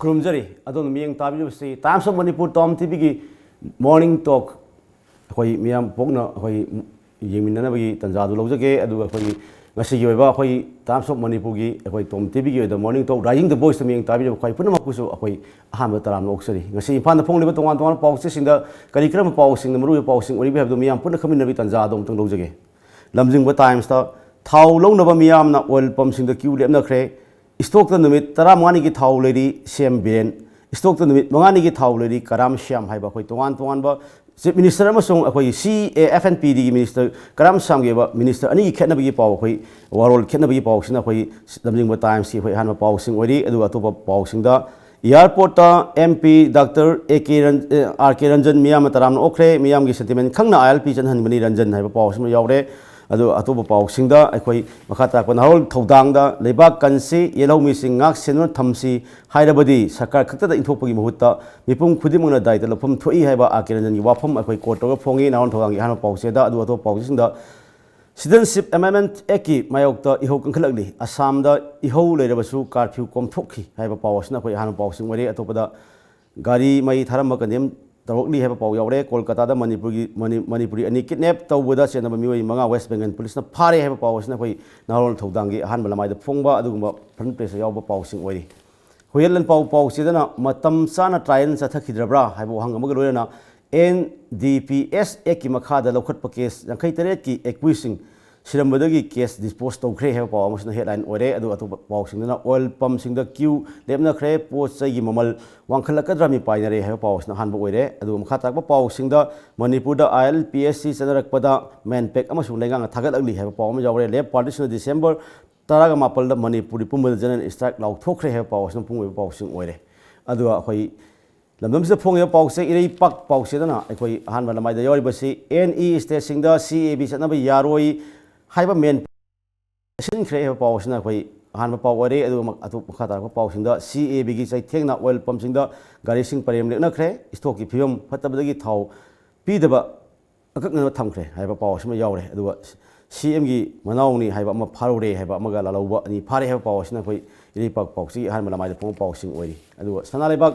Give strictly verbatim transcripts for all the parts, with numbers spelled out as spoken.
ꯈꯨꯔꯨꯝꯖꯔꯤ꯫ ꯑꯗꯣꯝꯅ ꯃꯤꯠꯌꯦꯡ ꯇꯥꯕꯤꯔꯤꯕꯁꯤ Times of Manipur Tom ꯇꯤꯚꯤꯒꯤ Morning Talk꯫ ꯑꯩꯈꯣꯏ ꯃꯤꯌꯥꯝ ꯄꯣꯛꯅ ꯑꯩꯈꯣꯏ ꯌꯦꯡꯃꯤꯟꯅꯅꯕꯒꯤ ꯇꯥꯟꯖꯥꯗꯨ ꯂꯧꯖꯒꯦ꯫ ꯑꯗꯨꯒ ꯑꯩꯈꯣꯏꯒꯤ ꯉꯁꯤꯒꯤ ꯑꯣꯏꯕ ꯑꯩꯈꯣꯏ Times of Manipurꯒꯤ ꯑꯩꯈꯣꯏ Tom ꯇꯤꯚꯤꯒꯤ ꯑꯣꯏꯕ Morning Talk Rising the Voiceꯇ ꯃꯤꯠꯌꯦꯡ ꯇꯥꯕꯤꯔꯤꯕ ꯑꯩꯈꯣꯏ ꯄꯨꯝꯅꯃꯛꯄꯨꯁꯨ ꯑꯩꯈꯣꯏ ꯑꯍꯥꯟꯕ ꯇꯔꯥꯝꯅ ꯑꯣꯛꯆꯔꯤ꯫ ꯉꯁꯤ ꯏꯝꯐꯥꯜꯗ ꯐꯣꯡꯂꯤꯕ ꯇꯣꯉꯥꯟ ꯇꯣꯉꯥꯟꯕ ꯄꯥꯎꯆꯦꯁꯤꯡꯗ ꯀꯔꯤ ꯀꯔꯝꯕ ꯄꯥꯎꯁꯤꯡꯅ ꯃꯔꯨꯑꯣꯏꯕ ꯄꯥꯎꯁꯤꯡ ꯑꯣꯏꯔꯤꯕꯒꯦ ꯍꯥꯏꯕꯗꯨ ꯃꯤꯌꯥꯝ ꯄꯨꯟꯅ ꯈꯪꯃꯤꯟꯅꯕꯒꯤ ꯇꯥꯟꯖꯥ ꯑꯗꯨ ꯑꯃꯨꯛꯇꯪ ꯂꯧꯖꯒꯦ꯫ ꯂꯝꯖꯤꯡꯕ Timesꯇ ꯊꯥꯎ ꯂꯧꯅꯕ ꯃꯤꯌꯥꯝꯅ ꯑꯣꯏꯜ ꯄꯝꯁꯤꯡꯗ ꯀ꯭ꯌꯨ ꯂꯦꯞꯅꯈ꯭ꯔꯦ꯫ ꯏꯁꯇꯣꯛꯇ ꯅꯨꯃꯤꯠ ꯇꯔꯥꯃꯉꯥꯅꯤꯒꯤ ꯊꯥꯎ ꯂꯩꯔꯤ ꯁꯤ ꯑꯦꯝ ꯕꯤꯔꯦꯟ꯫ ꯏꯁꯇꯣꯛꯇ ꯅꯨꯃꯤꯠ ꯃꯉꯥꯅꯤꯒꯤ ꯊꯥꯎ ꯂꯩꯔꯤ ꯀꯔꯥꯝ ꯁ꯭ꯌꯥꯝ ꯍꯥꯏꯕ ꯑꯩꯈꯣꯏ ꯇꯣꯉꯥꯟ ꯇꯣꯉꯥꯟꯕ ꯆꯤꯐ ꯃꯤꯅꯤꯁꯇꯔ ꯑꯃꯁꯨꯡ ꯑꯩꯈꯣꯏꯒꯤ ꯁꯤ ꯑꯦ ꯑꯦꯐ ꯑꯦꯟ ꯄꯤꯗꯤꯒꯤ ꯃꯤꯅꯤꯁꯇꯔ ꯀꯔꯥꯝ ꯁ꯭ꯌꯥꯝꯒꯤ ꯑꯣꯏꯕ ꯃꯤꯅꯤꯁꯇꯔ ꯑꯅꯤꯒꯤ ꯈꯦꯠꯅꯕꯒꯤ ꯄꯥꯎ ꯑꯩꯈꯣꯏ ꯋꯥꯔꯣꯜ ꯈꯦꯠꯅꯕꯒꯤ ꯄꯥꯎꯁꯤꯅ ꯑꯩꯈꯣꯏ ꯂꯝꯖꯤꯡꯕ Timesꯀꯤ ꯑꯩꯈꯣꯏ ꯑꯍꯥꯟꯕ ꯄꯥꯎꯁꯤꯡ ꯑꯣꯏꯔꯤ꯫ ꯑꯗꯨꯒ ꯑꯇꯣꯞꯄ ꯄꯥꯎꯁꯤꯡꯗ ꯑꯦꯌꯥꯔꯄꯣꯔꯠꯇ M P doctor A K ꯔꯟ-, ꯑꯦ, ꯑꯥꯔ ꯀꯦ ꯔꯟꯖꯟ ꯃꯤꯌꯥꯝꯅ ꯇꯔꯥꯝꯅ ꯑꯣꯛꯈ꯭ꯔꯦ꯫ ꯃꯤꯌꯥꯝꯒꯤ ꯁꯦꯟꯇꯤꯃꯦꯟ ꯈꯪꯅ ꯑꯥꯏ ꯑꯦꯜ ꯄꯤ ꯆꯠꯍꯟꯕꯅꯤ ꯔꯟꯖꯟ ꯍꯥꯏꯕ ꯄꯥꯎ ꯑꯁꯤꯃ ꯌꯥꯎꯔꯦ꯫ ꯑꯗꯨ ꯑꯇꯣꯞꯄ ꯄꯥꯎꯁꯤꯡꯗ ꯑꯩꯈꯣꯏ ꯃꯈꯥ ꯇꯥꯔꯛꯄ ꯅꯍꯥꯔꯣꯜ ꯊꯧꯗꯥꯡꯗ ꯂꯩꯕꯥꯛ ꯀꯟꯁꯤ, ꯌꯦꯜꯍꯧꯃꯤꯁꯤꯡ ꯉꯥꯛ ꯁꯦꯟꯗꯨꯅ ꯊꯝꯁꯤ ꯍꯥꯏꯔꯕꯗꯤ ꯁꯔꯀꯥꯔ ꯈꯛꯇꯗ ꯏꯟꯊꯣꯛꯄꯒꯤ ꯃꯍꯨꯠꯇ ꯃꯤꯄꯨꯝ ꯈꯨꯗꯤꯡꯃꯛꯅ ꯗꯥꯏꯇ ꯂꯧꯐꯝ ꯊꯣꯛꯏ ꯍꯥꯏꯕ ꯑꯥꯔ ꯀꯦ ꯔꯟꯖꯟꯒꯤ ꯋꯥꯐꯝ ꯑꯩꯈꯣꯏ ꯀꯣꯠ ꯇꯧꯔꯒ ꯐꯣꯡꯉꯤ ꯅꯍꯥꯔꯣꯜ ꯊꯧꯗꯥꯡꯒꯤ ꯑꯍꯥꯟꯕ ꯄꯥꯎꯆꯦꯗ꯫ ꯑꯗꯨ ꯑꯇꯣꯞꯄ ꯄꯥꯎꯆꯦꯁꯤꯡꯗ Citizenship Amendment Actꯀꯤ ꯃꯥꯌꯣꯛꯇ ꯏꯍꯧ ꯀꯟꯈꯠꯂꯛꯂꯤ꯫ ꯑꯁꯥꯝꯗ ꯏꯍꯧ ꯂꯩꯔꯕꯁꯨ ꯀꯥꯔꯐ꯭ꯌꯨ ꯀꯣꯝꯊꯣꯛꯈꯤ ꯍꯥꯏꯕ ꯄꯥꯎ ꯑꯁꯤꯅ ꯑꯩꯈꯣꯏ ꯑꯍꯥꯟꯕ ꯄꯥꯎꯁꯤꯡ ꯑꯣꯏꯔꯦ꯫ ꯑꯇꯣꯞꯄꯗ ꯒꯥꯔꯤ ꯃꯩ ꯊꯥꯔꯝꯕ ꯀꯟꯗꯦꯝ ꯇꯧꯔꯛꯂꯤ ꯍꯥꯏꯕ ꯄꯥꯎ ꯌꯥꯎꯔꯦ꯫ ꯀꯣꯜꯀꯇꯥꯗ ꯃꯅꯤꯄꯨꯔꯒꯤ, ꯃꯅꯤ-, ꯃꯅꯤꯄꯨꯔꯤ ꯑꯅꯤ ꯀꯤꯗꯅꯦꯞ ꯇꯧꯕꯗ ꯆꯦꯟꯅꯕ ꯃꯤꯑꯣꯏ ꯃꯉꯥ ꯋꯦꯁ ꯕꯦꯡꯒꯜ ꯄꯨꯂꯤꯁꯅ ꯐꯥꯔꯦ ꯍꯥꯏꯕ ꯄꯥꯎ ꯑꯁꯤꯅ ꯑꯩꯈꯣꯏ ꯅꯍꯥꯔꯣꯜ ꯊꯧꯗꯥꯡꯒꯤ ꯑꯍꯥꯟꯕ ꯂꯃꯥꯏꯗ ꯐꯣꯡꯕ ꯑꯗꯨꯒꯨꯝꯕ ꯐ꯭ꯔꯟ ꯄꯦꯖꯇ ꯌꯥꯎꯕ ꯄꯥꯎꯁꯤꯡ ꯑꯣꯏꯔꯤ꯫ ꯍꯨꯏꯌꯦꯟ ꯂꯥꯟꯄꯥꯎ ꯄꯥꯎꯆꯦꯗꯅ ꯃꯇꯝ ꯆꯥꯅ ꯇ꯭ꯔꯥꯏꯌꯦꯜ ꯆꯠꯊꯈꯤꯗ꯭ꯔꯕ꯭ꯔꯥ ꯍꯥꯏꯕ ꯋꯥꯍꯪ ꯑꯃꯒ ꯂꯣꯏꯅꯅ ꯑꯦꯟ ꯗꯤ ꯄꯤ ꯑꯦꯁ ꯑꯦꯛꯀꯤ ꯃꯈꯥꯗ ꯂꯧꯈꯠꯄ ꯀꯦꯁ ꯌꯥꯡꯈꯩ ꯇꯔꯦꯠꯀꯤ ꯑꯦꯀ꯭ꯌꯨꯁꯁꯤꯡ ꯁꯤꯔꯝꯕꯗꯒꯤ ꯀꯦꯁ ꯗꯤꯁꯄꯣꯖ ꯇꯧꯈ꯭ꯔꯦ ꯍꯥꯏꯕ ꯄꯥꯎ ꯑꯃꯁꯤꯅ ꯍꯦꯗꯂꯥꯏꯟ ꯑꯣꯏꯔꯦ꯫ ꯑꯗꯨꯒ ꯑꯇꯣꯞꯄ ꯄꯥꯎꯁꯤꯡꯗꯅ ꯑꯣꯏꯜ ꯄꯝꯁꯤꯡꯗ ꯀ꯭ꯌꯨ ꯂꯦꯞꯅꯈ꯭ꯔꯦ, ꯄꯣꯠ ꯆꯩꯒꯤ ꯃꯃꯜ ꯋꯥꯡꯈꯠꯂꯛꯀꯗ꯭ꯔꯥ ꯃꯤꯄꯥꯏꯅꯔꯦ ꯍꯥꯏꯕ ꯄꯥꯎ ꯑꯁꯤꯅ ꯑꯍꯥꯟꯕ ꯑꯣꯏꯔꯦ꯫ ꯑꯗꯨꯒ ꯃꯈꯥ ꯇꯥꯔꯛꯄ ꯄꯥꯎꯁꯤꯡꯗ ꯃꯅꯤꯄꯨꯔꯗ ꯑꯥꯏ ꯑꯦꯜ ꯄꯤ ꯑꯦꯁ ꯁꯤ ꯆꯠꯅꯔꯛꯄꯗ ꯃꯦꯟꯄꯦꯛ ꯑꯃꯁꯨꯡ ꯂꯩꯉꯥꯛꯅ ꯊꯥꯒꯠꯂꯛꯂꯤ ꯍꯥꯏꯕ ꯄꯥꯎ ꯑꯃ ꯌꯥꯎꯔꯦ꯫ ꯂꯦꯐ ꯄꯥꯔꯇꯤꯁꯤꯡꯅ ꯗꯤꯁꯦꯝꯕꯔ ꯇꯔꯥꯒ ꯃꯥꯄꯜꯗ ꯃꯅꯤꯄꯨꯔꯤ ꯄꯨꯝꯕꯗ ꯖꯦꯅꯔꯦꯜ ꯁ꯭ꯇ꯭ꯔꯥꯏꯛ ꯂꯥꯎꯊꯣꯛꯈ꯭ꯔꯦ ꯍꯥꯏꯕ ꯄꯥꯎ ꯑꯁꯤꯅ ꯃꯄꯨꯡ ꯑꯣꯏꯕ ꯄꯥꯎꯁꯤꯡ ꯑꯣꯏꯔꯦ꯫ ꯑꯗꯨꯒ ꯑꯩꯈꯣꯏ ꯂꯝꯗꯝꯁꯤꯗ ꯐꯣꯡꯉꯤꯕ ꯄꯥꯎꯆꯦ ꯏꯔꯩꯄꯥꯛ ꯄꯥꯎꯆꯦꯗꯅ ꯑꯩꯈꯣꯏ ꯑꯍꯥꯟꯕ ꯂꯃꯥꯏꯗ ꯌꯥꯎꯔꯤꯕꯁꯤ ꯑꯦꯅꯤ ꯁ꯭ꯇꯦꯠꯁꯤꯡꯗ ꯁꯤ ꯑꯦ ꯕꯤ ꯆꯠꯅꯕ ꯌꯥꯔꯣꯏ ꯍꯥꯏꯕ ꯃꯦꯟ ꯁꯤꯟꯈ꯭ꯔꯦ ꯍꯥꯏꯕ ꯄꯥꯎ ꯑꯁꯤꯅ ꯑꯩꯈꯣꯏ ꯑꯍꯥꯟꯕ ꯄꯥꯎ ꯑꯣꯏꯔꯦ꯫ ꯑꯗꯨꯒ ꯃ-, ꯑꯇꯣꯞ ꯃꯈꯥ ꯇꯥꯔꯛꯄ ꯄꯥꯎꯁꯤꯡꯗ ꯁꯤ ꯑꯦ ꯕꯤꯒꯤ ꯆꯩꯊꯦꯡꯅ ꯑꯣꯏꯜ ꯄꯝꯁꯤꯡꯗ ꯒꯥꯔꯤꯁꯤꯡ ꯄꯔꯦꯝ ꯂꯦꯛꯅꯈ꯭ꯔꯦ꯫ ꯏꯁꯇꯣꯛꯀꯤ ꯐꯤꯕꯝ ꯐꯠꯇꯕꯗꯒꯤ ꯊꯥꯎ ꯄꯤꯗꯕ ꯑꯀꯛꯅꯅ ꯊꯝꯈ꯭ꯔꯦ ꯍꯥꯏꯕ ꯄꯥꯎ ꯑꯁꯤꯃ ꯌꯥꯎꯔꯦ꯫ ꯑꯗꯨꯒ ꯁꯤ ꯑꯦꯝꯒꯤ ꯃꯅꯥꯎꯅꯤ ꯍꯥꯏꯕ ꯑꯃ ꯐꯥꯔꯨꯔꯦ ꯍꯥꯏꯕ ꯑꯃꯒ ꯂꯥꯜꯍꯧꯕ ꯑꯅꯤ ꯐꯥꯔꯦ ꯍꯥꯏꯕ ꯄꯥꯎ ꯑꯁꯤꯅ ꯑꯩꯈꯣꯏ ꯏꯔꯩꯄꯥꯛ ꯄꯥꯎꯆꯦꯒꯤ ꯑꯍꯥꯟꯕ ꯂꯃꯥꯏꯗ ꯐꯣꯡꯕ ꯄꯥꯎꯁꯤꯡ ꯑꯣꯏꯔꯤ꯫ ꯑꯗꯨꯒ ꯁꯅꯥ ꯂꯩꯕꯥꯛ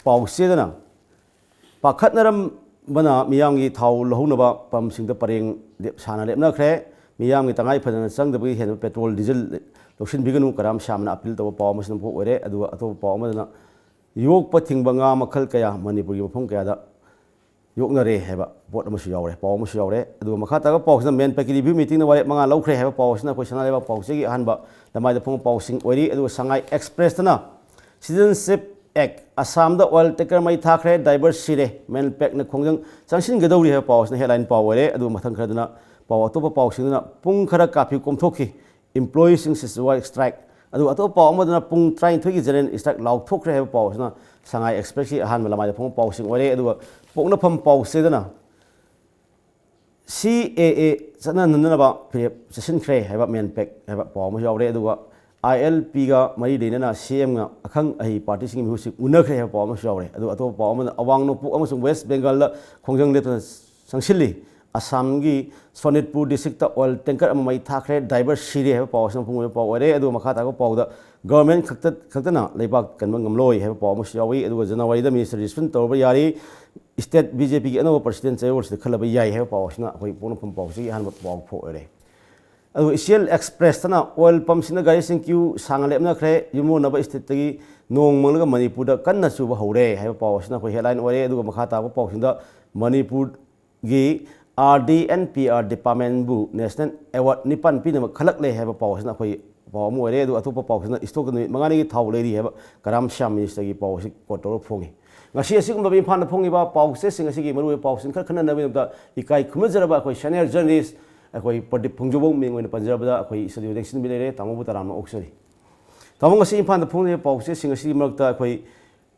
ꯄꯥꯎꯆꯦꯗꯅ ꯄꯥꯈꯠꯅꯔꯝꯕꯅ ꯃꯤꯌꯥꯝꯒꯤ ꯊꯥꯎ ꯂꯧꯍꯧꯅꯕ ꯄꯝꯁꯤꯡꯗ ꯄꯔꯦꯡ ꯂꯦꯞ-, ꯁꯥꯅ ꯂꯦꯞꯅꯈ꯭ꯔꯦ꯫ ꯃꯤꯌꯥꯝꯒꯤ ꯇꯉꯥꯏ ꯐꯗꯅ ꯆꯪꯗꯕꯒꯤ ꯍꯦꯟꯕ ꯄꯦꯇ꯭ꯔꯣꯜ, ꯗꯤꯖꯜ ꯂꯧꯁꯤꯟꯕꯤꯒꯅꯨ, ꯀꯔꯥꯝ ꯁ꯭ꯌꯥꯝꯅ ꯑꯄꯤꯜ ꯇꯧꯕ ꯄꯥꯎ ꯑꯃꯁꯤꯅ ꯐꯣꯡꯗꯣꯛ ꯑꯣꯏꯔꯦ꯫ ꯑꯗꯨꯒ ꯑꯇꯣꯞꯄ ꯄꯥꯎ ꯑꯃꯗꯅ ꯌꯣꯛꯄ ꯊꯤꯡꯕ ꯉꯥ ꯃꯈꯜ ꯀꯌꯥ ꯃꯅꯤꯄꯨꯔꯒꯤ ꯃꯐꯝ ꯀꯌꯥꯗ ꯌꯣꯛꯅꯔꯦ ꯍꯥꯏꯕ ꯄꯣꯠ ꯑꯃꯁꯨ ꯌꯥꯎꯔꯦ, ꯄꯥꯎ ꯑꯃꯁꯨ ꯌꯥꯎꯔꯦ꯫ ꯑꯗꯨꯒ ꯃꯈꯥ ꯇꯥꯕ ꯄꯥꯎꯁꯤꯅ ꯃꯦꯟꯄꯦꯛꯀꯤ ꯔꯤꯚ꯭ꯌꯨ ꯃꯤꯇꯤꯡꯅ ꯋꯥꯔꯦꯞ ꯃꯉꯥ ꯂꯧꯈ꯭ꯔꯦ ꯍꯥꯏꯕ ꯄꯥꯎ ꯑꯁꯤꯅ ꯑꯩꯈꯣꯏ ꯁꯅꯥ ꯂꯩꯕꯥꯛ ꯄꯥꯎꯆꯦꯒꯤ ꯑꯍꯥꯟꯕ ꯂꯃꯥꯏꯗ ꯐꯣꯡꯕ ꯄꯥꯎꯁꯤꯡ ꯑꯣꯏꯔꯤ꯫ ꯑꯗꯨꯒ ꯁꯉꯥꯏ ꯑꯦꯛꯁꯄ꯭ꯔꯦꯁꯇꯅ Citizenship Act, ꯑꯁꯥꯝꯗ ꯑꯣꯏꯜ ꯇꯦꯡꯀꯔ ꯃꯩ ꯊꯥꯈ꯭ꯔꯦ, ꯗ꯭ꯔꯥꯏꯚꯔ ꯁꯤꯔꯦ, ꯃꯦꯟꯄꯦꯛꯅ ꯈꯣꯡꯖꯪ ꯆꯪꯁꯤꯟꯒꯗꯧꯔꯤ ꯍꯥꯏꯕ ꯄꯥꯎ ꯑꯁꯤꯅ ꯍꯦꯗꯂꯥꯏꯟ ꯄꯥꯎ ꯑꯣꯏꯔꯦ꯫ ꯑꯗꯨꯒ ꯃꯊꯪ ꯈꯔꯗꯅ ꯄꯥꯎ, ꯑꯇꯣꯞꯄ ꯄꯥꯎꯁꯤꯡꯗꯨꯅ ꯄꯨꯡ ꯈꯔ ꯀꯥꯔꯐ꯭ꯌꯨ ꯀꯣꯝꯊꯣꯛꯈꯤ, employeeꯁꯤꯡ ceasefire strike꯫ ꯑꯗꯨꯒ ꯑꯇꯣꯞꯄ ꯄꯥꯎ ꯑꯃꯗꯅ ꯄꯨꯡ ꯇꯔꯥꯅꯤꯊꯣꯏꯒꯤ general strike ꯂꯥꯎꯊꯣꯛꯈ꯭ꯔꯦ ꯍꯥꯏꯕ ꯄꯥꯎ ꯑꯁꯤꯅ ꯁꯉꯥꯏ ꯑꯦꯛꯁꯄ꯭ꯔꯦꯁꯀꯤ ꯑꯍꯥꯟꯕ ꯂꯃꯥꯏꯗ ꯐꯣꯡꯕ ꯄꯥꯎꯁꯤꯡ ꯑꯣꯏꯔꯦ꯫ ꯑꯗꯨꯒ ꯄꯣꯛꯅꯐꯝ ꯄꯥꯎꯆꯦꯗꯅ ꯁꯤ ꯑꯦ ꯑꯦ ꯆꯠꯅꯅꯅꯕ ꯐꯤꯔꯦꯞ ꯆꯠꯁꯤꯟꯈ꯭ꯔꯦ ꯍꯥꯏꯕ ꯃꯦꯟꯄꯦꯛ ꯍꯥꯏꯕ ꯄꯥꯎ ꯑꯃꯁꯨ ꯌꯥꯎꯔꯦ꯫ ꯑꯗꯨꯒ ꯑꯥꯏ ꯑꯦꯜ ꯄꯤꯒ ꯃꯔꯤ ꯂꯩꯅꯅ ꯁꯤ ꯑꯦꯝꯒ ꯑꯈꯪ ꯑꯍꯩ ꯄꯥꯔꯇꯤꯁꯤꯡꯒꯤ ꯃꯤꯍꯨꯠꯁꯤꯡ ꯎꯅꯈ꯭ꯔꯦ ꯍꯥꯏꯕ ꯄꯥꯎ ꯑꯃꯁꯨ ꯌꯥꯎꯔꯦ꯫ ꯑꯗꯨꯒ ꯑꯇꯣꯞꯄ ꯄꯥꯎ ꯑꯃꯅ ꯑꯋꯥꯡ ꯅꯣꯡꯄꯣꯛ ꯑꯃꯁꯨꯡ ꯋꯦꯁ ꯕꯦꯡꯒꯥꯜꯗ ꯈꯣꯡꯖꯪ ꯂꯦꯞꯇꯅ ꯆꯪꯁꯤꯜꯂꯤ꯫ ꯑꯁꯥꯝꯒꯤ ꯁꯣꯅꯤꯠꯄꯨꯔ ꯗꯤꯁꯇ꯭ꯔꯤꯛꯇ ꯑꯣꯏꯜ ꯇꯦꯡꯀꯔ ꯑꯃ ꯃꯩ ꯊꯥꯈ꯭ꯔꯦ, ꯗ꯭ꯔꯥꯏꯚꯔ ꯁꯤꯔꯦ ꯍꯥꯏꯕ ꯄꯥꯎ ꯑꯁꯤꯅ ꯃꯄꯨꯡ ꯑꯣꯏꯕ ꯄꯥꯎ ꯑꯣꯏꯔꯦ꯫ ꯑꯗꯨꯒ ꯃꯈꯥ ꯇꯥꯕ ꯄꯥꯎꯗ ꯒꯚꯔꯟꯃꯦꯟ ꯈꯛꯇ, ꯈꯛꯇꯅ ꯂꯩꯕꯥꯛ ꯀꯟꯕ ꯉꯝꯂꯣꯏ ꯍꯥꯏꯕ ꯄꯥꯎ ꯑꯃꯁꯨ ꯌꯥꯎꯏ꯫ ꯑꯗꯨꯒ ꯖꯅꯋꯥꯔꯤꯗ ꯃꯤꯅꯤꯁꯇꯔ ꯔꯤꯁꯄꯟ ꯇꯧꯔꯕ ꯌꯥꯔꯤ, ꯁ꯭ꯇꯦꯠ ꯕꯤ ꯖꯦ ꯄꯤꯒꯤ ꯑꯅꯧꯕ ꯄ꯭ꯔꯁꯤꯗꯦꯟ ꯆꯌꯣꯜꯁꯤꯗ ꯈꯜꯂꯕ ꯌꯥꯏ ꯍꯥꯏꯕ ꯄꯥꯎ ꯑꯁꯤꯅ ꯑꯩꯈꯣꯏ ꯄꯣꯛꯅꯐꯝ ꯄꯥꯎꯆꯦꯒꯤ ꯑꯍꯥꯟꯕ ꯄꯥꯎ ꯐꯣꯡ ꯑꯣꯏꯔꯦ꯫ ꯑꯗꯨꯒ ꯏꯆꯦꯜ ꯑꯦꯛꯁꯄ꯭ꯔꯦꯁꯇꯅ ꯑꯣꯏꯜ ꯄꯝꯁꯤꯡꯗ ꯒꯥꯔꯤꯁꯤꯡ ꯀ꯭ꯌꯨ ꯁꯥꯡꯅ ꯂꯦꯞꯅꯈ꯭ꯔꯦ, ꯌꯨꯝꯂꯣꯟꯅꯕ ꯁ꯭ꯇꯦꯠꯇꯒꯤ ꯅꯣꯡ ꯃꯪꯂꯒ ꯃꯅꯤꯄꯨꯔꯗ ꯀꯟꯅ ꯆꯨꯕ ꯍꯧꯔꯦ ꯍꯥꯏꯕ ꯄꯥꯎ ꯑꯁꯤꯅ ꯑꯩꯈꯣꯏ ꯍꯦꯗꯂꯥꯏꯟ ꯑꯣꯏꯔꯦ꯫ ꯑꯗꯨꯒ ꯃꯈꯥ ꯇꯥꯕ ꯄꯥꯎꯁꯤꯡꯗ ꯃꯅꯤꯄꯨꯔ ꯒꯤ R D and P R ꯗꯤꯄꯥꯔꯠꯃꯦꯟꯕꯨ ꯅꯦꯁꯅꯦꯜ ꯑꯦꯋꯥꯔꯗ ꯅꯤꯄꯥꯟ ꯄꯤꯅꯕ ꯈꯜꯂꯛꯂꯦ ꯍꯥꯏꯕ ꯄꯥꯎ ꯑꯁꯤꯅ ꯑꯩꯈꯣꯏ ꯄꯥꯎ ꯑꯃ ꯑꯣꯏꯔꯦ꯫ ꯑꯗꯨꯒ ꯑꯇꯣꯞꯄ ꯄꯥꯎꯁꯤꯅ ꯏꯁꯇꯣꯛꯇ ꯅꯨꯃꯤꯠ ꯃꯉꯥꯅꯤꯒꯤ ꯊꯥꯎ ꯂꯩꯔꯤ ꯍꯥꯏꯕ ꯀꯔꯥꯝ ꯁ꯭ꯌꯥꯝ ꯃꯤꯅꯤꯁꯇꯔꯒꯤ ꯄꯥꯎ ꯑꯁꯤ ꯀꯣꯠ ꯇꯧꯔꯒ ꯐꯣꯡꯉꯤ꯫ ꯉꯁꯤ ꯑꯁꯤꯒꯨꯝꯂꯕ ꯏꯝꯐꯥꯜꯗ ꯐꯣꯡꯉꯤꯕ ꯄꯥꯎꯆꯦꯁꯤꯡ ꯑꯁꯤꯒꯤ ꯃꯔꯨꯑꯣꯏꯕ ꯄꯥꯎꯁꯤꯡ ꯈꯔ ꯈꯟꯅꯅꯕꯒꯤꯗꯃꯛꯇ ꯏꯀꯥꯏ ꯈꯨꯝꯅꯖꯔꯕ ꯑꯩꯈꯣꯏ ꯁꯦꯅꯤꯌꯔ ꯖꯔꯅꯦꯂꯤꯁ ꯑꯩꯈꯣꯏ ꯄ꯭ꯔꯗꯤꯞ ꯈꯣꯡꯖꯣꯝꯕꯧ ꯃꯤꯡ ꯑꯣꯏꯅ ꯄꯟꯖꯔꯕꯗ ꯑꯩꯈꯣꯏ ꯏꯁꯇꯨꯗꯤꯑꯣꯗ ꯆꯪꯁꯤꯟꯕꯤꯔꯦ꯫ ꯇꯥꯃꯣꯕꯨ ꯇꯔꯥꯝꯅ ꯑꯣꯛꯆꯔꯤ꯫ ꯇꯥꯃꯣ, ꯉꯁꯤ ꯏꯝꯐꯥꯜꯗ ꯐꯣꯡꯂꯤꯕ ꯄꯥꯎꯆꯦꯁꯤꯡ ꯑꯁꯤꯒꯤ ꯃꯔꯛꯇ ꯑꯩꯈꯣꯏ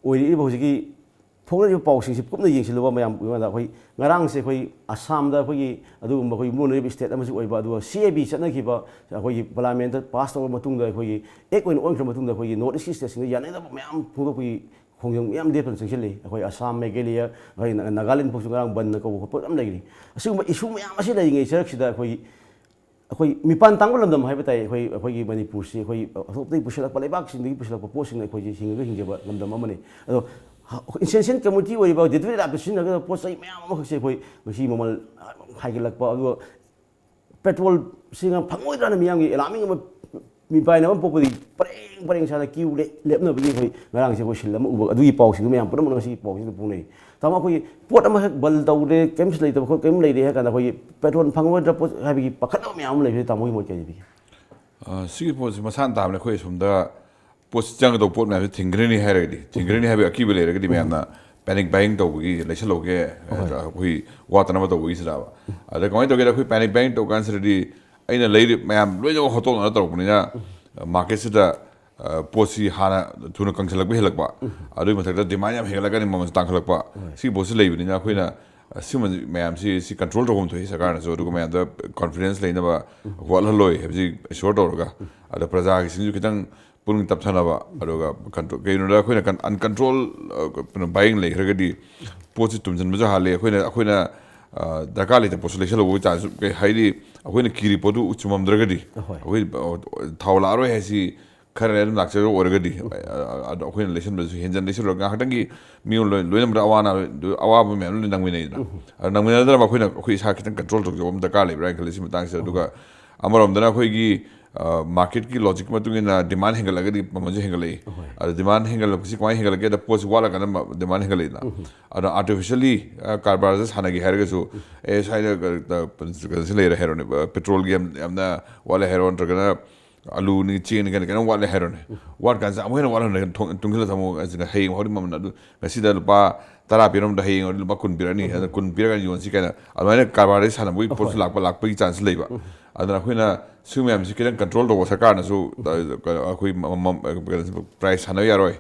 ꯑꯣꯏꯔꯛꯏꯕ ꯍꯧꯖꯤꯛꯀꯤ ꯐꯣꯡꯂꯛꯂꯤꯕ ꯄꯥꯎꯁꯤꯡꯁꯤ ꯀꯨꯞꯅ ꯌꯦꯡꯁꯤꯜꯂꯨꯕ ꯃꯌꯥꯝ ꯑꯩꯉꯣꯟꯗ ꯑꯩꯈꯣꯏ ꯉꯔꯥꯡꯁꯦ ꯑꯩꯈꯣꯏ ꯑꯁꯥꯝꯗ ꯑꯩꯈꯣꯏꯒꯤ ꯑꯗꯨꯒꯨꯝꯕ ꯑꯩꯈꯣꯏ ꯌꯨꯝꯂꯣꯟꯅꯔꯤꯕ ꯁ꯭ꯇꯦꯠ ꯑꯃꯁꯨ ꯑꯣꯏꯕ, ꯑꯗꯨꯒ ꯁꯤ ꯑꯦ ꯕꯤ ꯆꯠꯅꯈꯤꯕ ꯑꯩꯈꯣꯏꯒꯤ ꯄꯥꯔꯂꯤꯌꯥꯃꯦꯟꯠꯇ ꯄꯥꯁ ꯇꯧꯔꯕ ꯃꯇꯨꯡꯗ ꯑꯩꯈꯣꯏꯒꯤ ꯑꯦꯛ ꯑꯣꯏꯅ ꯑꯣꯟꯈ꯭ꯔꯕ ꯃꯇꯨꯡꯗ ꯑꯩꯈꯣꯏꯒꯤ ꯅꯣꯔꯠ ꯏꯁꯀꯤ ꯁ꯭ꯇꯦꯠꯁꯤꯡꯗ ꯌꯥꯅꯗꯕ ꯃꯌꯥꯝ ꯐꯣꯡꯗꯣꯛꯄꯒꯤ ꯈꯣꯡꯖꯪ ꯃꯌꯥꯝ ꯂꯦꯞꯇꯅ ꯆꯪꯁꯤꯜꯂꯤ꯫ ꯑꯩꯈꯣꯏ ꯑꯁꯥꯝ, ꯃꯦꯘꯥꯂꯌꯥ, ꯑꯩꯈꯣꯏ ꯅꯥꯒꯥꯂꯦꯟ ꯐꯥꯎꯁꯨ ꯉꯔꯥꯡ ꯕꯟꯅ ꯀꯧꯕ ꯈꯣꯠꯄ ꯌꯥꯝ ꯂꯩꯔꯤ꯫ ꯑꯁꯤꯒꯨꯝꯕ ꯏꯁꯨ ꯃꯌꯥꯝ ꯑꯁꯤ ꯂꯩꯔꯤꯉꯩ ꯁꯔꯛꯁꯤꯗ ꯑꯩꯈꯣꯏ ꯑꯩꯈꯣꯏ ꯃꯤꯄꯥꯟ ꯇꯥꯡꯕ ꯂꯝꯗꯝ ꯍꯥꯏꯕ ꯇꯥꯏ꯫ ꯑꯩꯈꯣꯏ, ꯑꯩꯈꯣꯏꯒꯤ ꯃꯅꯤꯄꯨꯔꯁꯤ ꯑꯩꯈꯣꯏ ꯑꯇꯣꯞꯄꯗꯒꯤ ꯄꯨꯁꯤꯜꯂꯛꯄ, ꯂꯩꯕꯥꯛꯁꯤꯡꯗꯒꯤ ꯄꯨꯁꯤꯜꯂꯛꯄ ꯄꯣꯠꯁꯤꯡꯅ ꯑꯩꯈꯣꯏꯁꯤ ꯍꯤꯡꯉꯒ ꯍꯤꯡꯖꯕ ꯂꯝꯗꯝ ꯑꯃꯅꯤ꯫ ꯑꯗꯣ ꯏꯟꯁꯦꯟꯁꯤꯌꯦꯟ ꯀꯝꯃꯣꯗꯤꯇꯤ ꯑꯣꯏꯔꯤꯕ ꯗꯦ ꯇꯨ ꯗꯦ ꯂꯥꯏꯐꯇ ꯁꯤꯖꯤꯟꯅꯒꯗꯕ ꯄꯣꯠ ꯆꯩ ꯃꯌꯥꯝ ꯑꯃꯈꯛꯁꯦ ꯑꯩꯈꯣꯏ ꯉꯁꯤ ꯃꯃꯜ ꯍꯥꯏꯒꯠꯂꯛꯄ, ꯑꯗꯨꯒ ꯄꯦꯇ꯭ꯔꯣꯜꯁꯤꯅ ꯐꯪꯉꯣꯏꯗ꯭ꯔꯅ ꯃꯤꯌꯥꯝꯒꯤ ꯑꯦꯂꯥꯔꯃꯤꯡ ꯑꯃ ꯃꯤꯄꯥꯏꯅꯕ ꯑꯃ ꯄꯣꯛꯄꯗꯤ ꯄꯔꯦꯡ ꯄꯔꯦꯡ ꯁꯥꯅ ꯀ꯭ꯌꯨ ꯂꯦꯞꯅꯕꯒꯤ ꯑꯩꯈꯣꯏ ꯉꯔꯥꯡꯁꯦ ꯑꯩꯈꯣꯏ ꯁꯤꯜ ꯑꯃ ꯎꯕ, ꯑꯗꯨꯒꯤ ꯄꯥꯎꯁꯤꯡꯗꯨ ꯃꯌꯥꯝ ꯄꯨꯝꯅꯃꯛꯅ ꯉꯁꯤꯒꯤ ꯄꯥꯎꯁꯤꯗ ꯐꯣꯡꯅꯩ꯫ ꯇꯥꯃꯣ, ꯑꯩꯈꯣꯏꯒꯤ ꯄꯣꯠ ꯑꯃꯈꯛ ꯕꯟ ꯇꯧꯔꯦ, ꯀꯔꯤꯝꯁꯨ ꯂꯩꯇꯕ ꯈꯣꯠ ꯀꯔꯤꯝ ꯂꯩꯔꯦ ꯍꯥꯏ ꯀꯥꯟꯗ ꯑꯩꯈꯣꯏꯒꯤ ꯄꯦꯇ꯭ꯔꯣꯜ ꯐꯪꯉꯣꯏꯗ꯭ꯔꯥ ꯄꯣꯠ ꯍꯥꯏꯕꯒꯤ ꯄꯥꯈꯠꯅꯕ ꯃꯌꯥꯝ ꯑꯃ ꯂꯩꯕꯁꯦ ꯇꯥꯃꯣꯒꯤ ꯃꯣꯠ ꯀꯔꯤ ꯂꯩꯕꯤꯒꯦ? ꯑ, ꯁꯤꯒꯤ ꯄꯣꯠꯁꯤ ꯃꯁꯥꯅ ꯇꯥꯕꯅꯦ꯫ ꯑꯩꯈꯣꯏ ꯁꯣꯝꯗ ꯄꯣꯠꯁꯤ ꯆꯪꯒꯗꯧꯕ ꯄꯣꯠ ꯃꯌꯥꯝꯁꯤ ꯊꯤꯡꯈ꯭ꯔꯅꯤ ꯍꯥꯏꯔꯒꯗꯤ, ꯊꯤꯡꯈ꯭ꯔꯅꯤ ꯍꯥꯏꯕꯒꯤ ꯑꯀꯤꯕ ꯂꯩꯔꯒꯗꯤ ꯃꯌꯥꯝꯅ ꯄꯦꯅꯤꯛ ꯕꯥꯏꯌꯤꯡ ꯇꯧꯕꯒꯤ, ꯂꯩꯁꯜꯍꯧꯒꯦ, ꯑꯩꯈꯣꯏ ꯋꯥꯠꯇꯅꯕ ꯇꯧꯕꯒꯤꯁꯤꯗꯕ꯫ ꯑꯗ ꯀꯃꯥꯏꯅ ꯇꯧꯒꯦꯗ, ꯑꯩꯈꯣꯏ ꯄꯦꯅꯤꯛ ꯕꯥꯏꯌꯤꯡ ꯇꯧ ꯀꯥꯟꯁꯤꯗꯗꯤ ꯑꯩꯅ ꯂꯩꯔꯤꯕ ꯃꯌꯥꯝ ꯂꯣꯏꯅꯃꯛ ꯍꯣꯠꯇꯣꯛꯅꯅ ꯇꯧꯔꯛꯄꯅꯤꯅ, ꯃꯥꯔꯀꯦꯠꯁꯤꯗ ꯑ, ꯄꯣꯠꯁꯤ ꯍꯥꯟꯅ ꯊꯨꯅ ꯀꯪꯁꯤꯜꯂꯛꯄ ꯍꯦꯜꯂꯛꯄ, ꯑꯗꯨꯒꯤ ꯃꯊꯛꯇ ꯗꯤꯃꯥꯟ ꯌꯥꯝ ꯍꯦꯟꯒꯠꯂꯛꯀꯅꯤ, ꯃꯃꯜꯁꯨ ꯇꯥꯡꯈꯠꯂꯛꯄ, ꯁꯤꯒꯤ ꯄꯣꯠꯁꯤ ꯂꯩꯕꯅꯤꯅ ꯑꯩꯈꯣꯏꯅ, ꯑ, ꯁꯤꯒꯨꯝꯕ ꯃꯌꯥꯝꯁꯤ, ꯁꯤ ꯀꯟꯇ꯭ꯔꯣꯜ ꯇꯧꯐꯝ ꯊꯣꯛꯏ ꯁꯔꯀꯥꯔꯅꯁꯨ꯫ ꯑꯗꯨꯒ ꯃꯌꯥꯝꯗ ꯀꯣꯟꯐꯤꯗꯦꯟꯁ ꯂꯩꯅꯕ ꯋꯥꯠꯍꯜꯂꯣꯏ ꯍꯥꯏꯕꯁꯤ ꯑꯦꯁꯣꯔ ꯇꯧꯔꯒ, ꯑꯗ ꯄ꯭ꯔꯖꯥꯒꯤꯁꯤꯡꯁꯨ ꯈꯤꯇꯪ ꯄꯨꯛꯅꯤꯡ ꯇꯞꯊꯅꯕ, ꯑꯗꯨꯒ ꯀꯟꯇ꯭ꯔꯣ-, ꯀꯩꯒꯤꯅꯣꯗ ꯑꯩꯈꯣꯏꯅ ꯀꯟ-, ꯑꯟꯀꯟꯇ꯭ꯔꯣꯜ, ꯑ, ꯀꯩꯅꯣ, ꯕꯥꯏꯌꯤꯡ ꯂꯩꯈ꯭ꯔꯒꯗꯤ ꯄꯣꯠꯁꯤ ꯇꯨꯝꯁꯤꯟꯕꯁꯨ ꯍꯥꯜꯂꯤ꯫ ꯑꯩꯈꯣꯏꯅ, ꯑꯩꯈꯣꯏꯅ, ꯑ, ꯗꯔꯀꯥꯔ ꯂꯩꯇꯕ ꯄꯣꯠꯁꯨ ꯂꯩꯁꯜꯍꯧꯕꯒꯤ ꯆꯥꯟꯁ, ꯀꯩ ꯍꯥꯏꯗꯤ, ꯑꯩꯈꯣꯏꯅ ꯀꯤꯔꯤ ꯄꯣꯠꯇꯨ ꯆꯨꯝꯃꯝꯗ꯭ꯔꯒꯗꯤ, ꯑꯍꯣꯏ꯫ ꯑꯩꯈꯣꯏ, ꯑ, ꯊꯥꯎ ꯂꯥꯛꯑꯔꯣꯏ ꯍꯥꯏꯁꯤ ꯈꯔ ꯂꯩꯔ ꯑꯗꯨꯝ ꯂꯥꯛꯆꯔ ꯑꯣꯏꯔꯒꯗꯤ, ꯑ, ꯑꯗꯣ ꯑꯩꯈꯣꯏꯅ ꯂꯩꯁꯟꯕꯁꯨ ꯍꯦꯟꯖꯟ ꯂꯩꯁꯜꯂꯨꯔꯒ ꯉꯥꯏꯍꯥꯛꯇꯪꯒꯤ ꯃꯤꯑꯣꯏ ꯂꯣꯏ-, ꯂꯣꯏꯅꯃꯛꯇ ꯑꯋꯥ ꯑꯅꯥ ꯂꯣꯏ-, ꯑꯋꯥꯕ ꯃꯌꯥꯝ ꯂꯣꯏ ꯅꯪꯃꯤꯟꯅꯩꯗꯅ꯫ ꯑꯗꯣ ꯅꯪꯃꯤꯟꯅꯗꯅꯕ ꯑꯩꯈꯣꯏꯅ, ꯑꯩꯈꯣꯏ ꯏꯁꯥ ꯈꯤꯇꯪ ꯀꯟꯇ꯭ꯔꯣꯜ ꯇꯧꯖꯕ ꯑꯃ ꯗꯔꯀꯥꯔ ꯂꯩꯕ꯭ꯔꯥ ꯍꯥꯏꯅ ꯈꯜꯂꯤ ꯁꯤ ꯃꯇꯥꯡꯁꯤꯗ꯫ ꯑꯗꯨꯒ ꯑꯃꯔꯣꯝꯗꯅ ꯑꯩꯈꯣꯏꯒꯤ, ꯑ, ꯃꯥꯔꯀꯦꯠꯀꯤ ꯂꯣꯖꯤꯛꯀꯤ ꯃꯇꯨꯡ ꯏꯟꯅ ꯗꯤꯃꯥꯟ ꯍꯦꯟꯒꯠꯂꯒꯗꯤ ꯃꯃꯜꯁꯨ ꯍꯦꯟꯒꯠꯂꯛꯏ꯫ ꯑꯗꯣ ꯗꯤꯃꯥꯟ ꯍꯦꯟꯒꯠꯂꯛꯄꯁꯤ ꯀꯃꯥꯏꯅ ꯍꯦꯟꯒꯠꯂꯛꯀꯦꯗ, ꯄꯣꯠꯁꯤ ꯋꯥꯠꯂꯀꯥꯟꯗ ꯃ-, ꯗꯤꯃꯥꯟ ꯍꯦꯟꯒꯠꯂꯛꯏꯗꯅ꯫ ꯑꯗꯣ ꯑꯥꯔꯇꯤꯐꯤꯁꯤꯌꯦꯜꯂꯤ, ꯑ, ꯀꯔꯕꯥꯔꯁꯦ ꯁꯥꯟꯅꯒꯦ ꯍꯥꯏꯔꯒꯁꯨ, ꯑꯦ, ꯁ꯭ꯋꯥꯏꯗ ꯀ-, ꯀ-, ꯀꯩꯅꯣꯁꯤ ꯂꯩꯔꯦ ꯍꯥꯏꯔꯣꯅꯦ, ꯄꯦꯇ꯭ꯔꯣꯜꯒꯤ ꯌꯥꯝ, ꯌꯥꯝꯅ ꯋꯥꯠꯂꯦ ꯍꯥꯏꯔꯣ, ꯅꯠꯇ꯭ꯔꯒꯅ ꯑꯂꯨꯅꯤ, ꯆꯦꯡꯅꯤ, ꯀꯩꯅꯣ, ꯀꯩꯅꯣꯝ ꯋꯥꯠꯂꯦ ꯍꯥꯏꯔꯣꯅꯦ꯫ ꯋꯥꯠ ꯀꯥꯟꯁꯤꯗ ꯑꯃꯨꯛ ꯍꯦꯟꯅ ꯋꯥꯠꯍꯟꯗꯅ ꯊꯣꯡ-, ꯇꯨꯡꯁꯤꯜꯂ ꯊꯝꯃꯣ ꯍꯥꯏꯁꯤꯅ ꯍꯌꯦꯡ ꯐꯥꯎꯗꯤ ꯃꯃꯜ ꯑꯗꯨ ꯉꯁꯤꯗ ꯂꯨꯄꯥ ꯇꯔꯥ ꯄꯤꯔꯝꯕꯗꯣ ꯍꯌꯦꯡ ꯐꯥꯎꯗꯤ ꯂꯨꯄꯥ ꯀꯨꯟ ꯄꯤꯔꯛꯑꯅꯤ, ꯑꯗꯨꯅ ꯀꯨꯟ ꯄꯤꯔꯀꯥꯟꯗ ꯌꯣꯟꯁꯤ ꯀꯥꯏꯅ ꯑꯗꯨꯃꯥꯏꯅ ꯀꯔꯕꯥꯔꯗꯒꯤ ꯁꯥꯟꯅꯕꯒꯤ ꯄꯣꯠꯁꯨ ꯂꯥꯛꯄ, ꯂꯥꯛꯄꯒꯤ ꯆꯥꯟꯁ ꯂꯩꯕ꯫ ꯑꯗꯨꯅ ꯑꯩꯈꯣꯏꯅ ꯁꯤ ꯃꯌꯥꯝꯁꯤ ꯈꯤꯇꯪ ꯀꯟꯇ꯭ꯔꯣꯜ ꯇꯧꯕ ꯁꯔꯀꯥꯔꯅꯁꯨ, ꯑ, ꯀꯩꯅꯣ, ꯑꯩꯈꯣꯏ ꯃ-, ꯃ-, ꯀꯩꯅꯣ, ꯄ꯭ꯔꯥꯏꯁ ꯁꯥꯟꯅꯕ ꯌꯥꯔꯣꯏ꯫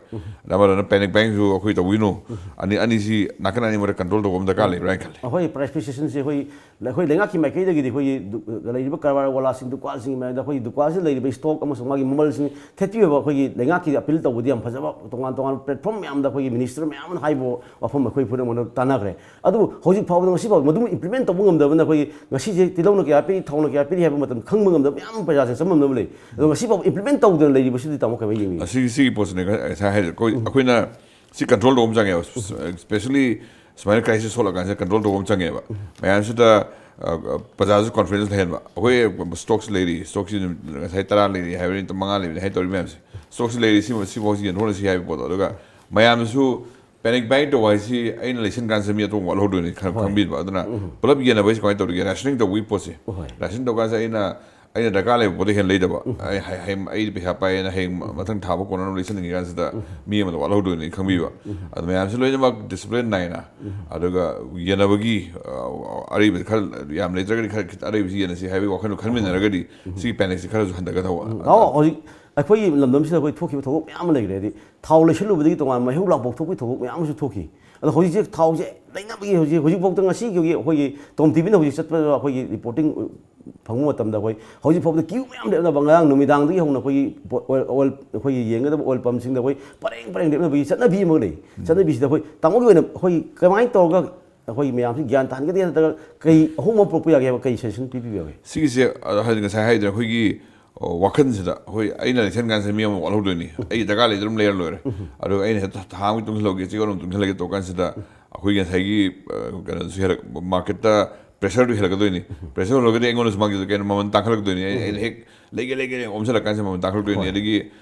ꯑꯃꯗꯨꯅ ꯄꯦꯅꯤꯛ ꯕꯥꯏꯡꯁꯨ ꯑꯩꯈꯣꯏ ꯇꯧꯕꯤꯅꯨ꯫ ꯑꯅꯤ, ꯑꯅꯤꯁꯤ ꯅꯥꯀꯟ ꯑꯅꯤꯃꯛꯇ ꯀꯟꯇ꯭ꯔꯣꯜ ꯇꯧꯕ ꯑꯃ ꯗꯔꯀꯥꯔ ꯂꯩꯕ꯭ꯔꯥ ꯍꯥꯏꯅ ꯈꯜꯂꯤ꯫ ꯑꯩꯈꯣꯏ ꯄ꯭ꯔꯥꯏꯁ ꯐꯤꯛꯁꯦꯁꯟꯁꯦ ꯑꯩꯈꯣꯏ, ꯑꯩꯈꯣꯏ ꯂꯩꯉꯥꯛꯀꯤ ꯃꯥꯏꯀꯩꯗꯒꯤꯗꯤ ꯑꯩꯈꯣꯏꯒꯤ ꯗꯨ-, ꯂꯩꯔꯤꯕ ꯀꯔꯕꯥꯔ ꯋꯥꯂꯥꯁꯤꯡ, ꯗꯨꯀꯥꯟꯁꯤꯡꯒꯤ ꯃꯌꯥꯝꯗ ꯑꯩꯈꯣꯏꯒꯤ ꯗꯨꯀꯥꯟꯁꯤꯗ ꯂꯩꯔꯤꯕ ꯁ꯭ꯇꯣꯛ ꯑꯃꯁꯨꯡ ꯃꯥꯒꯤ ꯃꯃꯜꯁꯤꯡ ꯊꯦꯠꯄꯤꯕ ꯑꯩꯈꯣꯏꯒꯤ ꯂꯩꯉꯥꯛꯀꯤ ꯑꯄꯤꯜ ꯇꯧꯕꯗꯤ ꯌꯥꯝ ꯐꯖꯕ, ꯇꯣꯉꯥꯟ ꯇꯣꯉꯥꯟꯕ ꯄ꯭ꯂꯦꯠꯐꯣꯔꯝ ꯃꯌꯥꯝꯗ ꯑꯩꯈꯣꯏꯒꯤ ꯃꯤꯅꯤꯁꯇꯔ ꯃꯌꯥꯝ ꯑꯃꯅ ꯍꯥꯏꯕ ꯋꯥꯐꯝ ꯑꯩꯈꯣꯏ ꯄꯨꯝꯅꯃꯛꯅ ꯇꯥꯟꯅꯈ꯭ꯔꯦ꯫ ꯑꯗꯨꯕꯨ ꯍꯧꯖꯤꯛ ꯐꯥꯎꯕꯗ, ꯉꯁꯤ ꯐꯥꯎꯕ ꯃꯗꯨ ꯏꯝꯄ꯭ꯂꯤꯃꯦꯟ ꯇꯧꯕ ꯉꯝꯗꯕꯅ ꯑꯩꯈꯣꯏꯒꯤ ꯉꯁꯤꯁꯦ ꯇꯤꯜꯍꯧꯅ ꯀꯌꯥ ꯄꯤꯔꯤ, ꯊꯥꯎꯅ ꯀꯌꯥ ꯄꯤꯔꯤ ꯍꯥꯏꯕ ꯃꯇꯝ ꯈꯪꯕ ꯉꯝꯗꯕ ꯃꯌꯥꯝ ꯑꯃ ꯄ꯭ꯔꯖꯥꯁꯤꯡ ꯆꯃꯝꯅꯕ ꯂꯩ꯫ ꯑꯗꯣ ꯉꯁꯤ ꯐꯥꯎꯕ ꯏꯝꯄ꯭ꯂꯤꯃꯦꯟ ꯇꯧꯗꯅ ꯂꯩꯔꯤꯕꯁꯤꯗꯤ ꯇꯥꯃꯣ ꯀꯃꯥꯏꯅ ꯌꯦꯡꯕꯤꯒꯦ? ꯑꯁꯤꯒꯤ, ꯁꯤꯒꯤ ꯄꯣꯠꯁꯤꯅꯦ ꯉꯁꯥꯏ ꯍꯥꯏꯔꯤꯁꯦ꯫ ꯑꯩꯈꯣꯏ, ꯑꯩꯈꯣꯏꯅ ꯁꯤ ꯀꯟꯇ꯭ꯔꯣꯜ ꯇꯧꯕ ꯑꯃ ꯆꯪꯉꯦꯕ꯫ Especially ꯁꯨꯃꯥꯏꯅ ꯀ꯭ꯔꯥꯏꯁꯤꯁ ꯊꯣꯛꯂꯛꯀꯥꯟꯁꯤꯗ ꯀꯟꯇ꯭ꯔꯣꯜ ꯇꯧꯕ ꯑꯃ ꯆꯪꯉꯦꯕ꯫ ꯃꯌꯥꯝꯁꯤꯗ, ꯑ, ꯄ꯭ꯔꯖꯥꯁꯨ ꯀꯣꯟꯐꯤꯗꯦꯟꯁ ꯂꯩꯍꯟꯕ꯫ ꯑꯩꯈꯣꯏ ꯁ꯭ꯇꯣꯛꯁꯤ ꯂꯩꯔꯤ, ꯁ꯭ꯇꯣꯛꯁꯤ ꯉꯁꯥꯏ ꯇꯔꯥ ꯂꯩꯔꯤ ꯍꯥꯏꯕꯅꯤ, ꯃꯉꯥ ꯂꯩꯕꯅꯤ ꯍꯥꯏ ꯇꯧꯔꯤ ꯃꯌꯥꯝꯁꯦ꯫ ꯁ꯭ꯇꯣꯛꯁꯤ ꯂꯩꯔꯤ, ꯁꯤ, ꯁꯤꯐꯥꯎꯁꯤ ꯌꯦꯟꯊꯣꯛꯅꯁꯤ ꯍꯥꯏꯕ ꯄꯣꯠꯇꯣ꯫ ꯑꯗꯨꯒ ꯃꯌꯥꯝꯁꯨ ꯄꯦꯅꯤꯛ ꯕꯥꯏꯡ ꯇꯧꯕ ꯍꯥꯏꯁꯤ ꯑꯩꯅ ꯂꯩꯁꯟ ꯀꯥꯟꯁꯤꯗ ꯃꯤ ꯑꯇꯣꯞꯄ ꯋꯥꯠꯍꯧꯗꯣꯏꯅꯤ ꯈ-, ꯈꯪꯕꯤꯕ꯫ ꯑꯗꯨꯅ ꯄꯨꯂꯞ ꯌꯦꯟꯅꯕ ꯍꯥꯏꯁꯤ ꯀꯃꯥꯏꯅ ꯇꯧꯔꯤꯒꯦ? ꯔꯦꯁꯅꯤꯡ ꯇꯧꯕꯒꯤ ꯄꯣꯠꯁꯦ꯫ ꯔꯦꯁꯟ ꯇꯧꯀꯥꯟꯁꯤꯗ ꯑꯩꯅ, ꯑꯩꯅ ꯗꯔꯀꯥꯔ ꯂꯩꯕ ꯄꯣꯠꯇ ꯍꯦꯟꯅ ꯂꯩꯗꯕ꯫ ꯑꯩ ꯍ-, ꯍꯌꯦꯡ ꯑꯩ ꯄꯩꯁꯥ ꯄꯥꯏꯌꯦꯅ ꯍꯌꯦꯡ ꯃ-, ꯃꯊꯪ ꯊꯥꯕ ꯀꯣꯟꯅꯅꯕ ꯂꯩꯁꯟꯅꯤꯡꯉꯤ ꯀꯥꯟꯁꯤꯗ ꯃꯤ ꯑꯃꯗ ꯋꯥꯠꯍꯧꯗꯣꯏꯅꯤ ꯈꯪꯕꯤꯕ꯫ ꯑꯗꯨ ꯃꯌꯥꯝꯁꯤ ꯂꯣꯏꯅꯃꯛ ꯗꯤꯁꯤꯄ꯭ꯂꯤꯟ ꯅꯥꯏꯅ, ꯑꯗꯨꯒ ꯌꯦꯟꯅꯕꯒꯤ, ꯑ, ꯑꯔꯩꯕ ꯈꯔ ꯌꯥꯝ ꯂꯩꯇ꯭ꯔꯒꯗꯤ ꯈꯔ ꯈꯤꯇ ꯑꯔꯩꯕꯁꯤ ꯌꯦꯟꯅꯁꯤ ꯍꯥꯏꯕꯒꯤ ꯋꯥꯈꯜꯗꯣ ꯈꯟꯃꯤꯟꯅꯔꯒꯗꯤ ꯁꯤꯒꯤ ꯄꯦꯅꯤꯛꯁꯤ ꯈꯔꯁꯨ ꯍꯟꯊꯒꯗꯧꯕ꯫ ꯎꯝ꯫ ꯅꯍꯥꯟ ꯍꯧꯖꯤꯛ ꯑꯩꯈꯣꯏꯒꯤ ꯂꯝꯗꯝꯁꯤꯗ ꯑꯩꯈꯣꯏ ꯊꯣꯛꯈꯤꯕ ꯊꯧꯗꯣꯛ ꯃꯌꯥꯝ ꯑꯃ ꯂꯩꯈ꯭ꯔꯦ꯫ ꯍꯥꯏꯗꯤ ꯊꯥꯎ ꯂꯩꯁꯜꯂꯨꯕꯗꯒꯤ ꯇꯣꯉꯥꯟꯕ ꯃꯩꯍꯧ ꯂꯥꯡꯄꯣꯛ ꯊꯣꯛꯄꯒꯤ ꯊꯧꯗꯣꯛ ꯃꯌꯥꯝ ꯑꯃꯁꯨ ꯊꯣꯛꯈꯤ꯫ ꯑꯗꯣ ꯍꯧꯖꯤꯛꯁꯦ ꯊꯥꯎꯁꯦ ꯂꯩꯅꯕꯒꯤ ꯍꯧꯖꯤꯛ, ꯍꯧꯖꯤꯛꯐꯥꯎꯗ ꯉꯁꯤꯒꯤ ꯑꯩꯈꯣꯏꯒꯤ ꯇꯣꯝ ꯇꯤꯚꯤꯅ ꯍꯧꯖꯤꯛ ꯆꯠꯄꯗ ꯑꯩꯈꯣꯏꯒꯤ ꯔꯤꯄꯣꯔꯇꯤꯡ ꯐꯪꯕ ꯃꯇꯝꯗ ꯑꯩꯈꯣꯏ ꯍꯧꯖꯤꯛꯐꯥꯎꯗ ꯀ꯭ꯌꯨ ꯃꯌꯥꯝ ꯂꯦꯞꯅꯕ, ꯉꯔꯥꯡ ꯅꯨꯃꯤꯗꯥꯡꯗꯒꯤ ꯍꯧꯅ ꯑꯩꯈꯣꯏꯒꯤ ꯄꯣ-, ꯑꯣꯏꯜ, ꯑꯣꯏꯜ, ꯑꯩꯈꯣꯏꯒꯤ ꯌꯦꯡꯒꯗꯕ ꯑꯣꯏꯜ ꯄꯝꯁꯤꯡꯗ ꯑꯩꯈꯣꯏ ꯄꯔꯦꯡ ꯄꯔꯦꯡ ꯂꯦꯞꯅꯕꯒꯤ ꯆꯠꯅꯕꯤ ꯑꯃ ꯂꯩ꯫ ꯆꯠꯅꯕꯤꯁꯤꯗ ꯑꯩꯈꯣꯏ ꯇꯥꯃꯣꯒꯤ ꯑꯣꯏꯅ ꯑꯩꯈꯣꯏ ꯀꯃꯥꯏꯅ ꯇꯧꯔꯒ ꯑꯩꯈꯣꯏ ꯃꯌꯥꯝꯁꯤ ꯒ꯭ꯌꯥꯟ ꯇꯥꯍꯟꯒꯗꯒꯦ ꯅꯠꯇ꯭ꯔꯒ ꯀꯔꯤ ꯑꯍꯣꯡꯕ ꯑꯃ ꯄꯨꯔꯛꯄ ꯌꯥꯒꯦ ꯍꯥꯏꯕ ꯀꯔꯤ ꯁꯖꯦꯁꯟ ꯄꯤꯕꯤꯕ ꯌꯥꯒꯦ? ꯁꯤꯒꯤꯁꯦ, ꯑ, ꯍꯥꯏꯗꯤ ꯉꯁꯥꯏ ꯍꯥꯏꯗꯅ ꯑꯩꯈꯣꯏꯒꯤ, ꯑ, ꯋꯥꯈꯜꯁꯤꯗ ꯑꯩꯈꯣꯏ ꯑꯩꯅ ꯂꯩꯁꯟ ꯀꯥꯟꯁꯤꯗ ꯃꯤ ꯑꯃ ꯋꯥꯠꯍꯧꯗꯣꯏꯅꯤ, ꯑꯩꯒꯤ ꯗꯔꯀꯥꯔ ꯂꯩꯇ꯭ꯔ ꯑꯗꯨꯝ ꯂꯩꯔ ꯂꯣꯏꯔꯦ꯫ ꯑꯗꯨꯒ ꯑꯩꯅ ꯍꯦꯛꯇ ꯊꯥ ꯑꯃꯒꯤ ꯇꯨꯡꯁꯤꯜꯍꯧꯒꯦ, ꯆꯦꯛ ꯑꯃ ꯇꯨꯡꯁꯤꯜꯍꯜꯂꯒꯦ ꯇꯧ ꯀꯥꯟꯁꯤꯗ ꯑꯩꯈꯣꯏꯒꯤ ꯉꯁꯥꯏꯒꯤ, ꯑ, ꯀꯩꯅꯣꯁꯨ ꯍꯦꯜꯂꯛ-, ꯃꯥꯔꯀꯦꯠꯇ ꯄ꯭ꯔꯦꯁꯔꯗꯨ ꯍꯦꯜꯂꯛꯀꯗꯣꯏꯅꯤ꯫ ꯄ꯭ꯔꯦꯁꯔ ꯍꯦꯜꯂꯛꯑꯒꯗꯤ ꯑꯩꯉꯣꯟꯗꯁꯨ ꯃꯥꯒꯤ ꯀꯩꯅꯣ ꯃꯃꯜ ꯇꯥꯡꯈꯠꯂꯛꯇꯣꯏꯅꯤ꯫ ꯑꯩ, ꯑꯩꯅ ꯍꯦꯛ ꯂꯩꯒꯦ ꯂꯩꯒꯦ ꯂꯩꯒꯦ ꯑꯣꯝꯁꯤꯜꯂꯛꯀꯥꯟꯁꯤꯗ ꯃꯃꯜ ꯇꯥꯡꯈꯠꯂꯛꯇꯣꯏꯅꯤ꯫ ꯑꯗꯒꯤ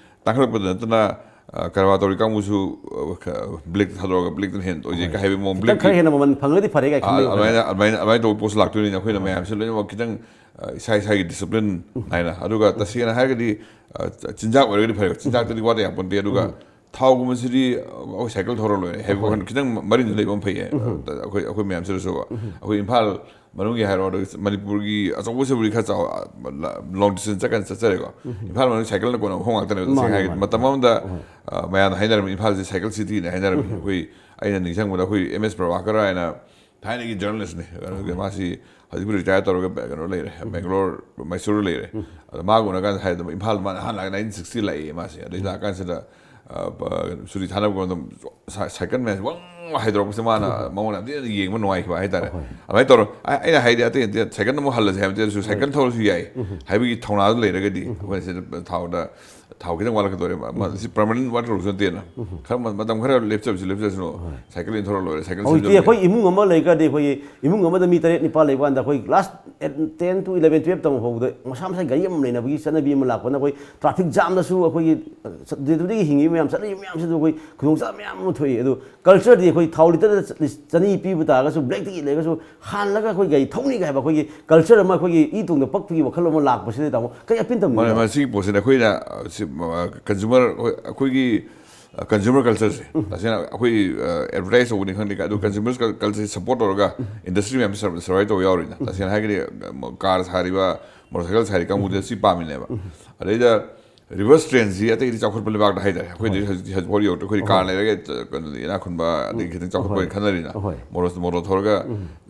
ꯇꯥꯡꯈꯠꯂꯛꯄꯗ ꯅꯠꯇꯅ, ꯑ, ꯀꯔꯕꯥꯔ ꯇꯧꯔꯤ ꯀꯥꯡꯕꯨꯁꯨ, ꯑ, ꯈ-, ꯕ꯭ꯂꯦꯛꯇ ꯊꯥꯗꯣꯛꯑꯒ ꯕ꯭ꯂꯦꯛꯇꯅ ꯍꯦꯟꯅ ꯑꯣꯏꯖꯩ ꯀꯥꯏ ꯍꯥꯏꯕꯒꯤ ꯃꯑꯣꯡ, ꯈꯤꯇꯪ ꯈꯔ ꯕ꯭ꯂꯦꯛꯀꯤ, ꯍꯦꯟꯅ ꯃꯃꯜ ꯐꯪꯉꯒꯗꯤ ꯐꯔꯦ ꯀꯥꯏ ꯑ, ꯈꯟꯕꯤꯕ ꯑꯗꯨꯃꯥꯏꯅ, ꯑꯗꯨꯃꯥꯏꯅ, ꯑꯗꯨꯃꯥꯏꯅ ꯇꯧꯕ ꯄꯣꯠꯁꯨ ꯂꯥꯛꯇꯣꯏꯅꯤꯅ ꯑꯩꯈꯣꯏꯅ ꯃꯌꯥꯝꯁꯦ ꯂꯣꯏꯅꯃꯛ ꯈꯤꯇꯪ, ꯑ, ꯏꯁꯥ ꯏꯁꯥꯒꯤ ꯗꯤꯁꯤꯄ꯭ꯂꯤꯟ ꯅꯥꯏꯅ, ꯑꯗꯨꯒ ꯇꯁꯦꯡꯅ ꯍꯥꯏꯔꯒꯗꯤ, ꯑ, ꯆ-, ꯆꯤꯟꯖꯥꯛ ꯑꯣꯏꯔꯒꯗꯤ ꯐꯔꯦ, ꯆꯤꯟꯖꯥꯛꯇꯗꯤ ꯋꯥꯠꯇ ꯌꯥꯄꯣꯟꯇꯦ꯫ ꯑꯗꯨꯒ ꯊꯥꯎꯒꯨꯝꯕꯁꯤꯗꯤ, ꯑ, ꯑꯩꯈꯣꯏ ꯁꯥꯏꯀꯜ ꯊꯧꯔ ꯂꯣꯏꯔꯦ ꯍꯥꯏꯕ ꯋꯥꯈꯜ ꯈꯤꯇꯪ ꯃꯔꯤꯟꯁꯨ ꯂꯩꯕ ꯑꯃ ꯐꯩꯌꯦ꯫ ꯑ, ꯑꯩꯈꯣꯏ, ꯑꯩꯈꯣꯏ ꯃꯌꯥꯝꯁꯤꯗꯁꯨ ꯑꯩꯈꯣꯏ ꯏꯝꯐꯥꯜ ꯃꯅꯨꯡꯒꯤ ꯍꯥꯏꯔꯣ, ꯑꯗꯨꯒ ꯃꯅꯤꯄꯨꯔꯒꯤ ꯑꯆꯧꯕꯁꯤꯕꯨꯗꯤ ꯈꯔ ꯆꯥꯎ, ꯂꯣꯡ ꯗꯤꯁꯇꯦꯟꯁ ꯆꯠꯀꯥꯟ ꯆꯠꯆꯔꯦꯀꯣ꯫ ꯏꯝꯐꯥꯜ ꯃꯅꯨꯡ ꯁꯥꯏꯀꯜꯅ ꯀꯣꯟꯅ ꯈꯣꯡ ꯉꯥꯛꯇꯅꯦꯕ꯫ ꯇꯁꯦꯡꯅ ꯃꯥꯅꯦ, ꯍꯥꯏꯔꯒꯗꯤ ꯃꯥꯅꯦ꯫ ꯃꯇꯝ ꯑꯃꯗ, ꯑ, ꯃꯌꯥꯝꯅ ꯍꯥꯏꯅꯔꯝꯃꯤ ꯏꯝꯐꯥꯜꯁꯦ ꯁꯥꯏꯀꯜ ꯁꯤꯇꯤꯅꯦ ꯍꯥꯏꯅꯔꯝꯃꯤ꯫ ꯑꯩꯈꯣꯏ, ꯑꯩꯅ ꯅꯤꯡꯁꯤꯡꯕꯗ ꯑꯩꯈꯣꯏ ꯑꯦꯝ ꯑꯦꯁ ꯄ꯭ꯔꯚꯥꯀꯔ ꯍꯥꯏꯅ ꯊꯥꯏꯅꯒꯤ ꯖꯔꯅꯦꯂꯤꯁ꯭ꯠꯅꯤ꯫ ꯀꯩꯅꯣꯒꯤ ꯃꯥꯁꯤ ꯍꯧꯖꯤꯛꯄꯨꯗꯤ ꯔꯤꯇꯥꯌꯔ ꯇꯧꯔꯒ ꯀꯩꯅꯣ ꯂꯩꯔꯦ, ꯕꯦꯡꯒꯂꯣꯔ, ꯃꯩꯁꯨꯔ ꯂꯩꯔꯦ꯫ ꯑꯗꯣ ꯃꯥꯒ ꯎꯅꯀꯥꯟꯗ ꯍꯥꯏꯗꯕ ꯏꯝꯐꯥꯜ ꯃꯥꯅ ꯑꯍꯥꯟꯕ ꯂꯥꯛꯑꯦ ꯅꯥꯏꯟꯇꯤꯟ ꯁꯤꯛꯁꯇꯤ ꯂꯥꯛꯑꯦ ꯃꯥꯁꯦ꯫ ꯑꯗꯩ ꯂꯥꯛꯑꯀꯥꯟꯁꯤꯗ, ꯑ, ꯄ-, ꯁꯨꯇꯤ ꯊꯥꯅꯕ ꯃꯇꯝꯗ ꯁꯥ-, ꯁꯥꯏꯀꯜ ꯃꯌꯥꯝꯁꯦ ꯋꯪ ꯍꯥꯏꯗꯣꯔꯛꯄꯁꯦ ꯃꯥꯅ ꯃꯉꯣꯟꯗ ꯌꯥꯝ ꯊꯤꯅ ꯌꯦꯡꯕ ꯅꯨꯡꯉꯥꯏꯈꯤꯕ ꯍꯥꯏꯇꯥꯔꯦ꯫ ꯑꯗꯨꯃꯥꯏꯅ ꯇꯧꯔ ꯑꯩ-, ꯑꯩꯅ ꯍꯥꯏꯗꯤ ꯑꯇꯩ ꯅꯠꯇꯦ, ꯁꯥꯏꯀꯜ ꯑꯃꯨꯛ ꯍꯜꯂꯁꯦ ꯍꯥꯏꯕ ꯅꯠꯇꯦ, ꯁꯥꯏꯀꯜ ꯊꯧꯔꯁꯨ ꯌꯥꯏ ꯍꯥꯏꯕꯒꯤ ꯊꯧꯅꯥꯗꯨ ꯂꯩꯔꯒꯗꯤ ꯑꯩꯈꯣꯏꯅ ꯁꯤꯗ ꯊꯥꯎꯗ ꯊꯥꯎ ꯈꯤꯇꯪ ꯋꯥꯠꯂꯛꯀꯗꯧꯔꯦꯕ꯫ ꯑꯃ ꯁꯤ ꯄꯔꯃꯅꯦꯟ ꯋꯥꯠꯇ꯭ꯔꯁꯨ ꯅꯠꯇꯦꯅ꯫ ꯈꯔ ꯃ-, ꯃꯇꯝ ꯈꯔ ꯂꯦꯞꯆꯕꯁꯨ ꯂꯦꯞꯆꯁꯅꯨ꯫ ꯁꯥꯏꯀꯜ ꯏꯟꯊꯧꯔ ꯂꯣꯏꯔꯦ, ꯁꯥꯏꯀꯜ ꯍꯧꯖꯤꯛꯇꯤ ꯁꯦꯝꯖꯤꯜꯂꯦ꯫ ꯑꯩꯈꯣꯏ ꯏꯃꯨꯡ ꯑꯃ ꯂꯩꯈ꯭ꯔꯗꯤ, ꯑꯩꯈꯣꯏꯒꯤ ꯏꯃꯨꯡ ꯑꯃꯗ ꯃꯤ ꯇꯔꯦꯠ ꯅꯤꯄꯥꯜ ꯂꯩꯕ ꯀꯥꯟꯗ, ꯑꯩꯈꯣꯏ class eight, ten to eleven, twelve ꯇꯝꯕ ꯐꯥꯎꯕꯗ ꯃꯁꯥ ꯃꯁꯥꯒꯤ ꯒꯥꯔꯤ ꯑꯃ ꯂꯩꯅꯕꯒꯤ ꯆꯠꯅꯕꯤ ꯑꯃ ꯂꯥꯛꯄꯅ, ꯑꯩꯈꯣꯏ ꯇ꯭ꯔꯥꯐꯤꯛ ꯖꯥꯝꯗꯁꯨ ꯑꯩꯈꯣꯏꯒꯤ ꯗꯦ ꯇꯨ ꯗꯦꯒꯤ ꯍꯤꯡꯉꯤꯕ ꯃꯌꯥꯝ, ꯆꯠꯅꯔꯤꯕ ꯃꯌꯥꯝꯁꯤꯗ ꯑꯩꯈꯣꯏ ꯈꯨꯗꯣꯡꯆꯥꯕ ꯃꯌꯥꯝ ꯑꯃ ꯊꯣꯛꯏ꯫ ꯑꯗꯨ ꯀꯜꯆꯔꯗꯤ ꯑꯩꯈꯣꯏ ꯊꯥꯎ ꯂꯤꯇꯔꯗ ꯆ-, ꯆꯅꯤ ꯄꯤꯕ ꯇꯥꯔꯒꯁꯨ, ꯕ꯭ꯂꯦꯛꯇꯒꯤ ꯂꯩꯔꯒꯁꯨ ꯍꯥꯜꯂꯒ ꯑꯩꯈꯣꯏ ꯒꯥꯔꯤ ꯊꯧꯅꯤꯒ ꯍꯥꯏꯕ ꯑꯩꯈꯣꯏꯒꯤ ꯀꯜꯆꯔ ꯑꯃ, ꯑꯩꯈꯣꯏꯒꯤ ꯏ ꯇꯣꯡꯗ ꯄꯛꯄꯒꯤ ꯋꯥꯈꯜꯂꯣꯟ ꯑꯃ ꯂꯥꯛꯄꯁꯤꯗ, ꯇꯥꯃꯣ, ꯀꯔꯤ ꯑꯄꯤꯟ ꯇꯝꯕꯤꯕ? ꯃꯥꯅꯦ, ꯃꯁꯤꯒꯤ ꯄꯣꯠꯁꯤꯗ ꯑꯩꯈꯣꯏꯅ, ꯑ, ꯁꯤ, ꯑ, ꯀꯟꯖꯨꯃꯔ, ꯑꯩꯈꯣꯏ, ꯑꯩꯈꯣꯏꯒꯤ, ꯑ, ꯀꯟꯖꯨꯃꯔ ꯀꯜꯆꯔꯁꯦ, ꯇꯁꯦꯡꯅ ꯑꯩꯈꯣꯏ, ꯑ, ꯑꯦꯗꯚꯔꯇꯥꯏꯁ ꯇꯧꯕꯅꯤ ꯈꯪꯗꯦ, ꯑꯗꯨ ꯀꯟꯖꯨꯃꯔ ꯀꯜ-, ꯀꯜꯆꯔꯁꯦ ꯁꯞꯄꯣꯔꯠ ꯇꯧꯔꯒ ꯏꯟꯗꯁꯇ꯭ꯔꯤ ꯃꯌꯥꯝꯁꯦ ꯁꯔ-, ꯁꯔꯚꯥꯏꯚ ꯇꯧꯕ ꯌꯥꯎꯔꯤꯅ꯫ ꯇꯁꯦꯡꯅ ꯍꯥꯏꯔꯒꯗꯤ, ꯑ, ꯀꯥꯔ ꯁꯥꯔꯤꯕ, ꯃꯣꯇꯣꯔ ꯁꯥꯏꯀꯜ ꯁꯥꯔꯤ ꯀꯥꯡꯕꯨꯁꯦ ꯁꯤ ꯄꯥꯝꯃꯤꯅꯦꯕ꯫ ꯑꯗꯩꯗ ꯔꯤꯚꯔꯁ ꯇ꯭ꯔꯦꯟꯁꯤ ꯑꯇꯩꯗꯤ ꯆꯥꯎꯈꯠꯄ ꯂꯩꯕꯥꯛꯇ ꯍꯥꯏꯇꯥꯔꯦ, ꯑꯩꯈꯣꯏꯗꯤ ꯍꯧꯖꯤꯛ, ꯍꯧꯖꯤꯛꯐꯥꯎ ꯌꯧꯗ꯭ꯔꯦ꯫ ꯑꯩꯈꯣꯏꯗꯤ ꯀꯥꯔ ꯂꯩꯔꯒ, ꯑ, ꯀꯩꯅꯣꯗꯤ ꯏꯅꯥꯛ ꯈꯨꯟꯕ, ꯑꯗꯒꯤ ꯈꯤꯇꯪ ꯆꯥꯎꯈꯠꯄ ꯈꯟꯅꯔꯤꯅ꯫ ꯃꯣꯇꯣꯔ, ꯃꯣꯇꯣꯔ ꯊꯧꯔꯒ,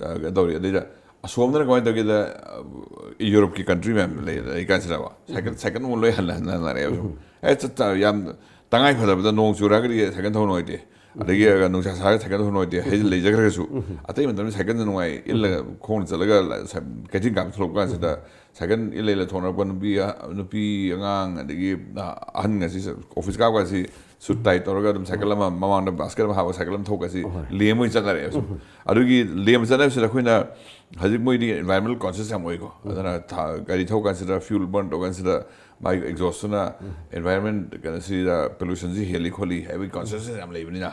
ꯑ, ꯀꯩꯅꯣ ꯇꯧꯔꯤ꯫ ꯑꯗꯩꯗ ꯑꯁꯣꯝꯗꯅ ꯀꯃꯥꯏꯅ ꯇꯧꯒꯦꯗ, ꯑ, ꯌꯨꯔꯣꯞꯀꯤ ꯀꯟꯇ꯭ꯔꯤ ꯃꯌꯥꯝ ꯂꯩ, ꯂꯩ ꯀꯥꯟꯁꯤꯗꯕ ꯁꯥꯏꯀꯜ, ꯁꯥꯏꯀꯜ ꯑꯃꯨꯛ ꯂꯣꯏ ꯍꯜꯂ-, ꯍꯟꯅꯔꯦꯕ ꯁꯨꯝ꯫ ꯑꯦ, ꯆꯠ-, ꯆꯠ-, ꯌꯥꯝ ꯇꯉꯥꯏ ꯐꯗꯕꯗ ꯅꯣꯡ ꯆꯨꯔꯛꯑꯒꯗꯤ ꯁꯥꯏꯀꯜ ꯊꯧ ꯅꯨꯡꯉꯥꯏꯇꯦ꯫ ꯑꯗꯒꯤ, ꯑ, ꯅꯨꯡꯁꯥ ꯁꯥꯔꯒ ꯁꯥꯏꯀꯜ ꯊꯧ ꯅꯨꯡꯉꯥꯏꯇꯦ꯫ ꯍꯥꯏꯗꯤ ꯂꯩꯖꯈ꯭ꯔꯒꯁꯨ ꯑꯇꯩ ꯃꯇꯝꯗ ꯁꯥꯏꯀꯜꯗ ꯅꯨꯡꯉꯥꯏ, ꯏꯜꯂꯒ ꯈꯣꯡꯅ ꯆꯠꯂꯒ ꯂ-, ꯁ-, ꯀꯩꯊꯦꯜ ꯀꯥꯞꯄ ꯊꯣꯛꯂꯛꯄ ꯀꯥꯟꯁꯤꯗ ꯁꯥꯏꯀꯜ ꯏꯜ ꯂꯩꯂ ꯊꯧꯅꯔꯛꯄ ꯅꯨꯄꯤ ꯑ-, ꯅꯨꯄꯤ ꯑꯉꯥꯡ, ꯑꯗꯒꯤ, ꯑ, ꯑꯍꯟꯒꯁꯤ ꯁ-, ꯑꯣꯐꯤꯁ ꯀꯥꯞꯄꯒꯁꯤ ꯁꯨꯠ ꯇꯥꯏ ꯇꯧꯔꯒ ꯑꯗꯨꯝ ꯁꯥꯏꯀꯜ ꯑꯃ ꯃꯃꯥꯡꯗ ꯕꯥꯁꯀꯦꯠ ꯑꯃ ꯍꯥꯞꯄꯒ ꯁꯥꯏꯀꯜ ꯑꯃ ꯊꯧꯀꯁꯤ ꯂꯦꯝ ꯑꯣꯏꯅ ꯆꯠꯅꯔꯦꯕ ꯁꯨꯝ꯫ ꯑꯗꯨꯒꯤ ꯂꯦꯝ ꯆꯠꯅꯕꯁꯤꯗ ꯑꯩꯈꯣꯏꯅ ꯍꯧꯖꯤꯛ ꯃꯣꯏꯗꯤ ꯏꯟꯚꯥꯏꯔꯣꯟꯃꯦꯟꯇꯦꯜ ꯀꯣꯟꯁꯤꯌꯁ ꯌꯥꯝ ꯑꯣꯏꯀꯣ꯫ ꯑꯗꯨꯅ ꯊ-, ꯒꯥꯔꯤ ꯊꯧ ꯀꯥꯟꯁꯤꯗ, ꯐ꯭ꯌꯨꯜ ꯕꯔꯟ ꯇꯧ ꯀꯥꯟꯁꯤꯗ ꯃꯥꯒꯤ ꯑꯦꯛꯖꯣꯁꯇꯨꯅ ꯏꯟꯚꯥꯏꯔꯣꯟꯃꯦꯟ ꯀꯩꯅꯣꯁꯤꯗ ꯄꯣꯂꯨꯁꯟꯁꯤ ꯍꯦꯜꯂꯤ ꯈꯣꯠꯂꯤ ꯍꯥꯏꯕꯒꯤ ꯀꯣꯟꯁꯤꯌꯁ ꯌꯥꯝ ꯂꯩꯕꯅꯤꯅ꯫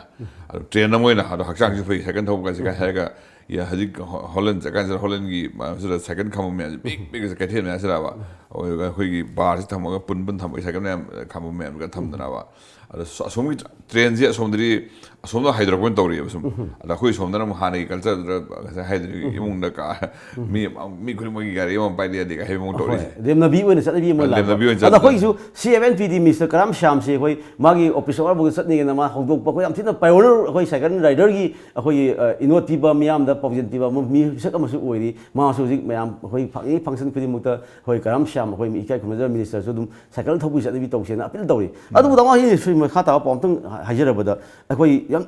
ꯑꯗꯨ ꯇ꯭ꯔꯦꯟ ꯑꯃ ꯑꯣꯏꯅ ꯑꯗꯣ ꯍꯛꯆꯥꯡꯁꯨ ꯐꯩ, ꯁꯥꯏꯀꯜ ꯊꯧꯕ ꯀꯥꯟꯁꯤ ꯀꯥꯏ ꯍꯥꯏꯔꯒ, ꯌꯥ, ꯍꯧꯖꯤꯛ ꯍꯣ-, ꯍꯣꯂꯦꯟ ꯆꯠꯀꯥꯟꯁꯤꯗ ꯍꯣꯂꯦꯟꯒꯤ ꯃꯌꯥꯝꯁꯤꯗ ꯁꯥꯏꯀꯜ ꯈꯝꯕ ꯃꯌꯥꯝꯁꯦ ꯄꯤꯛ ꯄꯤꯛ ꯀꯩꯊꯦꯜ ꯃꯌꯥꯝꯁꯤꯗꯕ ꯑꯩꯈꯣꯏꯒꯤ ꯕꯥꯔꯁꯤ ꯊꯝꯃꯒ ꯄꯨꯟ ꯄꯨꯟ ꯊꯝꯕꯒꯤ ꯁꯥꯏꯀꯜ ꯃꯌꯥꯝ ꯈꯝꯕ ꯃꯌꯥꯝꯒ ꯊꯝꯗꯅꯕ꯫ ꯑꯗ ꯁ- ꯑꯁꯣꯝꯒꯤ ꯇ꯭ꯔꯦꯟꯁꯦ ꯑꯁꯣꯝꯗꯗꯤ ꯑꯁꯣꯝꯗ ꯍꯥꯏꯗꯣꯔꯛꯄ ꯑꯣꯏꯅ ꯇꯧꯔꯤꯑꯕ ꯁꯨꯝ꯫ ꯑꯗ ꯑꯩꯈꯣꯏ ꯁꯣꯝꯗꯅ ꯑꯃꯨꯛ ꯍꯥꯟꯅꯒꯤ ꯀꯜꯆꯔꯗꯨꯗ ꯉꯁꯥꯏ ꯍꯥꯏꯗꯣꯏꯔꯤ, ꯏꯃꯨꯡꯗ ꯀꯥ ꯃꯤ ꯃꯤ ꯈꯨꯗꯤꯡꯃꯛꯀꯤ ꯒꯥꯔꯤ ꯑꯃ ꯄꯥꯏꯔꯛꯑꯗꯤ ꯍꯥꯏꯕ ꯃꯑꯣꯡ ꯇꯧꯔꯤꯁꯦ꯫ ꯂꯦꯝꯅꯕꯤ ꯑꯣꯏꯅ ꯆꯠꯅꯕꯤ ꯑꯃ ꯑ, ꯂꯥꯛꯄ꯫ ꯂꯦꯝꯅꯕꯤ ꯑꯣꯏꯅ ꯑꯗ ꯆꯠꯄ꯫ ꯑꯩꯈꯣꯏꯒꯤꯁꯨ ꯁꯤ ꯑꯦꯐ ꯑꯦꯟ ꯄꯤ ꯗꯤ ꯃꯤꯁꯇꯔ ꯀꯔꯥꯝ ꯁ꯭ꯌꯥꯝꯁꯦ ꯑꯩꯈꯣꯏ ꯃꯥꯒꯤ ꯑꯣꯐꯤꯁ ꯑꯋꯥꯔꯐꯥꯎꯗ ꯆꯠꯅꯤꯡꯉꯦꯅ ꯃꯥ ꯍꯧꯗꯣꯛꯄ, ꯑꯩꯈꯣꯏ ꯌꯥꯝ ꯊꯤꯅ ꯄꯥꯏꯑꯣꯅꯔ, ꯑꯩꯈꯣꯏ ꯁꯥꯏꯀꯜ ꯔꯥꯏꯗꯔꯒꯤ ꯑꯩꯈꯣꯏꯒꯤ ꯑ, ꯏꯅꯣꯠ ꯄꯤꯕ, ꯃꯤꯌꯥꯝꯗ ꯄꯥꯎꯖꯦꯜ ꯄꯤꯕ ꯑꯃ, ꯃꯤꯁꯛ ꯑꯃꯁꯨ ꯑꯣꯏꯔꯤ꯫ ꯃꯥꯁꯨ ꯍꯧꯖꯤꯛ ꯃꯌꯥꯝ ꯑꯩꯈꯣꯏ ꯐꯪꯉꯤ ꯐꯪꯁꯟ ꯈꯨꯗꯤꯡꯃꯛꯇ ꯑꯩꯈꯣꯏ ꯀꯔꯥꯝ ꯁ꯭ꯌꯥꯝ, ꯑꯩꯈꯣꯏ ꯏꯀꯥꯏ ꯈꯨꯝꯅꯖꯕ ꯃꯤꯅꯤꯁꯇꯔꯁꯨ ꯑꯗꯨꯝ ꯁꯥꯏꯀꯜ ꯊꯧꯕꯒꯤ ꯆꯠꯅꯕꯤ ꯇꯧꯁꯦꯅ ꯑꯄꯤꯜ ꯇꯧꯔꯤ꯫ ꯑꯗꯨꯕꯨ ꯇꯥꯃꯣ, ꯑꯩꯅ ꯁꯤ ꯃꯈꯥ ꯇꯥꯕ ꯄꯥꯎ ꯑꯝꯇꯪ ꯍꯥꯏꯖꯔꯕꯗ, ꯑꯩꯈꯣꯏ ꯌꯥꯝ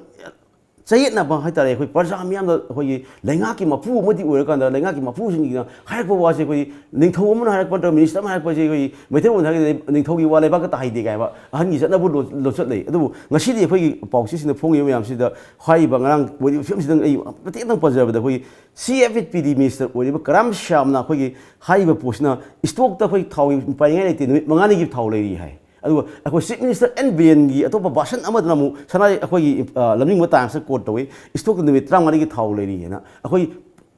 ꯆꯌꯦꯠꯅꯕ ꯍꯥꯏꯇꯥꯔꯦ, ꯑꯩꯈꯣꯏ ꯄ꯭ꯔꯖꯥ ꯃꯤꯌꯥꯝꯗ ꯑꯩꯈꯣꯏꯒꯤ ꯂꯩꯉꯥꯛꯀꯤ ꯃꯄꯨ ꯑꯃꯗꯤ ꯑꯣꯏꯔꯀꯥꯟꯗ ꯂꯩꯉꯥꯛꯀꯤ ꯃꯄꯨꯁꯤꯡꯁꯤꯅ ꯍꯥꯏꯔꯛꯄ ꯋꯥꯁꯦ ꯑꯩꯈꯣꯏ ꯅꯤꯡꯊꯧ ꯑꯃꯅ ꯍꯥꯏꯔꯛꯄ ꯅꯠꯇ꯭ꯔꯒ ꯃꯤꯅꯤꯁꯇꯔ ꯑꯃꯅ ꯍꯥꯏꯔꯛꯄꯁꯦ ꯑꯩꯈꯣꯏ ꯃꯩꯇꯩꯂꯣꯟꯗ ꯍꯥꯏꯔꯒꯗꯤ ꯅꯤꯡꯊꯧꯒꯤ ꯋꯥ ꯂꯩꯕꯥꯛꯇ ꯇꯥꯍꯩꯗꯦ ꯀꯥꯏ ꯍꯥꯏꯕ ꯑꯍꯟꯒꯤ ꯆꯠꯅꯕ ꯂꯣ-, ꯂꯣꯟꯆꯠ ꯂꯩ꯫ ꯑꯗꯨꯕꯨ ꯉꯁꯤꯗꯤ ꯑꯩꯈꯣꯏꯒꯤ ꯄꯥꯎꯆꯦꯁꯤꯡꯗ ꯐꯣꯡꯉꯤꯕ ꯃꯌꯥꯝꯁꯤꯗ ꯍꯥꯏꯔꯤꯕ ꯉꯔꯥꯡ ꯑꯣꯏꯔꯤꯕ ꯐꯤꯕꯝꯁꯤꯗ ꯑꯩ ꯃꯇꯦꯛ ꯑꯃꯇꯪ ꯄꯟꯖꯔꯕꯗ ꯑꯩꯈꯣꯏꯒꯤ ꯁꯤ ꯑꯦꯐ ꯄꯤ ꯗꯤ ꯃꯤꯅꯤꯁꯇꯔ ꯑꯣꯏꯔꯤꯕ ꯀꯔꯥꯝ ꯁ꯭ꯌꯥꯝꯅ ꯑꯩꯈꯣꯏꯒꯤ ꯍꯥꯏꯔꯤꯕ ꯄꯣꯠꯁꯤꯅ ꯏꯁꯇꯣꯛꯇ ꯑꯩꯈꯣꯏ ꯊꯥꯎꯒꯤ ꯄꯥꯏꯅꯤꯡꯉꯥꯏ ꯂꯩꯇꯦ, ꯅꯨꯃꯤꯠ ꯃꯉꯥꯅꯤꯒꯤ ꯊꯥꯎ ꯂꯩꯔꯤ ꯍꯥꯏ꯫ ꯑꯗꯨꯒ ꯑꯩꯈꯣꯏ ꯆꯤꯐ ꯃꯤꯅꯤꯁꯇꯔ ꯑꯦꯟ ꯕꯤꯔꯦꯟꯒꯤ ꯑꯇꯣꯞꯄ ꯚꯥꯁꯟ ꯑꯃꯗꯅ ꯑꯃꯨꯛ ꯁꯅꯥ ꯑꯩꯈꯣꯏꯒꯤ ꯑ, ꯂꯝꯖꯤꯡꯕ ꯇꯥꯏꯝꯁꯇ ꯀꯣꯠ ꯇꯧꯏ, ꯏꯁꯇꯣꯛꯇ ꯅꯨꯃꯤꯠ ꯇꯔꯥꯃꯉꯥꯅꯤꯒꯤ ꯊꯥꯎ ꯂꯩꯔꯤ ꯍꯥꯏꯅ꯫ ꯑꯩꯈꯣꯏ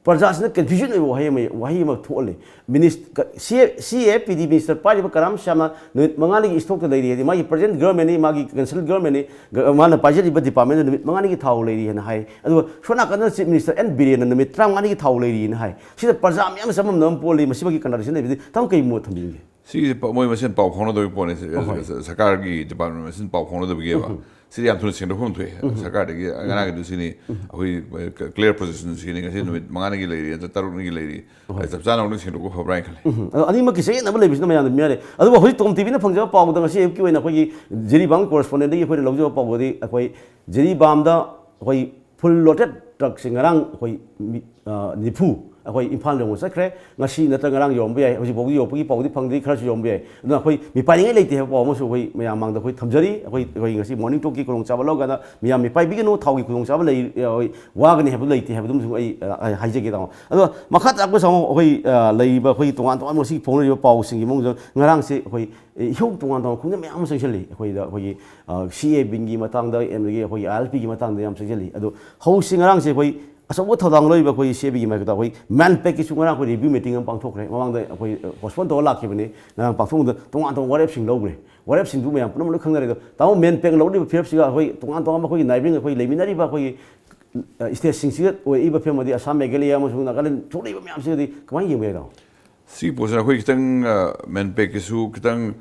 ꯄ꯭ꯔꯖꯥꯁꯤꯅ ꯀꯟꯐ꯭ꯌꯨꯖꯟ ꯑꯣꯏꯕ ꯋꯥꯍꯩ ꯑꯃ ꯋꯥꯍꯩ ꯑꯃ ꯊꯣꯛꯍꯜꯂꯤ꯫ ꯃꯤꯅꯤꯁ-, ꯀ-, ꯁꯤ ꯑꯦ-, ꯁꯤ ꯑꯦ ꯄꯤ ꯗꯤ ꯃꯤꯅꯤꯁꯇꯔ ꯄꯥꯏꯔꯤꯕ ꯀꯔꯥꯝ ꯁ꯭ꯌꯥꯝꯅ ꯅꯨꯃꯤꯠ ꯃꯉꯥꯅꯤꯒꯤ ꯏꯁꯇꯣꯛꯇ ꯂꯩꯔꯤ ꯍꯥꯏꯗꯤ ꯃꯥꯒꯤ ꯄ꯭ꯔꯖꯦꯟ ꯒꯔꯃꯦꯟꯅꯤ, ꯃꯥꯒꯤ ꯀꯟꯁꯔꯟ ꯒꯔꯃꯦꯟꯅꯤ, ꯒ-, ꯃꯥꯅ ꯄꯥꯏꯖꯔꯤꯕ ꯗꯤꯄꯥꯔꯠꯃꯦꯟꯗ ꯅꯨꯃꯤꯠ ꯃꯉꯥꯅꯤꯒꯤ ꯊꯥꯎ ꯂꯩꯔꯤ ꯍꯥꯏꯅ ꯍꯥꯏ꯫ ꯑꯗꯨꯒ ꯁꯣꯝ ꯅꯥꯀꯟꯗ ꯆꯤꯐ ꯃꯤꯅꯤꯁꯇꯔ ꯑꯦꯟ ꯕꯤꯔꯦꯟꯅ ꯅꯨꯃꯤꯠ ꯇꯔꯥꯃꯉꯥꯅꯤꯒꯤ ꯊꯥꯎ ꯂꯩꯔꯤꯅ ꯍꯥꯏ꯫ ꯁꯤꯗ ꯄ꯭ꯔꯖꯥ ꯃꯌꯥꯝ ꯆꯃꯝꯅꯕ ꯑꯃ ꯄꯣꯛꯍꯜꯂꯤ꯫ ꯃꯁꯤꯃꯛꯀꯤ ꯀꯟꯇ꯭ꯔꯥꯗꯤꯛꯁꯟ ꯂꯩꯕꯗꯤ ꯇꯥꯃꯣ ꯀꯩ ꯃꯣꯠ ꯊꯝꯕꯤꯅꯤꯡꯒꯦ? ꯁꯤꯒꯤꯁꯦ ꯄ-, ꯃꯣꯏ ꯃꯁꯦꯟ ꯄꯥꯎ ꯐꯥꯎꯅꯗꯕꯒꯤ ꯄꯣꯠꯅꯤ꯫ ꯁ-, ꯑꯍꯣꯏ꯫ ꯁ-, ꯁꯔꯀꯥꯔꯒꯤ ꯗꯤꯄꯥꯔꯠꯃꯦꯟ ꯃꯁꯦꯟ ꯄꯥꯎ ꯐꯥꯎꯅꯗꯕꯒꯤꯕ꯫ ꯁꯤꯗꯤ ꯌꯥꯝ ꯊꯨꯅ ꯁꯦꯡꯗꯣꯛꯐꯝ ꯊꯣꯛꯑꯦ꯫ ꯁꯔꯀꯥꯔꯗꯒꯤ ꯉꯔꯥꯡꯒꯤꯗꯨ ꯁꯤꯅꯤ, ꯑꯩꯈꯣꯏ ꯀ꯭ꯂꯤꯌꯥꯔ ꯄꯣꯖꯤꯁꯟ ꯁꯤꯅꯤ, ꯉꯁꯤ ꯅꯨꯃꯤꯠ ꯃꯉꯥꯅꯤꯒꯤ ꯂꯩꯔꯤ ꯅꯠꯇ꯭ꯔ ꯇꯔꯨꯛꯅꯤꯒꯤ ꯂꯩꯔꯤ꯫ ꯑꯩ ꯆꯞ ꯆꯥꯅ ꯑꯃꯨꯛꯇꯪ ꯁꯦꯡꯗꯣꯛꯄ ꯐꯕ꯭ꯔꯥ ꯍꯥꯏꯅ ꯈꯜꯂꯤ꯫ ꯎꯝ꯫ ꯑꯗꯣ ꯑꯅꯤꯃꯛꯀꯤ ꯆꯌꯦꯠꯅꯕ ꯂꯩꯕꯁꯤꯅ ꯃꯌꯥꯝꯗ ꯃꯤꯌꯥꯔꯦ꯫ ꯑꯗꯨꯕꯨ ꯍꯧꯖꯤꯛ ꯇꯣꯝ ꯇꯤꯚꯤꯅ ꯐꯪꯖꯕ ꯄꯥꯎꯗ ꯉꯁꯤ ꯑꯌꯨꯛꯀꯤ ꯑꯣꯏꯅ ꯑꯩꯈꯣꯏꯒꯤ ꯖꯤꯔꯤꯕꯥꯝ ꯀꯣꯔꯦꯁꯄꯣꯟꯗꯦꯟꯗꯒꯤ ꯑꯩꯈꯣꯏꯅ ꯂꯧꯖꯕ ꯄꯥꯎꯗꯗꯤ ꯑꯩꯈꯣꯏ ꯖꯤꯔꯤꯕꯥꯝꯗ ꯑꯩꯈꯣꯏ ꯐꯨꯜ ꯂꯣꯗꯦꯗ ꯇ꯭ꯔꯛꯁꯦ ꯉꯔꯥꯡ ꯑꯩꯈꯣꯏ ꯃꯤ, ꯑ, ꯅꯤꯐꯨ ꯑꯩꯈꯣꯏ ꯏꯝꯐꯥꯜ ꯌꯧꯅ ꯆꯠꯈ꯭ꯔꯦ꯫ ꯉꯁꯤ ꯅꯠꯇ꯭ꯔꯒ ꯉꯔꯥꯡ ꯌꯧꯔꯝꯕ ꯌꯥꯏ꯫ ꯍꯧꯖꯤꯛꯐꯥꯎꯗꯤ ꯌꯧꯔꯛꯄꯒꯤ ꯄꯥꯎꯗꯤ ꯐꯪꯗ꯭ꯔꯤ, ꯈꯔꯁꯨ ꯌꯧꯔꯝꯕ ꯌꯥꯏ꯫ ꯑꯗꯨꯅ ꯑꯩꯈꯣꯏ ꯃꯤꯄꯥꯏꯅꯤꯡꯉꯥꯏ ꯂꯩꯇꯦ ꯍꯥꯏꯕ ꯄꯥꯎ ꯑꯃꯁꯨ ꯑꯩꯈꯣꯏ ꯃꯌꯥꯝ ꯃꯥꯡꯗ ꯑꯩꯈꯣꯏ ꯊꯝꯖꯔꯤ꯫ ꯑꯩꯈꯣꯏ, ꯑꯩꯈꯣꯏ ꯉꯁꯤ ꯃꯣꯔꯅꯤꯡ ꯇꯣꯛꯀꯤ ꯈꯨꯗꯣꯡꯆꯥꯕ ꯂꯧꯔꯀꯥꯟꯗ ꯃꯤꯌꯥꯝ ꯃꯤꯄꯥꯏꯕꯤꯒꯅꯨ, ꯊꯥꯎꯒꯤ ꯈꯨꯗꯣꯡꯆꯥꯕ ꯂꯩ, ꯑ, ꯋꯥꯒꯅꯤ ꯍꯥꯏꯕꯗꯨ ꯂꯩꯇꯦ ꯍꯥꯏꯕꯗꯨꯃꯁꯨ ꯑꯩ, ꯑ, ꯍꯥꯏꯖꯒꯦ ꯇꯥꯃꯣ꯫ ꯑꯗꯣ ꯃꯈꯥ ꯇꯥꯔꯛꯄ ꯁꯥꯃꯣ ꯑꯩꯈꯣꯏ, ꯑ, ꯂꯩꯔꯤꯕ ꯑꯩꯈꯣꯏꯒꯤ ꯇꯣꯉꯥꯟ ꯇꯣꯉꯥꯟꯕ ꯉꯁꯤ ꯐꯣꯡꯅꯔꯤꯕ ꯄꯥꯎꯁꯤꯡꯒꯤ ꯃꯅꯨꯡꯗ ꯉꯔꯥꯡꯁꯦ ꯑꯩꯈꯣꯏ ꯏꯍꯧ ꯇꯣꯉꯥꯟ ꯇꯣꯉꯥꯟꯕ ꯈꯣꯡꯖꯪ ꯃꯌꯥꯝ ꯑꯃ ꯆꯪꯁꯤꯜꯂꯤ꯫ ꯑꯩꯈꯣꯏꯗ ꯑꯩꯈꯣꯏꯒꯤ, ꯑ, ꯁꯤ ꯑꯦ ꯕꯤꯟꯒꯤ ꯃꯇꯥꯡꯗ, ꯑꯗꯒꯤ ꯑꯩꯈꯣꯏꯒꯤ ꯑꯥꯏ ꯑꯦꯜ ꯄꯤꯒꯤ ꯃꯇꯥꯡꯗ ꯌꯥꯝ ꯆꯪꯁꯤꯜꯂꯤ꯫ ꯑꯗꯣ ꯍꯧꯖꯤꯛꯁꯤ ꯉꯔꯥꯡꯁꯦ ꯑꯩꯈꯣꯏ ꯑꯆꯧꯕ ꯊꯧꯗꯥꯡ ꯂꯧꯔꯤꯕ ꯑꯩꯈꯣꯏ ꯁꯤ ꯑꯦ ꯕꯤꯒꯤ ꯃꯥꯏꯀꯩꯗ ꯑꯩꯈꯣꯏ ꯃꯦꯟꯄꯦꯛꯀꯤꯁꯨ ꯉꯔꯥꯡ ꯑꯩꯈꯣꯏ ꯔꯤꯚ꯭ꯌꯨ ꯃꯤꯇꯤꯡ ꯑꯃ ꯄꯥꯡꯊꯣꯛꯈ꯭ꯔꯦ꯫ ꯃꯃꯥꯡꯗ ꯑꯩꯈꯣꯏ, ꯑ, ꯄꯣꯁꯄꯣꯟ ꯇꯧꯔ ꯂꯥꯛꯈꯤꯕꯅꯤ꯫ ꯉꯔꯥꯡ ꯄꯥꯡꯊꯣꯛꯄꯗ ꯇꯣꯉꯥꯟ ꯇꯣꯉꯥꯟꯕ ꯋꯥꯔꯦꯞꯁꯤꯡ ꯂꯧꯈ꯭ꯔꯦ꯫ ꯋꯥꯔꯦꯞꯁꯤꯡꯗꯨ ꯃꯌꯥꯝ ꯄꯨꯝꯅꯃꯛ ꯂꯣꯏ ꯈꯪꯅꯔꯦ꯫ ꯑꯗꯣ ꯇꯥꯃꯣ, ꯃꯦꯟꯄꯦꯛꯅ ꯂꯧꯔꯤꯕ ꯐꯤꯔꯦꯞꯁꯤꯒ ꯑꯩꯈꯣꯏ ꯇꯣꯉꯥꯟ ꯇꯣꯉꯥꯟꯕ ꯑꯩꯈꯣꯏꯒꯤ neighbouring, ꯑꯩꯈꯣꯏ ꯂꯩꯃꯤꯟꯅꯔꯤꯕ ꯑꯩꯈꯣꯏꯒꯤ ꯁ꯭ꯇꯦꯠꯁꯤꯡꯁꯤꯒ ꯑꯣꯏꯔꯛꯏꯕ ꯐꯤꯕꯝ, ꯑꯃꯗꯤ ꯑꯁꯥꯝ, ꯃꯦꯘꯥꯂꯌꯥ ꯑꯃꯁꯨꯡ ꯅꯥꯒꯥꯂꯦꯟ ꯊꯣꯛꯂꯛꯏꯕ ꯃꯌꯥꯝꯁꯤꯒꯗꯤ ꯀꯃꯥꯏꯅ ꯌꯦꯡꯕ ꯌꯥꯏꯅꯣ? ꯁꯤꯒꯤ ꯄꯣꯠꯁꯤꯅ ꯑꯩꯈꯣꯏ ꯈꯤꯇꯪ, ꯃꯦꯟꯄꯦꯛꯀꯤꯁꯨ ꯈꯤꯇꯪ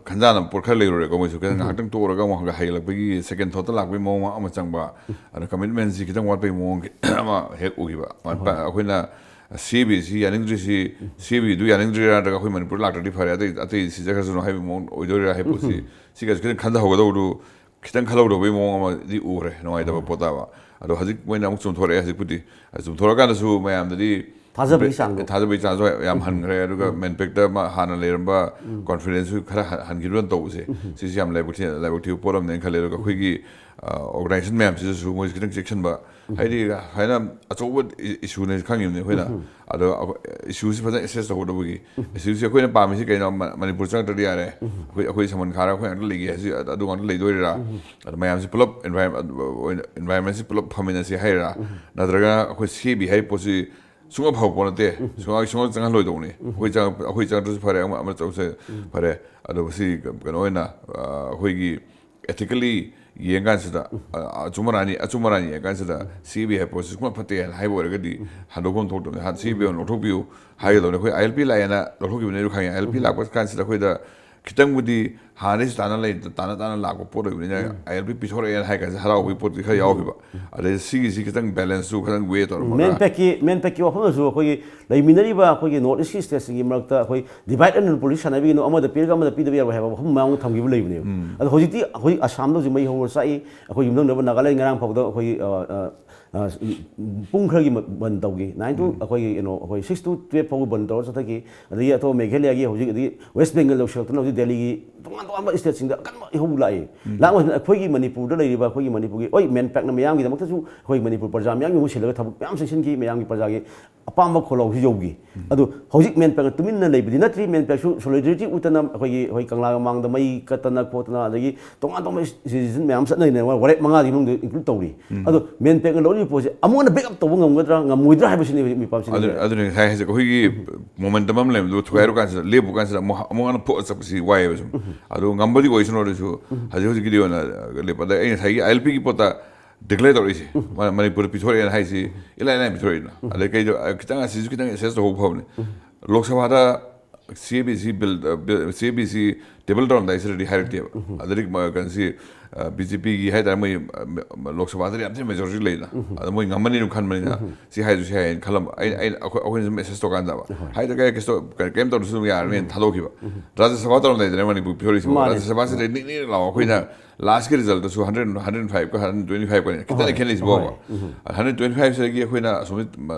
ꯈꯟꯖꯥꯅꯕ ꯄꯣꯠ ꯈꯔ ꯂꯩꯔꯨꯔꯦꯀꯣ꯫ ꯃꯣꯏꯁꯨ ꯈꯤꯇꯪ ꯉꯥꯏꯍꯥꯛꯇꯪ ꯇꯣꯛꯎꯔꯒ ꯑꯃꯨꯛ ꯍꯩꯒꯠꯂꯛꯄꯒꯤ second thought ꯇ ꯂꯥꯛꯄꯒꯤ ꯃꯑꯣꯡ ꯑꯃ ꯆꯪꯕ, ꯑꯗ commitment ꯁꯤ ꯈꯤꯇꯪ ꯋꯥꯠꯄꯒꯤ ꯃꯑꯣꯡ ꯑꯃ ꯍꯦꯛ ꯎꯈꯤꯕ꯫ ꯑꯩꯈꯣꯏꯅ CAB ꯁꯤ ꯌꯥꯅꯤꯡꯗ꯭ꯔꯤꯁꯤ, CAB ꯗꯨ ꯌꯥꯅꯤꯡꯗ꯭ꯔꯤꯔꯥ, ꯅꯠꯇ꯭ꯔꯒ ꯑꯩꯈꯣꯏ ꯃꯅꯤꯄꯨꯔ ꯂꯥꯛꯇ꯭ꯔꯗꯤ ꯐꯔꯦ, ꯑꯇꯩ ꯑꯇꯩ ꯁꯤꯖꯈ꯭ꯔꯁꯅꯨ ꯍꯥꯏꯕꯒꯤ ꯃꯑꯣꯡ ꯑꯣꯏꯗꯣꯏꯔꯥ ꯍꯥꯏꯕ ꯄꯣꯠꯁꯤ, ꯁꯤꯒꯁꯨ ꯈꯤꯇꯪ ꯈꯟꯊꯍꯧꯒꯗꯧꯕꯗꯨ ꯈꯤꯇꯪ ꯈꯜꯍꯧꯗꯕꯒꯤ ꯃꯑꯣꯡ ꯑꯃꯗꯤ ꯎꯈ꯭ꯔꯦ, ꯅꯨꯡꯉꯥꯏꯇꯕ ꯄꯣꯠ ꯇꯥꯕ꯫ ꯑꯗꯣ ꯍꯧꯖꯤꯛ ꯃꯣꯏꯅ ꯑꯃꯨꯛ ꯆꯨꯝꯊꯣꯔꯛꯑꯦ꯫ ꯍꯧꯖꯤꯛꯄꯨꯗꯤ ꯑꯗ ꯆꯨꯝꯊꯣꯔꯛꯑꯀꯥꯟꯗꯁꯨ ꯃꯌꯥꯝꯗꯗꯤ ꯊꯥꯖꯕꯒꯤ ꯆꯥꯡꯗꯣ꯫ ꯊꯥꯖꯕꯒꯤ ꯆꯥꯡꯁꯨ ꯌꯥꯝ ꯍꯟꯈ꯭ꯔꯦ꯫ ꯑꯗꯨꯒ ꯃꯦꯟꯄꯦꯛꯇ ꯃꯥ ꯍꯥꯟꯅ ꯂꯩꯔꯝꯕ confidence ꯁꯨ ꯈꯔ ꯍꯟ- ꯍꯟꯈꯤꯕ ꯇꯧꯕꯁꯦ, ꯁꯤꯁꯤ ꯌꯥꯝ ꯂꯥꯏꯕꯛ ꯊꯤ- ꯂꯥꯏꯕꯛ ꯊꯤꯕ ꯄꯣꯠ ꯑꯃꯅꯦꯅ ꯈꯜꯂꯦ꯫ ꯑꯗꯨꯒ ꯑꯩꯈꯣꯏꯒꯤ organization ꯃꯌꯥꯝꯁꯤꯗꯁꯨ ꯃꯣꯏꯁꯨ ꯈꯤꯇꯪ ꯆꯦꯛꯁꯤꯟꯕ, ꯍꯥꯏꯗꯤ ꯍꯥꯏꯅ ꯑꯆꯧꯕ issue ꯅꯦ ꯈꯪꯉꯤꯕꯅꯤ ꯑꯩꯈꯣꯏꯅ꯫ ꯑꯗꯣ issue ꯁꯤ ꯐꯖꯅ assess ꯇꯧꯒꯗꯕꯒꯤ, issue ꯁꯤ ꯑꯩꯈꯣꯏꯅ ꯄꯥꯝꯃꯤꯁꯤ ꯀꯩꯅꯣ? ꯃ- ꯃꯅꯤꯄꯨꯔ ꯆꯪꯉꯛꯇ꯭ꯔꯗꯤ ꯌꯥꯔꯦ, ꯑꯩꯈꯣꯏ ꯑꯩꯈꯣꯏ ꯁꯃꯟ ꯈꯥꯔ ꯑꯩꯈꯣꯏ ꯉꯥꯛꯇ ꯂꯩꯒꯦ ꯍꯥꯏꯁꯤ, ꯑꯗꯨ ꯉꯥꯛꯇ ꯂꯩꯗꯣꯏꯔꯥ? ꯑꯗꯣ ꯃꯌꯥꯝꯁꯤ ꯄꯨꯂꯞ environment ꯁꯤ ꯄꯨꯂꯞ ꯐꯃꯤꯟꯅꯁꯤ ꯍꯥꯏꯔꯥ? ꯅꯠꯇ꯭ꯔꯒ ꯑꯩꯈꯣꯏ CAB ꯍꯥꯏꯔꯤꯕ ꯄꯣꯠꯁꯤ ꯁꯨꯡꯐ ꯐꯕ ꯄꯣꯠ ꯅꯠꯇꯦ, ꯁꯨꯡꯉꯥꯏ ꯁꯨꯡꯉꯥꯏ ꯆꯪꯍꯜꯂꯣꯏꯗꯧꯕꯅꯤ꯫ ꯑꯩꯈꯣꯏ ꯆꯪꯉꯛ- ꯑꯩꯈꯣꯏ ꯆꯪꯉꯛꯇ꯭ꯔꯁꯨ ꯐꯔꯦ, ꯑꯃ ꯑꯃ ꯇꯧꯁꯦ ꯐꯔꯦ꯫ ꯑꯗꯣ ꯁꯤ ꯀꯩꯅꯣ ꯑꯣꯏꯅ, ꯑꯩꯈꯣꯏꯒꯤ ethically ꯌꯦꯡꯀꯥꯟꯁꯤꯗ, ꯑꯆꯨꯝ ꯑꯔꯥꯟ ꯑꯆꯨꯝ ꯑꯔꯥꯟ ꯌꯦꯡꯀꯥꯟꯁꯤꯗ CAB ꯍꯥꯏꯕ ꯄꯣꯠꯁꯤ ꯁꯨꯡꯐ ꯐꯠꯇꯦ ꯍꯥꯏꯅ ꯍꯥꯏꯕ ꯑꯣꯏꯔꯒꯗꯤ, ꯍꯟꯗꯣꯛꯐꯝ ꯊꯣꯛꯇꯕꯅꯤ꯫ ꯍꯥꯟꯅ CAB ꯑꯣꯏꯅ ꯂꯧꯊꯣꯛꯄꯤꯌꯨ ꯍꯥꯏꯒꯗꯧꯅꯤ꯫ ꯑꯩꯈꯣꯏ ILP ꯂꯥꯛꯑꯦꯅ ꯂꯧꯊꯣꯛꯈꯤꯕꯅꯦ꯫ ꯑꯗꯨ ꯈꯪꯉꯦ, ILP ꯂꯥꯛꯄ ꯀꯥꯟꯁꯤꯗ ꯑꯩꯈꯣꯏꯗ ꯈꯤꯇꯪꯕꯨꯗꯤ ꯍꯥꯟꯅꯗꯩꯁꯨ ꯇꯥꯟꯅ ꯂꯩ, ꯇꯥꯟꯅ ꯇꯥꯟꯅ ꯂꯥꯛꯄ ꯄꯣꯠ ꯑꯣꯏꯕꯅꯤꯅ, ILP ꯄꯤꯊꯣꯔꯛꯑꯦꯅ ꯍꯥꯏ ꯀꯥꯟꯁꯤꯗ ꯍꯔꯥꯎꯕꯒꯤ ꯄꯣꯠꯇꯤ ꯈꯔ ꯌꯥꯎꯈꯤꯕ꯫ ꯑꯗꯩ ꯁꯤꯒꯤꯁꯤ ꯈꯤꯇꯪ balance ꯁꯨ ꯈꯤꯇꯪ weigh ꯇꯧꯔꯒ ꯃꯦꯟꯄꯦꯛꯀꯤ ꯃꯦꯟꯄꯦꯛꯀꯤ ꯋꯥꯐꯝꯗꯁꯨ ꯑꯩꯈꯣꯏꯒꯤ ꯂꯩꯃꯤꯟꯅꯔꯤꯕ ꯑꯩꯈꯣꯏꯒꯤ North East ꯀꯤ state ꯁꯤꯡꯒꯤ ꯃꯔꯛꯇ ꯑꯩꯈꯣꯏ divide and rule policy ꯁꯥꯟꯅꯕꯤꯒꯅꯨ, ꯑꯃꯗ ꯄꯤꯔꯒ ꯑꯃꯗ ꯄꯤꯗꯕ ꯌꯥꯔꯣꯏ ꯍꯥꯏꯕ ꯋꯥꯐꯝ ꯃꯌꯥꯝ ꯑꯃ ꯊꯝꯈꯤꯕ ꯂꯩꯕꯅꯦꯕ꯫ ꯑꯗꯣ ꯍꯧꯖꯤꯛꯇꯤ ꯑꯩꯈꯣꯏ ꯑꯁꯥꯝꯗ ꯍꯧꯖꯤꯛ ꯃꯩ ꯍꯧꯔ ꯆꯥꯛꯏ꯫ ꯑꯩꯈꯣꯏ ꯌꯨꯝꯊꯪꯅꯕ ꯅꯥꯒꯥꯂꯦꯟ ꯉꯔꯥꯡ ꯐꯥꯎꯗ ꯑꯩꯈꯣꯏꯒꯤ, ꯑ, ꯑ, ꯑ, ꯄꯨꯡ ꯈꯔꯒꯤ ꯃ- ꯕꯟ ꯇꯧꯈꯤ꯫ Nine to ꯑꯩꯈꯣꯏꯒꯤ ꯀꯩꯅꯣ, ꯑꯩꯈꯣꯏ six to twelve ꯐꯥꯎꯕ ꯕꯟ ꯇꯧꯔ ꯆꯠꯊꯈꯤ꯫ ꯑꯗꯒꯤ ꯑꯇꯣꯞꯄ ꯃꯦꯘꯥꯂꯌꯥꯒꯤ ꯍꯧꯖꯤꯛ, ꯑꯗꯒꯤ West Bengal ꯌꯧꯁꯤꯜꯂꯛꯇꯅ ꯍꯧꯖꯤꯛ ꯗꯦꯜꯂꯤꯒꯤ ꯇꯣꯉꯥꯟ ꯇꯣꯉꯥꯟꯕ state ꯁꯤꯡꯗ ꯑꯀꯟꯕ ꯏꯍꯧ ꯂꯥꯛꯏ꯫ ꯂꯥꯛꯄ ꯃꯇꯝꯗ ꯑꯩꯈꯣꯏꯒꯤ ꯃꯅꯤꯄꯨꯔꯗ ꯂꯩꯔꯤꯕ ꯑꯩꯈꯣꯏꯒꯤ ꯃꯅꯤꯄꯨꯔꯒꯤ, ꯍꯣꯏ, ꯃꯦꯟꯄꯦꯛꯅ ꯃꯤꯌꯥꯝꯒꯤꯗꯃꯛꯇꯁꯨ ꯑꯩꯈꯣꯏ ꯃꯅꯤꯄꯨꯔ ꯄ꯭ꯔꯖꯥ ꯃꯤꯌꯥꯝꯒꯤ ꯃꯍꯨꯠ ꯁꯤꯜꯂꯒ ꯊꯕꯛ ꯃꯌꯥꯝ ꯆꯪꯁꯤꯟꯈꯤ, ꯃꯌꯥꯝꯒꯤ ꯄ꯭ꯔꯖꯥꯒꯤ ꯑꯄꯥꯝꯕ ꯈꯣꯜꯂꯥꯎꯁꯤ ꯌꯧꯈꯤ꯫ ꯑꯗꯣ ꯍꯧꯖꯤꯛ ꯃꯦꯟꯄꯦꯛꯅ ꯇꯨꯃꯤꯟꯅ ꯂꯩꯕꯗꯤ ꯅꯠꯇ꯭ꯔꯤ꯫ ꯃꯦꯟꯄꯦꯛꯁꯨ solidarity ꯎꯠꯇꯅ ꯑꯩꯈꯣꯏꯒꯤ, ꯑꯩꯈꯣꯏ ꯀꯪꯂꯥꯒ ꯃꯃꯥꯡꯗ ꯃꯩ ꯀꯠꯇꯅ ꯈꯣꯠꯇꯅ, ꯑꯗꯒꯤ ꯇꯣꯉꯥꯟ ꯇꯣꯉꯥꯟꯕ decision ꯃꯌꯥꯝ ꯆꯠꯅꯔꯤꯅꯦ, ꯋꯥꯔꯦꯞ ꯃꯉꯥꯒꯤ ꯃꯅꯨꯡꯗ include ꯇꯧꯔꯤ꯫ ꯑꯗꯣ ꯃꯦꯟꯄꯦꯛꯅ ꯂꯧꯔꯤꯕ ꯄꯣꯠꯁꯦ ꯑꯃꯨꯛ ꯍꯟꯅ back up ꯇꯧꯕ ꯉꯝꯒꯗ꯭ꯔꯥ ꯉꯝꯃꯣꯏꯗ꯭ꯔꯥ ꯍꯥꯏꯕꯁꯤꯅꯦ ꯍꯧꯖꯤꯛ ꯃꯤꯄꯥꯟꯁꯤꯡꯅ ꯑꯗꯨ- ꯂꯩꯔꯤꯁꯦ꯫ ꯑꯗꯨꯅꯤ ꯉꯁꯥꯏ ꯍꯥꯏꯁꯦ, ꯑꯩꯈꯣꯏꯒꯤ momentum ꯑꯃ ꯂꯩꯕꯗꯨ ꯊꯨꯒꯥꯏꯔꯨ ꯀꯥꯟꯁꯤꯗ, ꯂꯦꯞꯄꯨ ꯀꯥꯟꯁꯤꯗ ꯑꯃꯨꯛ ꯑꯃꯨꯛ ꯍꯟꯅ ꯐꯨꯛꯑ ꯆꯠꯄꯁꯤ ꯋꯥꯏꯑꯦꯕ ꯁꯨꯝ꯫ ꯑꯗꯣ ꯉꯝꯕꯗꯤ ꯑꯣꯏꯁꯅꯨ ꯑꯗꯨꯁꯨ ꯍꯧꯖꯤꯛ ꯍꯧꯖꯤꯛꯀꯤꯗꯤ ꯑꯣꯏꯅ ꯂꯦꯞꯄ꯫ ꯑꯗ ꯑꯩ ꯉꯁꯥꯏꯒꯤ ꯑꯥꯏ ꯑꯦꯜ ꯄꯤꯒꯤ ꯄꯣꯠꯇ ꯗꯤꯀ꯭ꯂꯦꯌꯔ ꯇꯧꯔꯛꯏꯁꯦ꯫ ꯃ- ꯃꯅꯤꯄꯨꯔꯗ ꯄꯤꯊꯣꯔꯛꯑꯦꯅ ꯍꯥꯏꯁꯤ ꯏꯂꯥꯏ ꯂꯥꯏꯅ ꯄꯤꯊꯣꯔꯛꯏꯅ꯫ ꯑꯗꯩ ꯀꯩꯗꯣ ꯑ, ꯈꯤꯇꯪ ꯑꯁꯤꯁꯨ ꯈꯤꯇꯪ ꯑꯦꯁꯦꯁ ꯇꯧꯍꯧꯕ ꯐꯕꯅꯤ꯫ ꯂꯣꯛ ꯁꯚꯥꯗ ꯁꯤ ꯑꯦ ꯕꯤ ꯁꯤ ꯕꯤꯜ ꯁꯤ ꯑꯦ ꯕꯤ ꯁꯤ ꯇꯦꯕꯜ ꯇꯧꯔꯝꯗꯥꯏꯁꯤꯗꯗꯤ ꯍꯥꯏꯔꯛꯇꯦꯕ꯫ ꯑꯗꯩ ꯃ- ꯀꯩꯅꯣꯁꯤ ꯕꯤ ꯖꯦ ꯄꯤꯒꯤ ꯍꯥꯏꯇꯥꯔꯦ, ꯃꯣꯏ ꯑ, ꯂꯣꯛ ꯁꯚꯥꯗꯗꯤ ꯌꯥꯝ ꯊꯤꯅ ꯃꯦꯖꯣꯔꯤꯇꯤ ꯂꯩꯗꯅ꯫ ꯑꯗ ꯃꯣꯏ ꯉꯝꯃꯅꯤ ꯑꯗꯨꯝ ꯈꯟꯕꯅꯤꯅ ꯁꯤ ꯍꯥꯏꯁꯨ ꯁꯤ ꯍꯥꯏꯌꯦꯅ ꯈꯜꯂꯝꯕ꯫ ꯑꯩꯅ ꯑꯩꯅ ꯑꯩꯈꯣꯏ ꯑꯩꯈꯣꯏꯅ ꯁꯨꯝ ꯑꯦꯁꯦꯁ ꯇꯧꯀꯥꯟꯗꯕ ꯍꯥꯏꯗ ꯀꯩ ꯀꯩꯁꯨ ꯀꯩ- ꯀꯩꯝ ꯇꯧꯗ꯭ꯔꯁꯨ ꯑꯗꯨꯝ ꯌꯥꯔꯅꯤꯅ ꯊꯥꯗꯣꯛꯈꯤꯕ꯫ ꯔꯥꯖ꯭ꯌ ꯁꯚꯥ ꯇꯧꯔꯝꯗꯥꯏꯗꯅꯦ ꯃꯅꯤꯄꯨꯔ ꯄꯤꯊꯣꯔꯛꯏꯁꯤꯕꯣ꯫ ꯃꯥꯅꯦ꯫ ꯔꯥꯖ꯭ꯌ ꯁꯚꯥꯁꯤꯗ ꯅꯤꯛ ꯅꯤꯛ ꯂꯥꯎ ꯑꯩꯈꯣꯏꯅ ꯂꯥꯁꯀꯤ ꯔꯤꯖꯜꯇꯁꯨ ꯍꯟꯗ꯭ꯔꯦꯠ ꯍꯟꯗ꯭ꯔꯦꯠ ꯐꯥꯏꯚꯀ ꯍꯟꯗ꯭ꯔꯦꯠ ꯇ꯭ꯋꯦꯟꯇꯤ ꯐꯥꯏꯚꯀꯅꯦ ꯈꯤꯇꯪ ꯍꯣꯏ, ꯈꯦꯠꯅꯩꯁꯤꯕꯣꯕ꯫ ꯍꯣꯏ꯫ ꯍꯟꯗ꯭ꯔꯦꯠ ꯇ꯭ꯋꯦꯟꯇꯤ ꯐꯥꯏꯚꯁꯤꯗꯒꯤ ꯑꯩꯈꯣꯏꯅ ꯑꯁꯣꯝꯒꯤ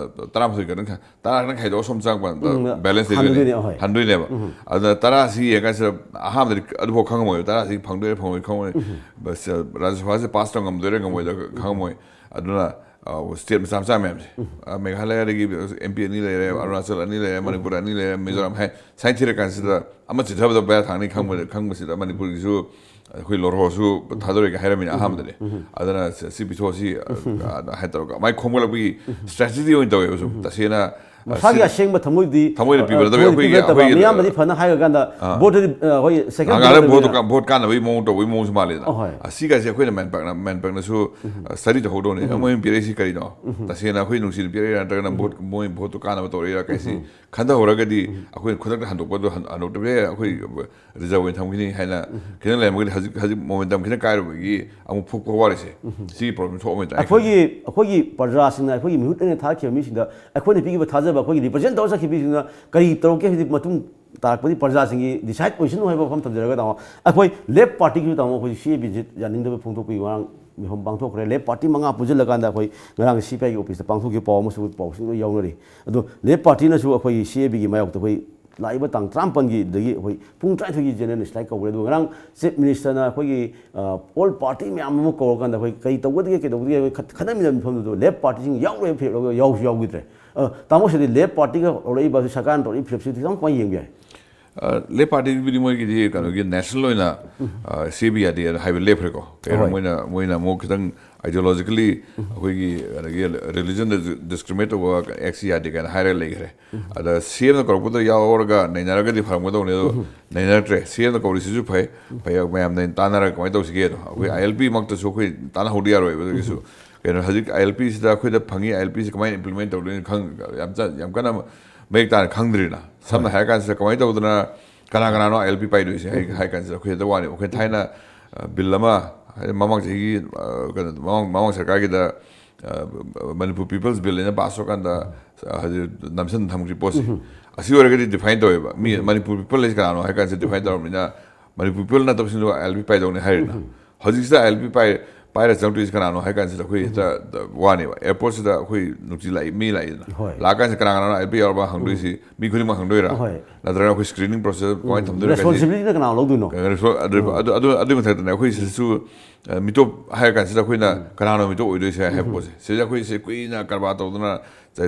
ꯇꯔꯥꯃꯥꯊꯣꯏ ꯈꯛꯇꯪ ꯇꯔꯥ ꯈꯛꯇꯪ ꯈꯥꯏꯗꯣꯛꯑ ꯁꯣꯝ ꯆꯪꯉꯛꯄ ꯎꯝ, ꯕꯦꯂꯦꯟꯁ ꯍꯟꯗꯣꯏꯅꯦ, ꯂꯩꯗꯣꯏꯅꯦ꯫ ꯍꯣꯏ꯫ ꯍꯟꯗꯣꯏꯅꯦꯕ꯫ ꯑꯗꯨꯅ ꯇꯔꯥꯁꯤ ꯌꯦꯡꯉꯀꯥꯟꯁꯤꯗ ꯑꯍꯥꯟꯕꯗꯗꯤ ꯑꯗꯨꯐꯥꯎ ꯈꯪꯉꯝꯃꯣꯏꯕ, ꯇꯔꯥꯁꯤ ꯐꯪꯗꯣꯏꯔꯥ ꯐꯪꯉꯣꯏ ꯈꯪꯉꯝꯃꯣꯏ꯫ ꯕꯁ, ꯔꯥꯖ꯭ꯌ ꯁꯚꯥꯁꯦ ꯄꯥꯁ ꯇꯧ ꯉꯝꯗꯣꯏꯔꯥ ꯉꯝꯃꯣꯏꯗꯣꯏꯔꯥ ꯈꯪꯉꯝꯃꯣꯏ꯫ ꯑꯗꯨꯅ ꯁ꯭ꯇꯦꯠ ꯃꯆꯥ ꯃꯆꯥ ꯃꯌꯥꯝꯁꯦ, ꯑ, ꯃꯦꯘꯥꯂꯌꯥꯗꯒꯤ ꯑꯦꯝ ꯄꯤ ꯑꯅꯤ ꯂꯩꯔꯦ, ꯑꯔꯨꯅꯥꯆꯜ ꯑꯅꯤ ꯂꯩꯔꯦ, ꯃꯅꯤꯄꯨꯔ ꯑꯅꯤ ꯂꯩꯔꯦ, ꯃꯤꯖꯣꯔꯥꯝ ꯍꯥꯏ ꯁꯥꯏꯅ ꯊꯤꯔꯀꯥꯟꯁꯤꯗ ꯑꯃ ꯆꯤꯠꯊꯕꯗ ꯕꯦꯔꯥ ꯊꯥꯡꯅꯤ ꯈꯪꯕ- ꯈꯪꯕꯁꯤꯗ ꯃꯅꯤꯄꯨꯔꯒꯤꯁꯨ ꯑꯩꯈꯣꯏ ꯂꯣꯔꯍꯣꯁꯨ ꯊꯥꯗꯣꯔꯛꯑꯒꯦ ꯍꯥꯏꯔꯝꯃꯤꯅ ꯑꯍꯥꯟꯕꯗꯗꯤ꯫ ꯑꯗꯨꯅ ꯁꯤ- ꯁꯤ ꯄꯤꯊꯣꯛꯑꯁꯤ, ꯑ, ꯑ, ꯍꯥꯏ ꯇꯧꯔꯒ ꯃꯥꯏ ꯈꯣꯝꯒꯠꯂꯛꯄꯒꯤ ꯁ꯭ꯇ꯭ꯔꯦꯇꯦꯖꯤ ꯑꯣꯏꯅ ꯇꯧꯋꯦꯕ ꯁꯨꯝ꯫ ꯇꯁꯦꯡꯅ, ꯑ, ꯃꯁꯥꯒꯤ ꯁꯤ- ꯑꯁꯦꯡꯕ ꯊꯃꯣꯏꯗꯤ, ꯊꯃꯣꯏꯗ ꯑ, ꯄꯤꯕ ꯅꯠꯇꯕ ꯊꯃꯣꯏꯗ ꯑꯩꯈꯣꯏꯒꯤ- ꯄꯤꯕ ꯅꯠꯇꯕ, ꯑꯩꯈꯣꯏꯒꯤ ꯃꯤꯌꯥꯝꯕꯗꯤ ꯐꯅ ꯍꯥꯏꯔꯀꯥꯟꯗ ꯑꯥ꯫ ꯚꯣꯠꯇꯗꯤ, ꯑ, ꯑꯩꯈꯣꯏ ꯁꯦꯀꯦꯟ ꯉꯥꯏꯍꯥꯛ ꯂꯩꯔ ꯊꯣꯛꯂꯛꯇꯕꯅꯤꯅ꯫ ꯚꯣꯠꯇꯣ ꯀꯥ- ꯚꯣꯠ ꯀꯥꯟꯅꯕꯒꯤ ꯃꯑꯣꯡ ꯇꯧꯕꯒꯤ ꯃꯑꯣꯡꯁꯨ ꯃꯥꯜꯂꯦꯗꯅ꯫ ꯑꯍꯣꯏ꯫ ꯑ, ꯁꯤꯒꯥꯏꯁꯦ ꯑꯩꯈꯣꯏꯅ ꯃꯦꯟꯄꯥꯛꯅ- ꯃꯦꯟꯄꯥꯛꯅꯁꯨ, ꯑ, ꯁ꯭ꯇꯗꯤ ꯇꯧꯍꯧꯗꯧꯅꯤ꯫ ꯃꯣꯏꯅ ꯄꯤꯔꯛꯏꯁꯤ ꯀꯔꯤꯅꯣ? ꯇꯁꯦꯡꯅ ꯑꯩꯈꯣꯏ ꯅꯨꯡꯁꯤꯅ ꯄꯤꯔꯛꯏꯔꯥ ꯅꯠꯇ꯭ꯔꯒꯅ ꯚꯣꯠ- ꯃꯣꯏ ꯚꯣꯠꯇꯣ ꯀꯥꯟꯅꯕ ꯇꯧꯔꯛꯏꯔꯥ ꯀꯩꯁꯤ ꯈꯟꯊꯍꯧꯔꯒꯗꯤ ꯑꯩꯈꯣꯏꯅ ꯈꯨꯗꯛꯇ ꯍꯟꯗꯣꯛꯄꯗꯣ ꯍꯟ- ꯍꯟꯗꯣꯛꯇꯕ ꯌꯥꯏ꯫ ꯑꯩꯈꯣꯏ ꯔꯤꯖꯔꯚ ꯑꯣꯏꯅ ꯊꯝꯈꯤꯅꯤ ꯍꯥꯏꯅ ꯈꯤꯇꯪ ꯂꯩꯔꯝꯃꯒꯗꯤ ꯍꯧꯖꯤꯛ- ꯍꯧꯖꯤꯛ ꯃꯣꯃꯦꯟꯇꯝ ꯈꯤꯇꯪ ꯀꯥꯏꯔꯨꯕꯒꯤ ꯑꯃꯨꯛ ꯐꯨꯛꯄ ꯋꯥꯔꯤꯁꯦ꯫ ꯁꯤꯒꯤ ꯄ꯭ꯔꯣꯕ꯭ꯂꯦꯝ ꯊꯣꯛꯑꯝꯃꯣꯏꯗ꯭ꯔꯥ? ꯑꯩꯈꯣꯏꯒꯤ, ꯑꯩꯈꯣꯏꯒꯤ ꯄ꯭ꯔꯖꯥꯁꯤꯡꯅ, ꯑꯩꯈꯣꯏꯒꯤ ꯃꯤꯍꯨꯠ ꯑꯣꯏꯅ ꯊꯥꯈꯤꯕ ꯃꯤꯁꯤꯡꯗ ꯑꯩꯈꯣꯏꯅ ꯄꯤꯈꯤꯕ ꯊꯥꯖꯕ, ꯑꯩꯈꯣꯏꯒꯤ ꯔꯤꯄ꯭ꯔꯖꯦꯟ ꯇꯧꯔ ꯆꯠꯈꯤꯕ ꯃꯤꯁꯤꯡꯗꯨꯅ ꯀꯔꯤ ꯇꯧꯔꯛꯀꯦ ꯍꯥꯏꯕꯗꯤ ꯃꯇꯨꯡ ꯇꯥꯔꯛꯄꯗꯤ ꯄ꯭ꯔꯖꯥꯁꯤꯡꯒꯤ ꯗꯤꯁꯥꯏꯠ ꯑꯣꯏꯁꯅꯨ ꯍꯥꯏꯕ ꯋꯥꯐꯝ ꯊꯝꯖꯔꯒ, ꯇꯥꯃꯣ, ꯑꯩꯈꯣꯏ ꯂꯦꯐ ꯄꯥꯔꯇꯤꯒꯤꯁꯨ, ꯇꯥꯃꯣ, ꯑꯩꯈꯣꯏ ꯁꯤ ꯑꯦ ꯕꯤ ꯖꯦꯠ ꯌꯥꯅꯤꯡꯗꯕ ꯐꯣꯡꯗꯣꯛꯄꯒꯤ ꯉꯔꯥꯡ ꯃꯤꯐꯝ ꯄꯥꯡꯊꯣꯛꯈ꯭ꯔꯦ꯫ ꯂꯦꯐ ꯄꯥꯔꯇꯤ ꯃꯉꯥ ꯄꯨꯟꯁꯤꯜꯂꯀꯥꯟꯗ ꯑꯩꯈꯣꯏ ꯉꯔꯥꯡ ꯁꯤ ꯄꯤ ꯑꯥꯏꯒꯤ ꯑꯣꯐꯤꯁꯇ ꯄꯥꯡꯊꯣꯛꯈꯤꯕ ꯄꯥꯎ ꯑꯃꯁꯨ ꯄꯥꯎꯁꯤꯡꯗ ꯌꯥꯎꯅꯔꯤ꯫ ꯑꯗꯣ ꯂꯦꯐ ꯄꯥꯔꯇꯤꯅꯁꯨ ꯑꯩꯈꯣꯏꯒꯤ ꯁꯤ ꯑꯦ ꯕꯤꯒꯤ ꯃꯥꯌꯣꯛꯇ ꯑꯩꯈꯣꯏ ꯂꯥꯛꯏꯕ ꯇꯥꯡ ꯇꯔꯥꯃꯥꯄꯟꯒꯤꯗꯒꯤ ꯑꯩꯈꯣꯏ ꯄꯨꯡ ꯇꯔꯥꯅꯤꯊꯣꯏꯒꯤ ꯖꯦꯅꯔꯦꯜ ꯏꯁꯇ꯭ꯔꯥꯏꯛ ꯀꯧꯔꯦ꯫ ꯑꯗꯨꯒ ꯉꯔꯥꯡ ꯆꯤꯐ ꯃꯤꯅꯤꯁꯇꯔꯅ ꯑꯩꯈꯣꯏꯒꯤ, ꯑ, ꯑꯣꯜ ꯄꯥꯔꯇꯤ ꯃꯌꯥꯝ ꯑꯃ ꯀꯧꯔꯀꯥꯟꯗ ꯑꯩꯈꯣꯏ ꯀꯔꯤ ꯇꯧꯒꯗꯒꯦ, ꯀꯩꯗꯧꯒꯗꯒꯦ ꯑꯩꯈꯣꯏ ꯈꯠ-, ꯈꯟꯅꯃꯤꯟꯅꯕ ꯃꯐꯝꯗꯨꯗ ꯂꯦꯐ ꯄꯥꯔꯇꯤꯁꯤꯡ ꯌꯥꯎꯔꯣꯏ ꯍꯥꯏꯕ ꯐꯤꯔꯦꯞ ꯂꯧꯔꯒ ꯌꯥꯎꯁꯨ ꯌꯥꯎꯈꯤꯗ꯭ꯔꯦ꯫ ꯑ, ꯇꯥꯃꯣ, ꯁꯤꯗꯤ ꯂꯦꯐ ꯄꯥꯔꯇꯤꯒ ꯍꯧꯔꯛꯏꯕ ꯁꯔꯀꯥꯔꯅ ꯇꯧꯔꯛꯏꯕ ꯐꯤꯔꯦꯞꯁꯤꯗꯤ ꯀꯃꯥꯏꯅ ꯌꯦꯡꯕ ꯌꯥꯏ? ꯑ, ꯂꯦꯐ ꯄꯥꯔꯇꯤꯕꯨꯗꯤ ꯃꯣꯏꯒꯤꯗꯤ ꯀꯩꯅꯣꯒꯤ ꯅꯦꯁꯅꯦꯜ ꯑꯣꯏꯅ, ꯑ, ꯁꯤ ꯑꯦ ꯕꯤ ꯌꯥꯗꯦ ꯍꯥꯏꯕ ꯂꯦꯞꯈ꯭ꯔꯦꯀꯣ꯫ ꯀꯩꯅꯣ ꯍꯣꯏ꯫ ꯃꯣꯏꯅ, ꯃꯣꯏꯅ ꯑꯃꯨꯛ ꯈꯤꯇꯪ ꯑꯥꯏꯗꯤꯌꯣꯂꯣꯖꯤꯀꯦꯜꯂꯤ ꯑꯩꯈꯣꯏꯒꯤ ꯑꯗꯒꯤ ꯔꯤꯂꯤꯖꯟꯗ ꯗꯤꯁꯀ꯭ꯔꯤꯃꯤꯅꯦꯠ ꯇꯧꯕ ꯑꯦꯛꯁ ꯌꯥꯗꯦ ꯀꯥꯏꯅ ꯍꯥꯏꯔꯒ ꯂꯩꯈ꯭ꯔꯦ꯫ ꯑꯗ ꯁꯤ ꯑꯦꯝꯅ ꯀꯧꯔꯛꯄꯗ ꯌꯥꯎꯔꯒ ꯅꯩꯅꯔꯒꯗꯤ ꯐꯔꯝꯒꯗꯧꯅꯤ, ꯑꯗꯣ ꯅꯩꯅꯔꯛꯇ꯭ꯔꯦ꯫ ꯁꯤ ꯑꯦꯝꯅ ꯀꯧꯔꯤꯁꯤꯁꯨ ꯐꯩ, ꯐꯩ, ꯃꯌꯥꯝꯅ ꯇꯥꯟꯅꯔꯒ ꯀꯃꯥꯏꯅ ꯇꯧꯁꯤꯒꯦꯗꯣ꯫ ꯑꯩꯈꯣꯏ ꯑꯥꯏ ꯑꯦꯜ ꯄꯤ ꯃꯛꯇꯁꯨ ꯑꯩꯈꯣꯏ ꯇꯥꯟꯅꯍꯧꯗ ꯌꯥꯔꯣꯏꯕ꯫ ꯑꯗꯨꯒꯤꯁꯨ ꯀꯩꯅꯣ, ꯍꯧꯖꯤꯛ ꯑꯥꯏ ꯑꯦꯜ ꯄꯤꯁꯤꯗ ꯑꯩꯈꯣꯏꯗ ꯐꯪꯉꯤ, ꯑꯥꯏ ꯑꯦꯜ ꯄꯤꯁꯤ ꯀꯃꯥꯏꯅ ꯏꯝꯄ꯭ꯂꯤꯃꯦꯟ ꯇꯧꯗꯣꯏꯅꯣ ꯈꯪ-, ꯌꯥꯝ ꯆ-, ꯌꯥꯝ ꯀꯟꯅ ꯃꯌꯦꯛ ꯇꯥꯅ ꯈꯪꯗ꯭ꯔꯤꯅ꯫ ꯁꯝꯅ ꯍꯥꯏꯔ ꯀꯥꯟꯁꯤꯗ ꯀꯃꯥꯏꯅ ꯇꯧꯗꯅ ꯀꯅꯥ ꯀꯅꯥꯅꯣ ꯑꯥꯏ ꯑꯦꯜ ꯄꯤ ꯄꯥꯏꯗꯣꯏꯁꯦ ꯍꯥꯏ, ꯍꯥꯏ ꯀꯥꯟꯁꯤꯗ ꯑꯩꯈꯣꯏ ꯍꯦꯛꯇ ꯋꯥꯅꯤ꯫ ꯑꯩꯈꯣꯏ ꯊꯥꯏꯅ, ꯑ, ꯕꯤꯜ ꯑꯃ, ꯍꯥꯏꯗꯤ ꯃꯃꯥꯡ ꯆꯍꯤꯒꯤ, ꯑ, ꯀꯩꯅꯣ, ꯃꯃꯥꯡ, ꯃꯃꯥꯡ ꯁꯔꯀꯥꯔꯒꯤꯗ, ꯑ, ꯃꯅꯤꯄꯨꯔ ꯄꯤꯄꯜꯁ ꯕꯤꯜ ꯍꯥꯏꯅ ꯄꯥꯁ ꯇꯧꯔꯀꯥꯟꯗ, ꯑ, ꯍꯧꯖꯤꯛ ꯅꯝꯁꯤꯟ ꯊꯝꯈ꯭ꯔꯤ ꯄꯣꯠꯁꯦ꯫ ꯑꯁꯤ ꯑꯣꯏꯔꯒꯗꯤ ꯗꯤꯐꯥꯏꯟ ꯇꯧꯋꯦꯕ꯫ ꯃꯤ ꯃꯅꯤꯄꯨꯔ ꯄꯤꯄꯜ ꯍꯥꯏꯁꯦ ꯀꯅꯥꯅꯣ ꯍꯥꯏ ꯀꯥꯟꯁꯤꯗ ꯗꯤꯐꯥꯏꯟ ꯇꯧꯔꯕꯅꯤꯅ ꯃꯅꯤꯄꯨꯔ ꯄꯤꯄꯜ ꯅꯠꯇꯕꯁꯤꯡꯗꯣ ꯑꯥꯏ ꯑꯦꯜ ꯄꯤ ꯄꯥꯏꯗꯧꯅꯦ ꯍꯥꯏꯔꯦꯗꯅ꯫ ꯍꯧꯖꯤꯛꯁꯤꯗ ꯑꯥꯏ ꯑꯦꯜ ꯄꯤ ꯄꯥꯏ-, ꯄꯥꯏꯔ ꯆꯪꯉꯛꯇꯣꯏꯁꯦ ꯀꯅꯥꯅꯣ ꯍꯥꯏ ꯀꯥꯟꯁꯤꯗ ꯑꯩꯈꯣꯏ ꯍꯦꯛꯇ ꯋꯥꯅꯦꯕ꯫ ꯑꯦꯌꯔꯄꯣꯔꯠꯁꯤꯗ ꯑꯩꯈꯣꯏ ꯅꯨꯡꯇꯤ ꯂꯥꯛꯏ, ꯃꯤ ꯂꯥꯛꯏꯗꯅ꯫ ꯍꯣꯏ꯫ ꯂꯥꯛꯑꯀꯥꯟꯁꯤꯗ ꯀꯅꯥ ꯀꯅꯥꯅꯣ ꯑꯥꯏ ꯑꯦꯜ ꯄꯤ ꯌꯥꯎꯔꯕ ꯍꯪꯗꯣꯏꯁꯤ, ꯃꯤ ꯈꯨꯗꯤꯡꯃꯛ ꯍꯪꯗꯣꯏꯔꯥ? ꯍꯣꯏ꯫ ꯅꯠꯇ꯭ꯔꯒꯅ ꯑꯩꯈꯣꯏ ꯁ꯭ꯀ꯭ꯔꯤꯅꯤꯡ ꯄ꯭ꯔꯣꯁꯦꯁ ꯀꯃꯥꯏꯅ ꯊꯝꯗꯣꯏꯔꯥ? ꯀꯩꯅꯣ, ꯔꯦꯁꯄꯣꯟꯁꯤꯕꯤꯂꯤꯇꯤꯅ ꯀꯅꯥ ꯂꯧꯗꯣꯏꯅꯣ? ꯑꯗꯨ, ꯑꯗꯨ, ꯑꯗꯨꯒꯤ ꯃꯊꯛꯇꯅꯦ ꯑꯩꯈꯣꯏ ꯁꯤꯗꯁꯨ, ꯑ, ꯃꯤꯇꯣꯞ ꯍꯥꯏꯔ ꯀꯥꯟꯁꯤꯗ ꯑꯩꯈꯣꯏꯅ ꯀꯅꯥꯅꯣ ꯃꯤꯇꯣꯞ ꯑꯣꯏꯗꯣꯏꯁꯦ ꯍꯥꯏꯕ ꯄꯣꯠꯁꯦ꯫ ꯁꯤꯗ ꯑꯩꯈꯣꯏꯁꯦ ꯀꯨꯏꯅ ꯀꯔꯕꯥꯔ ꯇꯧꯗꯅ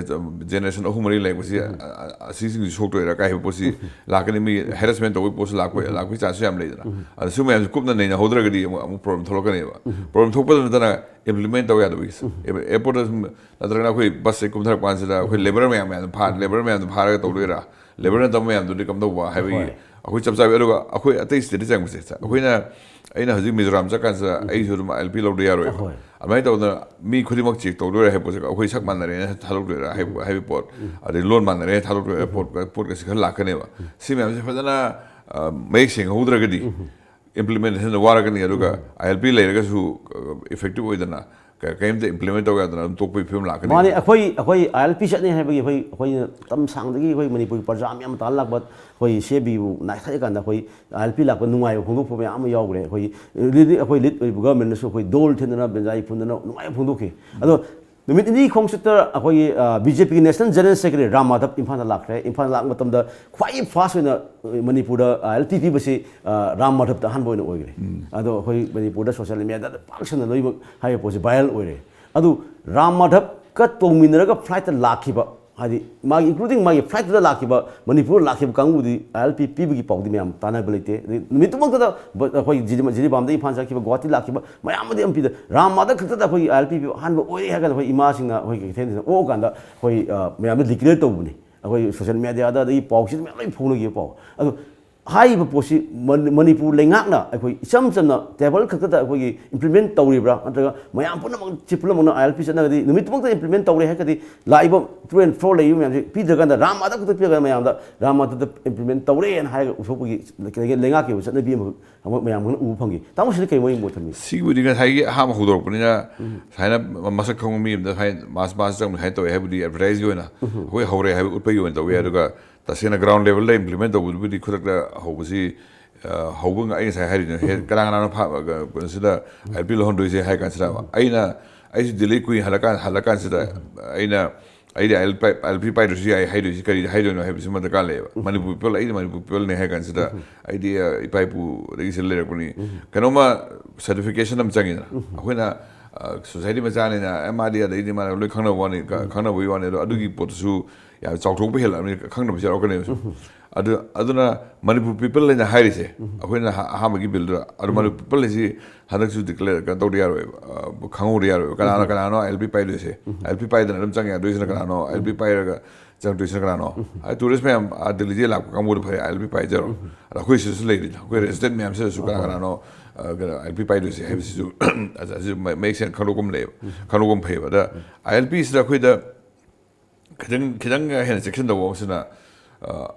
ꯖꯦꯅꯦꯔꯦꯁꯟ ꯑꯍꯨꯝ ꯃꯔꯤ ꯂꯩꯕꯁꯤ, ꯑ, ꯑ, ꯑꯁꯤꯁꯤꯡꯁꯤ ꯁꯣꯛꯇꯣꯏꯔꯥ ꯀꯥꯏ ꯍꯥꯏꯕ ꯄꯣꯠꯁꯤ ꯂꯥꯛꯀꯅꯤ꯫ ꯃꯤ ꯍꯦꯔꯦꯁꯃꯦꯟ ꯇꯧꯕꯒꯤ ꯄꯣꯠꯁꯨ ꯂꯥꯛꯄ, ꯂꯥꯛꯄꯒꯤ ꯆꯥꯟꯁꯁꯨ ꯌꯥꯝ ꯂꯩꯗꯅ꯫ ꯑꯗ ꯁꯤ ꯃꯌꯥꯝꯁꯤ ꯀꯨꯞꯅ ꯅꯩꯅꯍꯧꯗ꯭ꯔꯒꯗꯤ ꯑꯃꯨꯛ, ꯑꯃꯨꯛ ꯄ꯭ꯔꯣꯕ꯭ꯂꯦꯝ ꯊꯣꯛꯂꯛꯀꯅꯦꯕ꯫ ꯄ꯭ꯔꯣꯕ꯭ꯂꯦꯝ ꯊꯣꯛꯄꯗ ꯅꯠꯇꯅ ꯏꯝꯄ꯭ꯂꯤꯃꯦꯟ ꯇꯧ ꯌꯥꯗꯕꯒꯤ, ꯑꯦꯌꯔꯄꯣꯔꯠꯇ ꯁꯨꯝ, ꯅꯠꯇ꯭ꯔꯒꯅ ꯑꯩꯈꯣꯏ ꯕꯁꯁꯦ ꯀꯨꯝꯊꯔꯛꯄ ꯀꯥꯟꯁꯤꯗ ꯑꯩꯈꯣꯏ ꯂꯦꯕꯔ ꯃꯌꯥꯝ, ꯃꯌꯥꯝꯗꯣ ꯐꯥ-, ꯂꯦꯕꯔ ꯃꯌꯥꯝꯗꯣ ꯐꯥꯔꯒ ꯇꯧꯗꯣꯏꯔꯥ? ꯂꯦꯕꯔ ꯅꯠꯇꯕ ꯃꯌꯥꯝꯗꯨꯗꯤ ꯀꯝꯗꯧꯕ ꯍꯥꯏꯕꯒꯤ ꯍꯣꯏ꯫ ꯑꯩꯈꯣꯏ ꯆꯞ ꯆꯥꯕꯤ꯫ ꯑꯗꯨꯒ ꯑꯩꯈꯣꯏ ꯑꯇꯩ ꯁ꯭ꯇꯦꯠꯇ ꯆꯪꯕꯁꯦ, ꯑꯩꯈꯣꯏꯅ, ꯑꯩꯅ ꯍꯧꯖꯤꯛ ꯃꯤꯖꯣꯔꯥꯝ ꯆꯠꯀꯥꯟꯁꯤꯗ ꯑꯩꯁꯨ ꯑꯗꯨꯝ ꯑꯥꯏ ꯑꯦꯜ ꯄꯤ ꯂꯧꯗ ꯌꯥꯔꯣꯏꯕ꯫ ꯍꯣꯏ꯫ ꯑꯗꯨꯃꯥꯏꯅ ꯇꯧꯗꯅ ꯃꯤ ꯈꯨꯗꯤꯡꯃꯛ ꯆꯦꯛ ꯇꯧꯗꯣꯏꯔꯥ ꯍꯥꯏꯕ ꯄꯣꯠꯁꯦ, ꯑꯩꯈꯣꯏ ꯁꯛ ꯃꯥꯟꯅꯔꯦꯅ ꯊꯥꯗꯣꯛꯇꯣꯏꯔꯥ ꯍꯥꯏꯕ, ꯍꯥꯏꯕꯒꯤ ꯄꯣꯠ, ꯑꯗꯩ ꯂꯣꯟ ꯃꯥꯟꯅꯔꯦꯅ ꯊꯥꯗꯣꯛꯇꯣꯏꯔꯥ ꯍꯥꯏꯕ ꯄꯣꯠ, ꯄꯣꯠꯀꯁꯤ ꯈꯔ ꯂꯥꯛꯀꯅꯦꯕ꯫ ꯁꯤ ꯃꯌꯥꯝꯁꯦ ꯐꯖꯅ, ꯑ, ꯃꯌꯦꯛ ꯁꯦꯡꯍꯧꯗ꯭ꯔꯒꯗꯤ ꯏꯝꯄ꯭ꯂꯤꯃꯦꯟꯇꯦꯁꯟꯗ ꯋꯥꯔꯛꯀꯅꯤ꯫ ꯑꯗꯨꯒ ꯑꯥꯏ ꯑꯦꯜ ꯄꯤ ꯂꯩꯔꯒꯁꯨ, ꯑ, ꯏꯐꯦꯛꯇꯤꯚ ꯑꯣꯏꯗꯅ ꯀ-, ꯀꯔꯤꯝꯇ ꯏꯝꯄ꯭ꯂꯤꯃꯦꯟ ꯇꯧ ꯌꯥꯗꯅ ꯑꯗꯨꯝ ꯇꯣꯛꯄꯒꯤ ꯐꯤꯕꯝ ꯂꯥꯛꯀꯅꯤ꯫ ꯃꯥꯅꯦ, ꯑꯩꯈꯣꯏ, ꯑꯩꯈꯣꯏ ꯑꯥꯏ ꯑꯦꯜ ꯄꯤ ꯆꯠꯅꯤ ꯍꯥꯏꯕꯒꯤ ꯑꯩꯈꯣꯏ, ꯑꯩꯈꯣꯏꯅ ꯃꯇꯝ ꯁꯥꯡꯗꯒꯤ ꯑꯩꯈꯣꯏ ꯃꯅꯤꯄꯨꯔꯒꯤ ꯄ꯭ꯔꯖꯥ ꯃꯌꯥꯝ ꯑꯃ ꯇꯥꯟ ꯂꯥꯛꯄ, ꯑꯩꯈꯣꯏ ꯁꯤ ꯑꯦ ꯕꯤꯕꯨ ꯅꯥꯏꯊꯠꯂꯀꯥꯟꯗ ꯑꯩꯈꯣꯏ ꯑꯥꯏ ꯑꯦꯜ ꯄꯤ ꯂꯥꯛꯄ ꯅꯨꯡꯉꯥꯏꯕ ꯐꯣꯡꯗꯣꯛꯄ ꯃꯌꯥꯝ ꯑꯃ ꯌꯥꯎꯈ꯭ꯔꯦ꯫ ꯑꯩꯈꯣꯏ ꯂꯤꯗꯤ-, ꯑꯩꯈꯣꯏ ꯂꯤꯠ ꯑꯣꯏꯔꯤꯕ ꯒꯚꯔꯟꯃꯦꯟꯠꯅꯁꯨ ꯑꯩꯈꯣꯏ ꯗꯣꯜ ꯊꯤꯟꯗꯅ, ꯕꯦꯟꯖꯥꯏ ꯐꯨꯟꯗꯅ ꯅꯨꯡꯉꯥꯏꯕ ꯐꯣꯡꯗꯣꯛꯈꯤ꯫ ꯑꯗꯣ ꯅꯨꯃꯤꯠ ꯅꯤꯅꯤ ꯈꯣꯡꯆꯠꯇ ꯑꯩꯈꯣꯏꯒꯤ, ꯑ, ꯕꯤ ꯖꯦ ꯄꯤꯒꯤ national general secretary Ram Madhab ꯏꯝꯐꯥꯜꯗ ꯂꯥꯛꯈ꯭ꯔꯦ꯫ ꯏꯝꯐꯥꯜꯗ ꯂꯥꯛꯄ ꯃꯇꯝꯗ ꯈ꯭ꯋꯥꯏ ꯐꯥꯔꯁ ꯑꯣꯏꯅ, ꯑ, ꯃꯅꯤꯄꯨꯔꯗ, ꯑ, ꯑꯥꯏ ꯑꯦꯜ ꯄꯤ ꯄꯤꯕꯁꯤ, ꯑ, ꯔꯥꯝ ꯃꯥꯙꯕꯇ ꯑꯍꯥꯟꯕ ꯑꯣꯏꯅ ꯑꯣꯏꯈ꯭ꯔꯦ꯫ ꯑꯗꯣ ꯑꯩꯈꯣꯏ ꯃꯅꯤꯄꯨꯔꯗ ꯁꯣꯁꯤꯌꯦꯜ ꯃꯦꯗꯤꯌꯥꯗ ꯄꯥꯛ ꯁꯟꯅ ꯂꯣꯏꯅꯃꯛ ꯍꯥꯏꯔꯤꯕ ꯄꯣꯠꯁꯤ ꯚꯥꯏꯔꯦꯜ ꯑꯣꯏꯔꯦ꯫ ꯑꯗꯨ ꯔꯥꯝ ꯃꯥꯙꯕꯀ ꯇꯣꯡꯃꯤꯟꯅꯔꯒ ꯐ꯭ꯂꯥꯏꯠꯇ ꯂꯥꯛꯈꯤꯕ ꯍꯥꯏꯗꯤ ꯃꯥꯒꯤ, including ꯃꯥꯒꯤ flight ꯇꯨꯗ ꯂꯥꯛꯈꯤꯕ, ꯃꯅꯤꯄꯨꯔ ꯂꯥꯛꯈꯤꯕ ꯀꯥꯡꯕꯨꯗꯤ I L P ꯄꯤꯕꯒꯤ ꯄꯥꯎꯗꯤ ꯃꯌꯥꯝ ꯇꯥꯟꯅꯕ ꯂꯩꯇꯦ꯫ ꯑꯗꯩ ꯅꯨꯃꯤꯠꯇꯨꯃꯛꯇꯗ ꯕ-, ꯑꯩꯈꯣꯏ ꯖꯤꯔꯤ-, ꯖꯤꯔꯤꯕꯥꯝꯗꯒꯤ ꯏꯝꯐꯥꯜ ꯆꯠꯈꯤꯕ, ꯒꯨꯋꯥꯍꯥꯇꯤ ꯂꯥꯛꯈꯤꯕ ꯃꯌꯥꯝ ꯑꯃꯗꯤ ꯑꯃ ꯄꯤꯗ, ꯔꯥꯝ ꯃꯥꯙꯕ ꯈꯛꯇꯗ ꯑꯩꯈꯣꯏꯒꯤ I L P ꯄꯤꯕ ꯑꯍꯥꯟꯕ ꯑꯣꯏꯔꯦ ꯍꯥꯏꯔ ꯀꯥꯟꯗ ꯑꯩꯈꯣꯏ ꯏꯃꯥꯁꯤꯡꯅ ꯑꯩꯈꯣꯏ ꯀꯩꯊꯦꯜꯁꯤꯗ ꯑꯣꯛꯑꯀꯥꯟꯗ ꯑꯩꯈꯣꯏ, ꯑ, ꯃꯌꯥꯝꯗ declare ꯇꯧꯕꯅꯤ꯫ ꯑꯩꯈꯣꯏ social media ꯗ, ꯑꯗꯒꯤ ꯄꯥꯎꯁꯤꯗ ꯃꯌꯥꯝ ꯂꯣꯏ ꯐꯣꯡꯅꯈꯤꯕ ꯄꯥꯎ꯫ ꯑꯗꯣ ꯍꯥꯏꯔꯤꯕ ꯄꯣꯠꯁꯤ ꯃꯅꯤ-, ꯃꯅꯤꯄꯨꯔ ꯂꯩꯉꯥꯛꯅ ꯑꯩꯈꯣꯏ ꯏꯆꯝ ꯆꯝꯅ table ꯈꯛꯇꯗ ꯑꯩꯈꯣꯏꯒꯤ implement ꯇꯧꯔꯤꯕ꯭ꯔꯥ, ꯅꯠꯇ꯭ꯔꯒ ꯃꯌꯥꯝ ꯄꯨꯝꯅꯃꯛ, ꯁꯤ ꯄꯨꯝꯅꯃꯛꯅ I L P ꯆꯠꯅꯒꯗꯤ ꯅꯨꯃꯤꯠꯇꯨꯃꯛꯇ implement ꯇꯧꯔꯦ ꯍꯥꯏꯔꯒꯗꯤ ꯂꯥꯛꯏꯕ to and fro ꯂꯩꯔꯤꯕ ꯃꯌꯥꯝꯁꯤ ꯄꯤꯗ꯭ꯔꯀꯥꯟꯗ ꯔꯥꯝ ꯃꯥꯙꯕ ꯈꯛꯇ ꯄꯤꯔꯒ ꯃꯌꯥꯝꯗ ꯔꯥꯝ ꯃꯥꯙꯕꯗ implement ꯇꯧꯔꯦꯅ ꯍꯥꯏꯔꯒ ꯎꯊꯣꯛꯄꯒꯤ ꯂꯩꯉꯥꯛꯀꯤ ꯑꯣꯏꯕ ꯆꯠꯅꯕꯤ ꯑꯃꯈꯛ ꯑꯃꯨꯛ ꯃꯌꯥꯝ ꯑꯃꯅ ꯎꯕ ꯐꯪꯈꯤ꯫ ꯇꯥꯃꯣ, ꯁꯤꯗ ꯀꯩ ꯃꯣꯏ ꯃꯣꯠ ꯊꯝꯕꯤ? ꯁꯤꯒꯤꯕꯨꯗꯤ ꯉꯁꯥꯏꯒꯤ ꯑꯍꯥꯟꯕ ꯍꯧꯗꯣꯔꯛꯄꯅꯤꯅ, ꯁꯨꯃꯥꯏꯅ ꯃꯁꯛ ꯈꯪꯕ ꯃꯤ ꯑꯃꯗ ꯁꯨꯃꯥꯏꯅ mass mass ꯆꯪꯕ ꯁꯨꯃꯥꯏꯅ ꯇꯧꯋꯦ ꯍꯥꯏꯕꯨꯗꯤ advertise ꯀꯤ ꯑꯣꯏꯅ ꯑꯩꯈꯣꯏ ꯍꯧꯔꯦ ꯍꯥꯏꯕ ꯎꯠꯄꯒꯤ ꯑꯣꯏꯅ ꯇꯧꯋꯦ꯫ ꯑꯗꯨꯒ ꯇꯁꯦꯡꯅ ground level ꯗ implement ꯇꯧꯕꯗꯨꯕꯨꯗꯤ ꯈꯨꯗꯛꯇ ꯍꯧꯕꯁꯤ, ꯑ, ꯍꯧꯕ ꯉ-, ꯑꯩ ꯉꯁꯥꯏ ꯍꯥꯏꯔꯤꯗꯨꯅꯦ, ꯍꯦ, ꯀꯅꯥ ꯀꯅꯥꯅꯣ ꯐꯥ-, ꯀ-, ꯀꯩꯅꯣꯁꯤꯗ I L P ꯂꯧꯍꯟꯗꯣꯏꯁꯦ ꯍꯥꯏ ꯀꯥꯟꯁꯤꯗ, ꯑꯩꯅ, ꯑꯩꯁꯨ ꯗꯤꯜꯂꯤ ꯀꯨꯏꯅ ꯍꯜꯂꯀꯥꯟ, ꯍꯜꯂꯀꯥꯟꯁꯤꯗ ꯑꯩꯅ, ꯑꯩꯗꯤ I L P ꯄꯥꯏ-, I L P ꯄꯥꯏꯗ꯭ꯔꯁꯨ ꯌꯥꯏ ꯍꯥꯏꯗꯣꯏꯁꯤ ꯀꯔꯤ ꯍꯥꯏꯗꯣꯏꯅꯣ ꯍꯥꯏꯕꯁꯤꯃ ꯗꯔꯀꯥꯔ ꯂꯩꯌꯦꯕ꯫ ꯃꯅꯤꯄꯨꯔ people, ꯑꯩꯗꯤ ꯃꯅꯤꯄꯨꯔ people ꯅꯦ ꯍꯥꯏ ꯀꯥꯟꯁꯤꯗ, ꯑꯩꯗꯤ, ꯑ, ꯏꯄꯥ ꯏꯄꯨꯗꯒꯤ ꯁꯤꯗ ꯂꯩꯔꯛꯄꯅꯤ꯫ ꯀꯩꯅꯣꯝꯃ certification ꯑꯃ ꯆꯪꯉꯤꯗꯅ꯫ ꯑꯩꯈꯣꯏꯅ, ꯑ, society ꯃꯆꯥꯅꯤꯅ, ꯑꯦ, ꯃꯥꯗꯤ ꯑꯗꯩꯗꯤ ꯃꯥꯅ ꯂꯣꯏ ꯈꯪꯅꯕ ꯋꯥꯅꯤ, ꯈ-, ꯈꯪꯅꯕꯒꯤ ꯋꯥꯅꯤ꯫ ꯑꯗꯣ ꯑꯗꯨꯒꯤ ꯄꯣꯠꯇꯨꯁꯨ ꯌꯥꯝ ꯆꯥꯎꯊꯣꯛꯄ ꯍꯦꯜꯂꯛꯑꯕꯅꯤ, ꯈꯪꯗꯕꯁꯨ ꯌꯥꯎꯔꯛꯀꯅꯦꯕ ꯁꯨꯝ꯫ ꯑꯗꯨ, ꯑꯗꯨꯅ ꯃꯅꯤꯄꯨꯔ people ꯍꯥꯏꯅ ꯍꯥꯏꯔꯤꯁꯦ, ꯑꯩꯈꯣꯏꯅ ꯑꯍ-, ꯑꯍꯥꯟꯕꯒꯤ bill ꯗꯨꯗ, ꯑꯗꯨ ꯃꯅꯤꯄꯨꯔ people ꯁꯤ ꯍꯟꯗꯛꯁꯨ declare ꯀꯩꯅꯣ ꯇꯧꯗ ꯌꯥꯔꯣꯏꯕ, ꯑ, ꯈꯪꯍꯧꯗ ꯌꯥꯔꯣꯏꯕ꯫ ꯀꯅꯥꯅ, ꯀꯅꯥꯅꯣ I L P ꯄꯥꯏꯗꯣꯏꯁꯦ? I L P ꯄꯥꯏꯗꯅ ꯑꯗꯨꯝ ꯆꯪ ꯌꯥꯗꯣꯏꯁꯤꯅ ꯀꯅꯥꯅꯣ? I L P ꯄꯥꯏꯔꯒ ꯆꯪꯗꯣꯏꯁꯤꯅ ꯀꯅꯥꯅꯣ? ꯑ, tourist ꯃꯌꯥꯝ, ꯑ, ꯗꯤꯜꯂꯤꯗꯒꯤ ꯂꯥꯛꯄ ꯀꯥꯡꯕꯨꯗꯣ ꯐꯔꯦ, I L P ꯄꯥꯏꯖꯔꯣ꯫ ꯑꯗ ꯑꯩꯈꯣꯏ ꯁꯤꯗꯁꯨ ꯂꯩꯔꯤꯅ, ꯑꯩꯈꯣꯏ resident ꯃꯌꯥꯝꯁꯤꯗꯁꯨ ꯀꯅꯥ ꯀꯅꯥꯅꯣ, ꯑ, ꯀꯩꯅꯣ, I L P ꯄꯥꯏꯗꯣꯏꯁꯦ ꯍꯥꯏꯕꯁꯤꯁꯨ, ꯑꯁꯤꯁꯨ ꯃ-, ꯃꯌꯦꯛ ꯁꯦꯡꯅ ꯈꯪꯗꯣꯛꯄ ꯑꯃ ꯂꯩꯌꯦꯕ꯫ ꯈꯪꯗꯣꯛꯄ ꯑꯃ ꯐꯩꯌꯦꯕ꯫ ꯑꯗ I L P ꯁꯤꯗ ꯑꯩꯈꯣꯏꯗ ꯈꯤꯇꯪ, ꯈꯤꯇꯪ ꯍꯦꯟꯅ ꯆꯦꯛꯁꯤꯟꯗꯧꯕ ꯑꯃꯁꯤꯅ, ꯑ,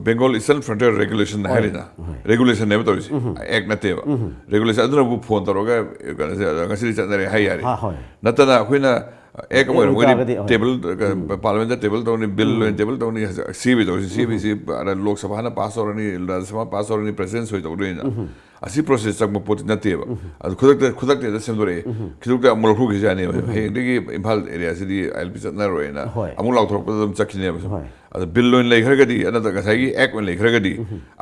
Bengal Eastern Frontier Regulation ꯍꯥꯏꯔꯤꯅ, ꯍꯣꯏ꯫ Regulation ꯅꯦꯕ ꯇꯧꯔꯤꯁꯦ, Act ꯅꯠꯇꯦꯕ꯫ Regulation ꯑꯗꯨꯅꯕꯨ phone ꯇꯧꯔꯒ, ꯀꯩꯅꯣꯁꯦ, ꯉꯁꯤꯗꯤ ꯆꯠꯅꯔꯦ ꯍꯥꯏ ꯌꯥꯔꯦ꯫ ꯍꯥ, ꯍꯣꯏ꯫ ꯅꯠꯇꯅ ꯑꯩꯈꯣꯏꯅ Act ꯑꯃ ꯑꯣꯏꯅ ꯃꯣꯏꯗꯤ ꯑꯣꯏꯇꯥꯔꯒꯗꯤ, ꯍꯣꯏ꯫ Table, Parliament ꯇ table ꯇꯧꯅꯤ, bill ꯑꯣꯏꯅ table ꯇꯧꯅꯤ, C A B ꯇꯧꯔꯤꯁꯦ, C A B ꯁꯤ ꯑꯗ ꯂꯣꯛ ꯁꯚꯥꯅ pass ꯇꯧꯔꯅꯤ, ꯔꯥꯖ꯭ꯌ ꯁꯚꯥ pass ꯇꯧꯔꯅꯤ, President ꯁꯣꯏ ꯇꯧꯗꯣꯏꯅꯤꯅ꯫ ꯑꯁꯤ ꯄ꯭ꯔꯣꯁꯦꯁ ꯆꯪꯕ ꯄꯣꯠꯇꯤ ꯅꯠꯇꯦꯕ꯫ ꯑꯗꯨ ꯈꯨꯗꯛꯇ ꯈꯨꯗꯛꯇ ꯍꯦꯛꯇ ꯁꯦꯝꯗꯣꯔꯛꯑꯦ꯫ ꯈꯨꯗꯛꯇ ꯑꯃꯨꯛ ꯂꯧꯊꯣꯛꯈꯤꯁꯨ ꯌꯥꯅꯦꯕ꯫ ꯍꯌꯦꯡꯗꯒꯤ ꯏꯝꯐꯥꯜ ꯑꯦꯔꯤꯌꯥꯁꯤꯗꯤ ꯑꯥꯏ ꯑꯦꯜ ꯄꯤ ꯆꯠꯅꯔꯣꯏꯅ ꯍꯣꯏ꯫ ꯑꯃꯨꯛ ꯂꯥꯎꯊꯣꯔꯛꯄꯗ ꯑꯗꯨꯝ ꯆꯠꯈꯤꯅꯦꯕ ꯁꯨꯝ꯫ ꯍꯣꯏ꯫ ꯑꯗ ꯕꯤꯜ ꯑꯣꯏꯅ ꯂꯩꯈ꯭ꯔꯒꯗꯤ, ꯅꯠꯇ꯭ꯔꯒ ꯉꯁꯥꯏꯒꯤ ꯑꯦꯛ ꯑꯣꯏꯅ ꯂꯩꯈ꯭ꯔꯒꯗꯤ,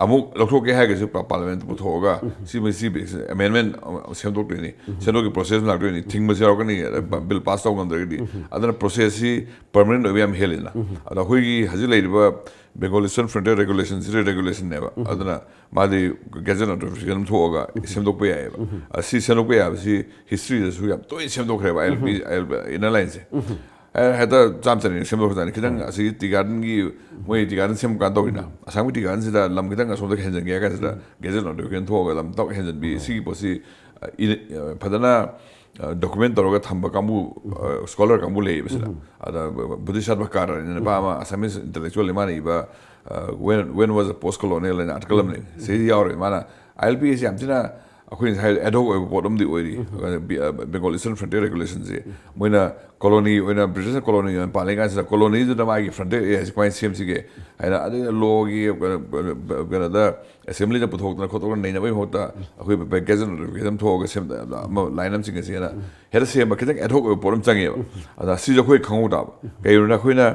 ꯑꯃꯨꯛ ꯂꯧꯊꯣꯛꯀꯦ ꯍꯥꯏꯔꯒꯁꯨ ꯄꯥꯔꯂꯥꯃꯦꯟꯇ ꯄꯨꯊꯣꯛꯑꯒ ꯁꯤ ꯁꯤ ꯑꯃꯦꯟꯃꯦꯟ ꯁꯦꯝꯗꯣꯛꯇꯣꯏꯅꯤ, ꯁꯦꯝꯗꯣꯛꯀꯤ ꯄ꯭ꯔꯣꯁꯦꯁ ꯂꯥꯛꯇꯣꯏꯅꯤ, ꯊꯤꯡꯕꯁꯨ ꯌꯥꯎꯔꯛꯀꯅꯤ, ꯕꯤꯜ ꯄꯥꯁ ꯇꯧ ꯉꯝꯗ꯭ꯔꯒꯗꯤ꯫ ꯑꯗꯨꯅ ꯄ꯭ꯔꯣꯁꯦꯁꯁꯤ ꯄꯔꯃꯅꯦꯟ ꯑꯣꯏꯕ ꯌꯥꯝ ꯍꯦꯜꯂꯤꯅ꯫ ꯑꯗ ꯑꯩꯈꯣꯏꯒꯤ ꯍꯧꯖꯤꯛ ꯂꯩꯔꯤꯕ ꯕꯦꯡꯒꯣꯜ ꯏꯁꯇꯔꯟ ꯐ꯭ꯔꯟꯇꯤꯌꯔ ꯔꯦꯒꯨꯂꯦꯁꯟꯁꯤꯗ ꯔꯦꯒꯨꯂꯦꯁꯟꯅꯦꯕ꯫ ꯑꯗꯨꯅ ꯃꯥꯗꯤ ꯒꯦꯖꯦꯠ ꯅꯣꯇꯤꯐꯤꯀꯦꯁꯟ ꯑꯃ ꯊꯣꯛꯑꯒ ꯁꯦꯝꯗꯣꯛꯄ ꯌꯥꯏꯑꯕ꯫ ꯑ, ꯁꯤ ꯁꯦꯝꯗꯣꯛꯄ ꯌꯥꯕꯁꯤ ꯍꯤꯁꯇ꯭ꯔꯤꯗꯁꯨ ꯌꯥꯝ ꯇꯣꯏꯅ ꯁꯦꯝꯗꯣꯛꯈ꯭ꯔꯦꯕ, ꯑꯥꯏ ꯑꯦꯜ ꯄꯤ, ꯏꯟꯅꯔ ꯂꯥꯏꯟꯁꯦ꯫ ꯑꯦ, ꯍꯦꯛꯇ ꯆꯥꯝ ꯆꯅꯤ ꯁꯦꯝꯗꯣꯛꯈ꯭ꯔꯖꯥꯠꯅꯤ꯫ ꯈꯤꯇꯪ ꯑꯁꯤꯒꯤ ꯇꯤ ꯒꯥꯔꯗꯟꯒꯤ, ꯃꯣꯏ ꯇꯤ ꯒꯥꯔꯗꯟ ꯁꯦꯝꯕ ꯀꯥꯟꯗ ꯇꯧꯔꯤꯅ, ꯑꯁꯥꯝꯒꯤ ꯇꯤ ꯒꯥꯔꯗꯟꯁꯤꯗ ꯂꯝ ꯈꯤꯇꯪ ꯑꯁꯣꯝꯗ ꯍꯦꯟꯖꯟꯒꯦ ꯍꯥꯏ ꯀꯥꯟꯁꯤꯗ ꯒꯦꯖꯦꯠ ꯅꯣꯇꯤꯐꯤꯀꯦꯁꯟ ꯊꯣꯛꯑꯒ ꯂꯝ ꯇꯧ ꯍꯦꯟꯖꯟꯕꯤ꯫ ꯁꯤꯒꯤ ꯄꯣꯠꯁꯤ, ꯑ, ꯏ-, ꯑ, ꯐꯖꯅ ꯗꯣꯀꯨꯃꯦꯟ ꯇꯧꯔꯒ ꯊꯝꯕ ꯀꯥꯡꯕꯨ, ꯁ꯭ꯀꯣꯂꯔ ꯀꯥꯡꯕꯨ ꯂꯩꯌꯦꯕ ꯁꯤꯗ꯫ ꯑꯗ ꯕꯨꯙꯤꯁꯠꯚ ꯀꯥꯔ ꯍꯥꯏꯅ ꯅꯨꯄꯥ ꯑꯃ, ꯑꯁꯥꯃꯤꯁ ꯏꯟꯇꯦꯂꯦꯛꯆꯨꯋꯦꯜ, ꯃꯥꯅ ꯏꯕ, ꯑ, When, When Was a Post Colonial ꯍꯥꯏꯅ ꯑꯥꯔꯇꯤꯀꯜ ꯑꯃ ꯂꯩ꯫ ꯁꯤꯗ ꯌꯥꯎꯔꯦ꯫ ꯃꯥꯅ ꯑꯥꯏ ꯑꯦꯜ ꯄꯤ ꯑꯦꯁ ꯌꯥꯝ ꯊꯤꯅ ꯑꯩꯈꯣꯏꯅ ꯉꯁꯥꯏ ꯑꯦꯗꯣꯛ ꯑꯣꯏꯕ ꯄꯣꯠ ꯑꯃꯗꯤ ꯑꯣꯏꯔꯤ꯫ ꯕꯤ-, ꯑ, ꯕꯦꯡꯒꯣꯜ ꯏꯁꯇꯔꯟ ꯐ꯭ꯔꯟꯇꯤꯌꯔ ꯔꯦꯒꯨꯂꯦꯁꯟꯁꯦ ꯃꯣꯏꯅ ꯀꯣꯂꯣꯅꯤ ꯑꯣꯏꯅ, ꯕ꯭ꯔꯤꯇꯤꯁꯅ ꯀꯣꯂꯣꯅꯤ ꯑꯣꯏꯅ ꯄꯥꯜꯂꯤ ꯀꯥꯟꯁꯤꯗ ꯀꯣꯂꯣꯅꯤꯗꯨꯗ ꯃꯥꯒꯤ ꯐ꯭ꯔꯟꯇꯤꯌꯔ ꯑꯦꯔꯤꯌꯥꯁꯦ ꯀꯃꯥꯏꯅ ꯁꯦꯝꯁꯤꯒꯦ ꯍꯥꯏꯅ, ꯑꯗꯨꯒ ꯂꯣꯒꯤ ꯀꯩꯅꯣ, ꯀꯩꯅꯣꯗ ꯑꯦꯁꯦꯝꯕ꯭ꯂꯤꯗ ꯄꯨꯊꯣꯛꯇꯅ ꯈꯣꯠꯇꯣꯛꯇꯅ ꯅꯩꯅꯕꯒꯤ ꯃꯍꯨꯠꯇ ꯑꯩꯈꯣꯏ ꯒꯦꯖꯦꯠ ꯅꯣꯇꯤꯐꯤꯀꯦꯁꯟ ꯊꯣꯛꯑꯒ ꯁꯦꯝ-, ꯑꯃ ꯂꯥꯏꯟ ꯑꯃ ꯆꯤꯡꯉꯁꯦꯅ ꯍꯦꯛꯇ ꯁꯦꯝꯕ ꯈꯤꯇꯪ ꯑꯦꯗꯣꯛ ꯑꯣꯏꯕ ꯄꯣꯠ ꯑꯃ ꯆꯪꯉꯦꯕ꯫ ꯑꯗ ꯁꯤꯁꯨ ꯑꯩꯈꯣꯏ ꯈꯪꯍꯧ ꯇꯥꯕ꯫ ꯀꯩꯒꯤꯅꯣꯗ ꯑꯩꯈꯣꯏꯅ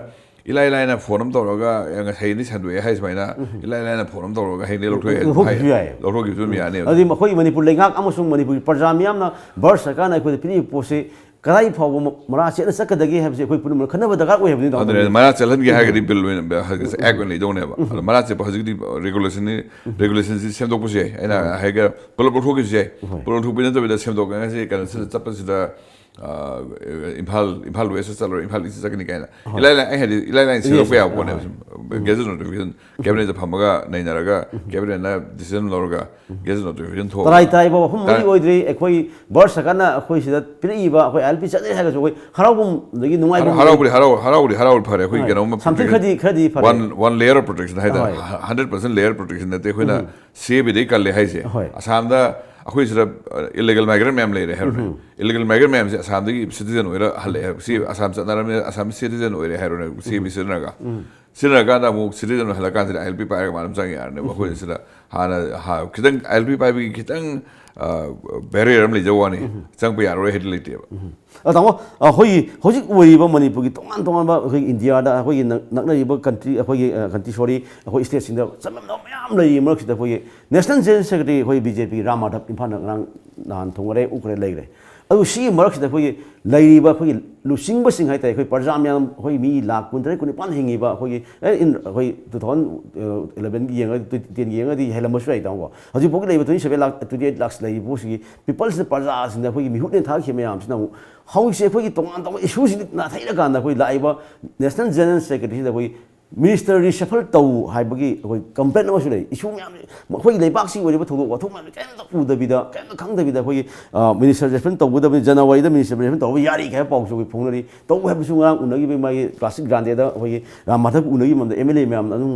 ꯏꯂꯥꯏ ꯂꯥꯏꯅ ꯐꯣꯟ ꯑꯃ ꯇꯧꯔꯒ, "ꯑꯦ, ꯉꯁꯥꯏꯗꯤ ꯁꯟꯗꯣꯛꯑꯦ" ꯍꯥꯏ ꯁꯨꯃꯥꯏꯅ ꯏꯂꯥꯏ ꯂꯥꯏꯅ ꯐꯣꯟ ꯑꯃ ꯇꯧꯔꯒ ꯍꯌꯦꯡꯗꯒꯤ ꯂꯧꯊꯣꯛꯑꯦ ꯍꯥꯏ-, ꯂꯧꯊꯣꯛꯈꯤꯕꯁꯨ ꯌꯥꯏꯌꯦꯕ꯫ ꯂꯧꯊꯣꯛꯈꯤꯕꯁꯨ ꯑꯗꯨꯝ ꯌꯥꯅꯦꯕ꯫ ꯑꯗꯨꯗꯤ ꯑꯩꯈꯣꯏ ꯃꯅꯤꯄꯨꯔ ꯂꯩꯉꯥꯛ ꯑꯃꯁꯨꯡ ꯃꯅꯤꯄꯨꯔꯒꯤ ꯄ꯭ꯔꯖꯥ ꯃꯤꯌꯥꯝꯅ ꯚꯥꯔꯠ ꯁꯔꯀꯥꯔꯅ ꯑꯩꯈꯣꯏꯗ ꯄꯤꯔꯤꯕ ꯄꯣꯠꯁꯤ ꯀꯗꯥꯏ ꯐꯥꯎꯕ ꯃ-, ꯃꯔꯥ ꯆꯦꯠꯅ ꯆꯠꯀꯗꯒꯦ ꯍꯥꯏꯕꯁꯤ ꯑꯩꯈꯣꯏ ꯄꯨꯝꯅꯃꯛ ꯈꯟꯅꯕ ꯗꯔꯀꯥꯔ ꯑꯣꯏ ꯍꯥꯏꯕꯅꯤꯗ꯫ ꯑꯗꯨꯅꯦ, ꯃꯔꯥ ꯆꯦꯜꯍꯟꯒꯦ ꯍꯥꯏꯔꯒꯗꯤ ꯕꯤꯜ ꯑꯣꯏꯅ ꯑꯦꯛ ꯑꯣꯏꯅ ꯂꯩꯗꯧꯅꯦꯕ꯫ ꯑꯗꯣ ꯃꯔꯥ ꯆꯦꯠꯄ ꯍꯧꯖꯤꯛꯇꯤ ꯔꯦꯒꯨꯂꯦꯁꯟꯅꯤ, ꯔꯦꯒꯨꯂꯦꯁꯟꯁꯤ ꯁꯦꯝꯗꯣꯛꯄꯁꯨ ꯌꯥꯏ꯫ ꯑꯩꯅ ꯍꯥꯏꯒꯦ, ꯄꯨꯂꯞ ꯂꯧꯊꯣꯛꯈꯤꯕꯁꯨ ꯌꯥꯏ꯫ ꯄꯨꯂꯞ ꯂꯧꯊꯣꯛꯄꯤ ꯅꯠꯇꯕꯤꯗ ꯁꯦꯝꯗꯣꯛꯀꯦ ꯉꯁꯤ ꯀꯩꯅꯣꯁꯤꯗ ꯆꯠꯄꯁꯤꯗ, ꯑ, ꯏꯝꯐꯥꯜ, ꯏꯝꯐꯥꯜ ꯋꯦꯁꯇ ꯆꯠꯂꯨꯔ ꯏꯝꯐꯥꯜ ꯏꯁꯇ ꯆꯠꯀꯅꯤ ꯀꯥꯏꯅ ꯏꯂꯥꯏ ꯂꯥꯏ, ꯑꯩ ꯍꯥꯏꯗꯤ ꯏꯂꯥꯏ ꯂꯥꯏꯅ ꯁꯦꯝꯗꯣꯛꯄ ꯌꯥꯕ ꯄꯣꯠꯅꯦꯕ꯫ ꯁꯨꯝ ꯒꯦꯖꯦꯠ ꯅꯣꯇꯤꯐꯤꯀꯦꯁꯟ ꯀꯦꯕꯤꯅꯦꯠꯇ ꯐꯝꯃꯒ ꯅꯩꯅꯔꯒ ꯀꯦꯕꯤꯅꯦꯠꯅ ꯗꯤꯁꯤꯖꯟ ꯂꯧꯔꯒ ꯒꯦꯖꯦꯠ ꯅꯣꯇꯤꯐꯤꯀꯦꯁꯟ ꯊꯣꯛꯑꯒ ꯇꯔꯥꯏ ꯇꯔꯥꯏ ꯐꯥꯎꯕ ꯃꯐꯝ ꯇꯔꯥꯏ- ꯑꯣꯏꯗ꯭ꯔꯤ꯫ ꯑꯩꯈꯣꯏ ꯚꯥꯔꯠ ꯁꯔꯀꯥꯔꯅ ꯑꯩꯈꯣꯏ ꯁꯤꯗ ꯄꯤꯔꯛꯏꯕ ꯑꯩꯈꯣꯏ ꯑꯥꯏ ꯑꯦꯜ ꯄꯤ ꯆꯠꯂꯦ ꯍꯥꯏꯔꯒꯁꯨ ꯑꯩꯈꯣꯏ ꯍꯔꯥꯎꯐꯝꯗꯒꯤ ꯅꯨꯡꯉꯥꯏꯐꯝ ꯍꯔꯥꯎꯕꯨꯗꯤ ꯍꯔꯥꯎ ꯍꯔꯥꯎꯕꯨꯗꯤ ꯍꯔꯥꯎꯕ ꯐꯔꯦ꯫ ꯑꯩꯈꯣꯏ ꯍꯣꯏ꯫ ꯀꯩꯅꯣꯝꯃ Something ꯈꯔꯗꯤ, ꯈꯔꯗꯤ ꯐꯔꯦ꯫ One one layer of protection ꯍꯥꯏꯇꯥꯔꯦ꯫ ꯍꯣꯏ꯫ ꯍꯟꯗ꯭ꯔꯦꯠ ꯄꯔꯁꯦꯟ ꯂꯦꯌꯔ ꯄ꯭ꯔꯣꯇꯦꯛꯁꯟ ꯅꯠꯇꯦ꯫ ꯑꯩꯈꯣꯏꯅ ꯁꯤ ꯑꯦ ꯕꯤꯗꯩ ꯀꯜꯂꯦ ꯍꯥꯏꯁꯦ꯫ ꯍꯣꯏ꯫ ꯑꯁꯥꯝꯗ ꯑꯩꯈꯣꯏ ꯁꯤꯗ ꯏꯂꯤꯒꯦꯜ ꯃꯥꯏꯒ꯭ꯔꯦꯟ ꯃꯌꯥꯝ ꯂꯩꯔꯦ ꯍꯥꯏꯔꯣꯅꯦ꯫ ꯏꯂꯤꯒꯦꯜ ꯃꯥꯏꯒ꯭ꯔꯦꯟ ꯃꯌꯥꯝꯁꯦ ꯑꯁꯥꯝꯗꯒꯤ ꯁꯤꯇꯤꯖꯟ ꯑꯣꯏꯔ ꯍꯜꯂꯛꯑꯦ ꯍꯥꯏꯕ꯫ ꯁꯤ ꯑꯁꯥꯝ ꯆꯠꯅꯔꯝꯅꯤꯅ ꯑꯁꯥꯝ ꯁꯤꯇꯤꯖꯟ ꯑꯣꯏꯔꯦ ꯍꯥꯏꯔꯣꯅꯦ, ꯁꯤ ꯁꯤꯖꯤꯟꯅꯔꯒ꯫ ꯁꯤꯖꯤꯟꯅꯔꯀꯥꯟꯗ ꯑꯃꯨꯛ ꯁꯤꯇꯤꯖꯟ ꯑꯣꯏꯍꯜꯂꯀꯥꯟꯁꯤꯗ ꯑꯥꯏ ꯑꯦꯜ ꯄꯤ ꯄꯥꯏꯔꯒ ꯃꯥ ꯑꯗꯨꯝ ꯆꯪ ꯌꯥꯔꯅꯦꯕ꯫ ꯑꯩꯈꯣꯏ ꯁꯤꯗ ꯍꯥꯟꯅ ꯍꯥ-, ꯈꯤꯇꯪ ꯑꯥꯏ ꯑꯦꯜ ꯄꯤ ꯄꯥꯏꯕꯒꯤ ꯈꯤꯇꯪ ꯕꯦꯔꯤꯌꯔ ꯑꯃ ꯂꯩꯖꯕ ꯋꯥꯅꯤ꯫ ꯆꯪꯕ ꯌꯥꯔꯔꯣꯏ ꯍꯥꯏꯗꯤ ꯂꯩꯇꯦꯕ꯫ ꯑ, ꯇꯥꯃꯣ, ꯑꯩꯈꯣꯏꯒꯤ ꯍꯧꯖꯤꯛ ꯑꯣꯏꯔꯤꯕ ꯃꯅꯤꯄꯨꯔꯒꯤ ꯇꯣꯉꯥꯟ ꯇꯣꯉꯥꯟꯕ ꯑꯩꯈꯣꯏꯒꯤ ꯏꯟꯗꯤꯌꯥꯗ ꯑꯩꯈꯣꯏꯒꯤ ꯅꯛ-, ꯅꯛꯅꯔꯤꯕ ꯀꯟꯇ꯭ꯔꯤ, ꯑꯩꯈꯣꯏꯒꯤ, ꯑ, ꯀꯟꯇ꯭ꯔꯤ, ꯁꯣꯔꯤ, ꯑꯩꯈꯣꯏ ꯁ꯭ꯇꯦꯠꯁꯤꯡꯗ ꯆꯠꯂꯝꯗꯕ ꯃꯌꯥꯝ ꯂꯩꯔꯤ ꯃꯔꯛꯁꯤꯗ ꯑꯩꯈꯣꯏꯒꯤ ꯅꯦꯁꯅꯦꯜ ꯖꯦꯅꯔꯦꯜ ꯁꯦꯀ꯭ꯔꯦꯇꯔꯤ ꯑꯩꯈꯣꯏ ꯕꯤ ꯖꯦ ꯄꯤ ꯔꯥꯝ ꯃꯥꯙꯕ ꯏꯝꯐꯥꯜꯗ ꯉꯔꯥꯡ ꯅꯍꯥꯟ ꯊꯨꯡꯉꯔꯦ, ꯎꯈ꯭ꯔꯦ, ꯂꯩꯈ꯭ꯔꯦ꯫ ꯑꯗꯨ ꯁꯤꯒꯤ ꯃꯔꯛꯁꯤꯗ ꯑꯩꯈꯣꯏꯒꯤ ꯂꯩꯔꯤꯕ ꯑꯩꯈꯣꯏꯒꯤ ꯂꯨꯆꯤꯡꯕꯁꯤꯡ ꯍꯥꯏꯇꯥꯔꯦ, ꯑꯩꯈꯣꯏ ꯄ꯭ꯔꯖꯥ ꯃꯌꯥꯝ, ꯑꯩꯈꯣꯏ ꯃꯤ ꯂꯥꯈ ꯀꯨꯟꯇꯔꯦꯠ, ꯀꯨꯟꯅꯤꯄꯥꯟ ꯍꯤꯡꯉꯤꯕ ꯑꯩꯈꯣꯏꯒꯤ, ꯑꯦ, ꯏꯟ-, ꯑꯩꯈꯣꯏ ꯇꯨ ꯊꯥꯎꯖꯟ ꯏꯂꯚꯦꯟꯒꯤ ꯌꯦꯡꯉꯒꯗꯤ, ꯇꯦꯟꯒꯤ ꯌꯦꯡꯉꯒꯗꯤ ꯍꯦꯜꯂꯝꯕꯁꯨ ꯌꯥꯏ, ꯇꯥꯃꯣꯀꯣ꯫ ꯍꯧꯖꯤꯛꯐꯥꯎꯒꯤ ꯂꯩꯔꯤꯕ twenty seven lakh, twenty eight lakh ꯂꯩꯔꯤꯕ ꯄꯣꯠꯁꯤꯒꯤ ꯄꯤꯄꯜꯁꯤꯗ, ꯄ꯭ꯔꯖꯥꯁꯤꯡꯗ ꯑꯩꯈꯣꯏꯒꯤ ꯃꯤꯍꯨꯠ ꯊꯥꯈꯤꯕ ꯃꯌꯥꯝꯁꯤꯅ ꯑꯃꯨꯛ ꯍꯧꯖꯤꯛꯁꯦ ꯑꯩꯈꯣꯏꯒꯤ ꯇꯣꯉꯥꯟ ꯇꯣꯉꯥꯟꯕ ꯏꯁꯨꯁꯤꯡ ꯅꯥꯊꯩꯔꯀꯥꯟꯗ ꯑꯩꯈꯣꯏ ꯂꯥꯛꯏꯕ ꯅꯦꯁꯅꯦꯜ ꯖꯦꯅꯔꯦꯜ ꯁꯦꯀ꯭ꯔꯦꯇꯔꯤꯁꯤꯗ ꯑꯩꯈꯣꯏ ꯃꯤꯅꯤꯁꯇꯔ ꯔꯤꯁꯐꯜ ꯇꯧ ꯍꯥꯏꯕꯒꯤ ꯑꯩꯈꯣꯏ ꯀꯝꯄ꯭ꯂꯦꯟ ꯑꯃꯁꯨ ꯂꯩ꯫ ꯏꯁꯨ ꯃꯌꯥꯝ, ꯑꯩꯈꯣꯏꯒꯤ ꯂꯩꯕꯥꯛꯁꯤ ꯑꯣꯏꯔꯤꯕ ꯊꯧꯗꯣꯛ ꯋꯥꯊꯣꯛ ꯃꯌꯥꯝꯁꯦ ꯀꯔꯤꯝꯇ ꯎꯗꯕꯤꯗ, ꯀꯔꯤꯝꯇ ꯈꯪꯗꯕꯤꯗ ꯑꯩꯈꯣꯏꯒꯤ, ꯑ, ꯃꯤꯅꯤꯁꯇꯔ ꯔꯤꯁꯐꯜ ꯇꯧꯒꯗꯕꯅꯤ, ꯖꯅꯋꯥꯔꯤꯗ ꯃꯤꯅꯤꯁꯇꯔ ꯔꯤꯁꯐꯜ ꯇꯧꯕ ꯌꯥꯔꯤ ꯍꯥꯏꯕ ꯄꯥꯎꯁꯨ ꯑꯩꯈꯣꯏ ꯐꯣꯡꯅꯔꯤ꯫ ꯇꯧ ꯍꯥꯏꯕꯁꯨ ꯉꯔꯥꯡ ꯎꯅꯈꯤꯕ ꯃꯥꯒꯤ ꯀ꯭ꯂꯥꯁꯤꯛ ꯒ꯭ꯔꯥꯟꯗꯦꯗ ꯑꯩꯈꯣꯏꯒꯤ ꯔꯥꯝ ꯃꯥꯙꯕ ꯎꯅꯈꯤꯕ ꯃꯇꯝꯗ ꯑꯦꯝ ꯑꯦꯜ ꯑꯦ ꯃꯌꯥꯝꯅ ꯑꯗꯨꯝ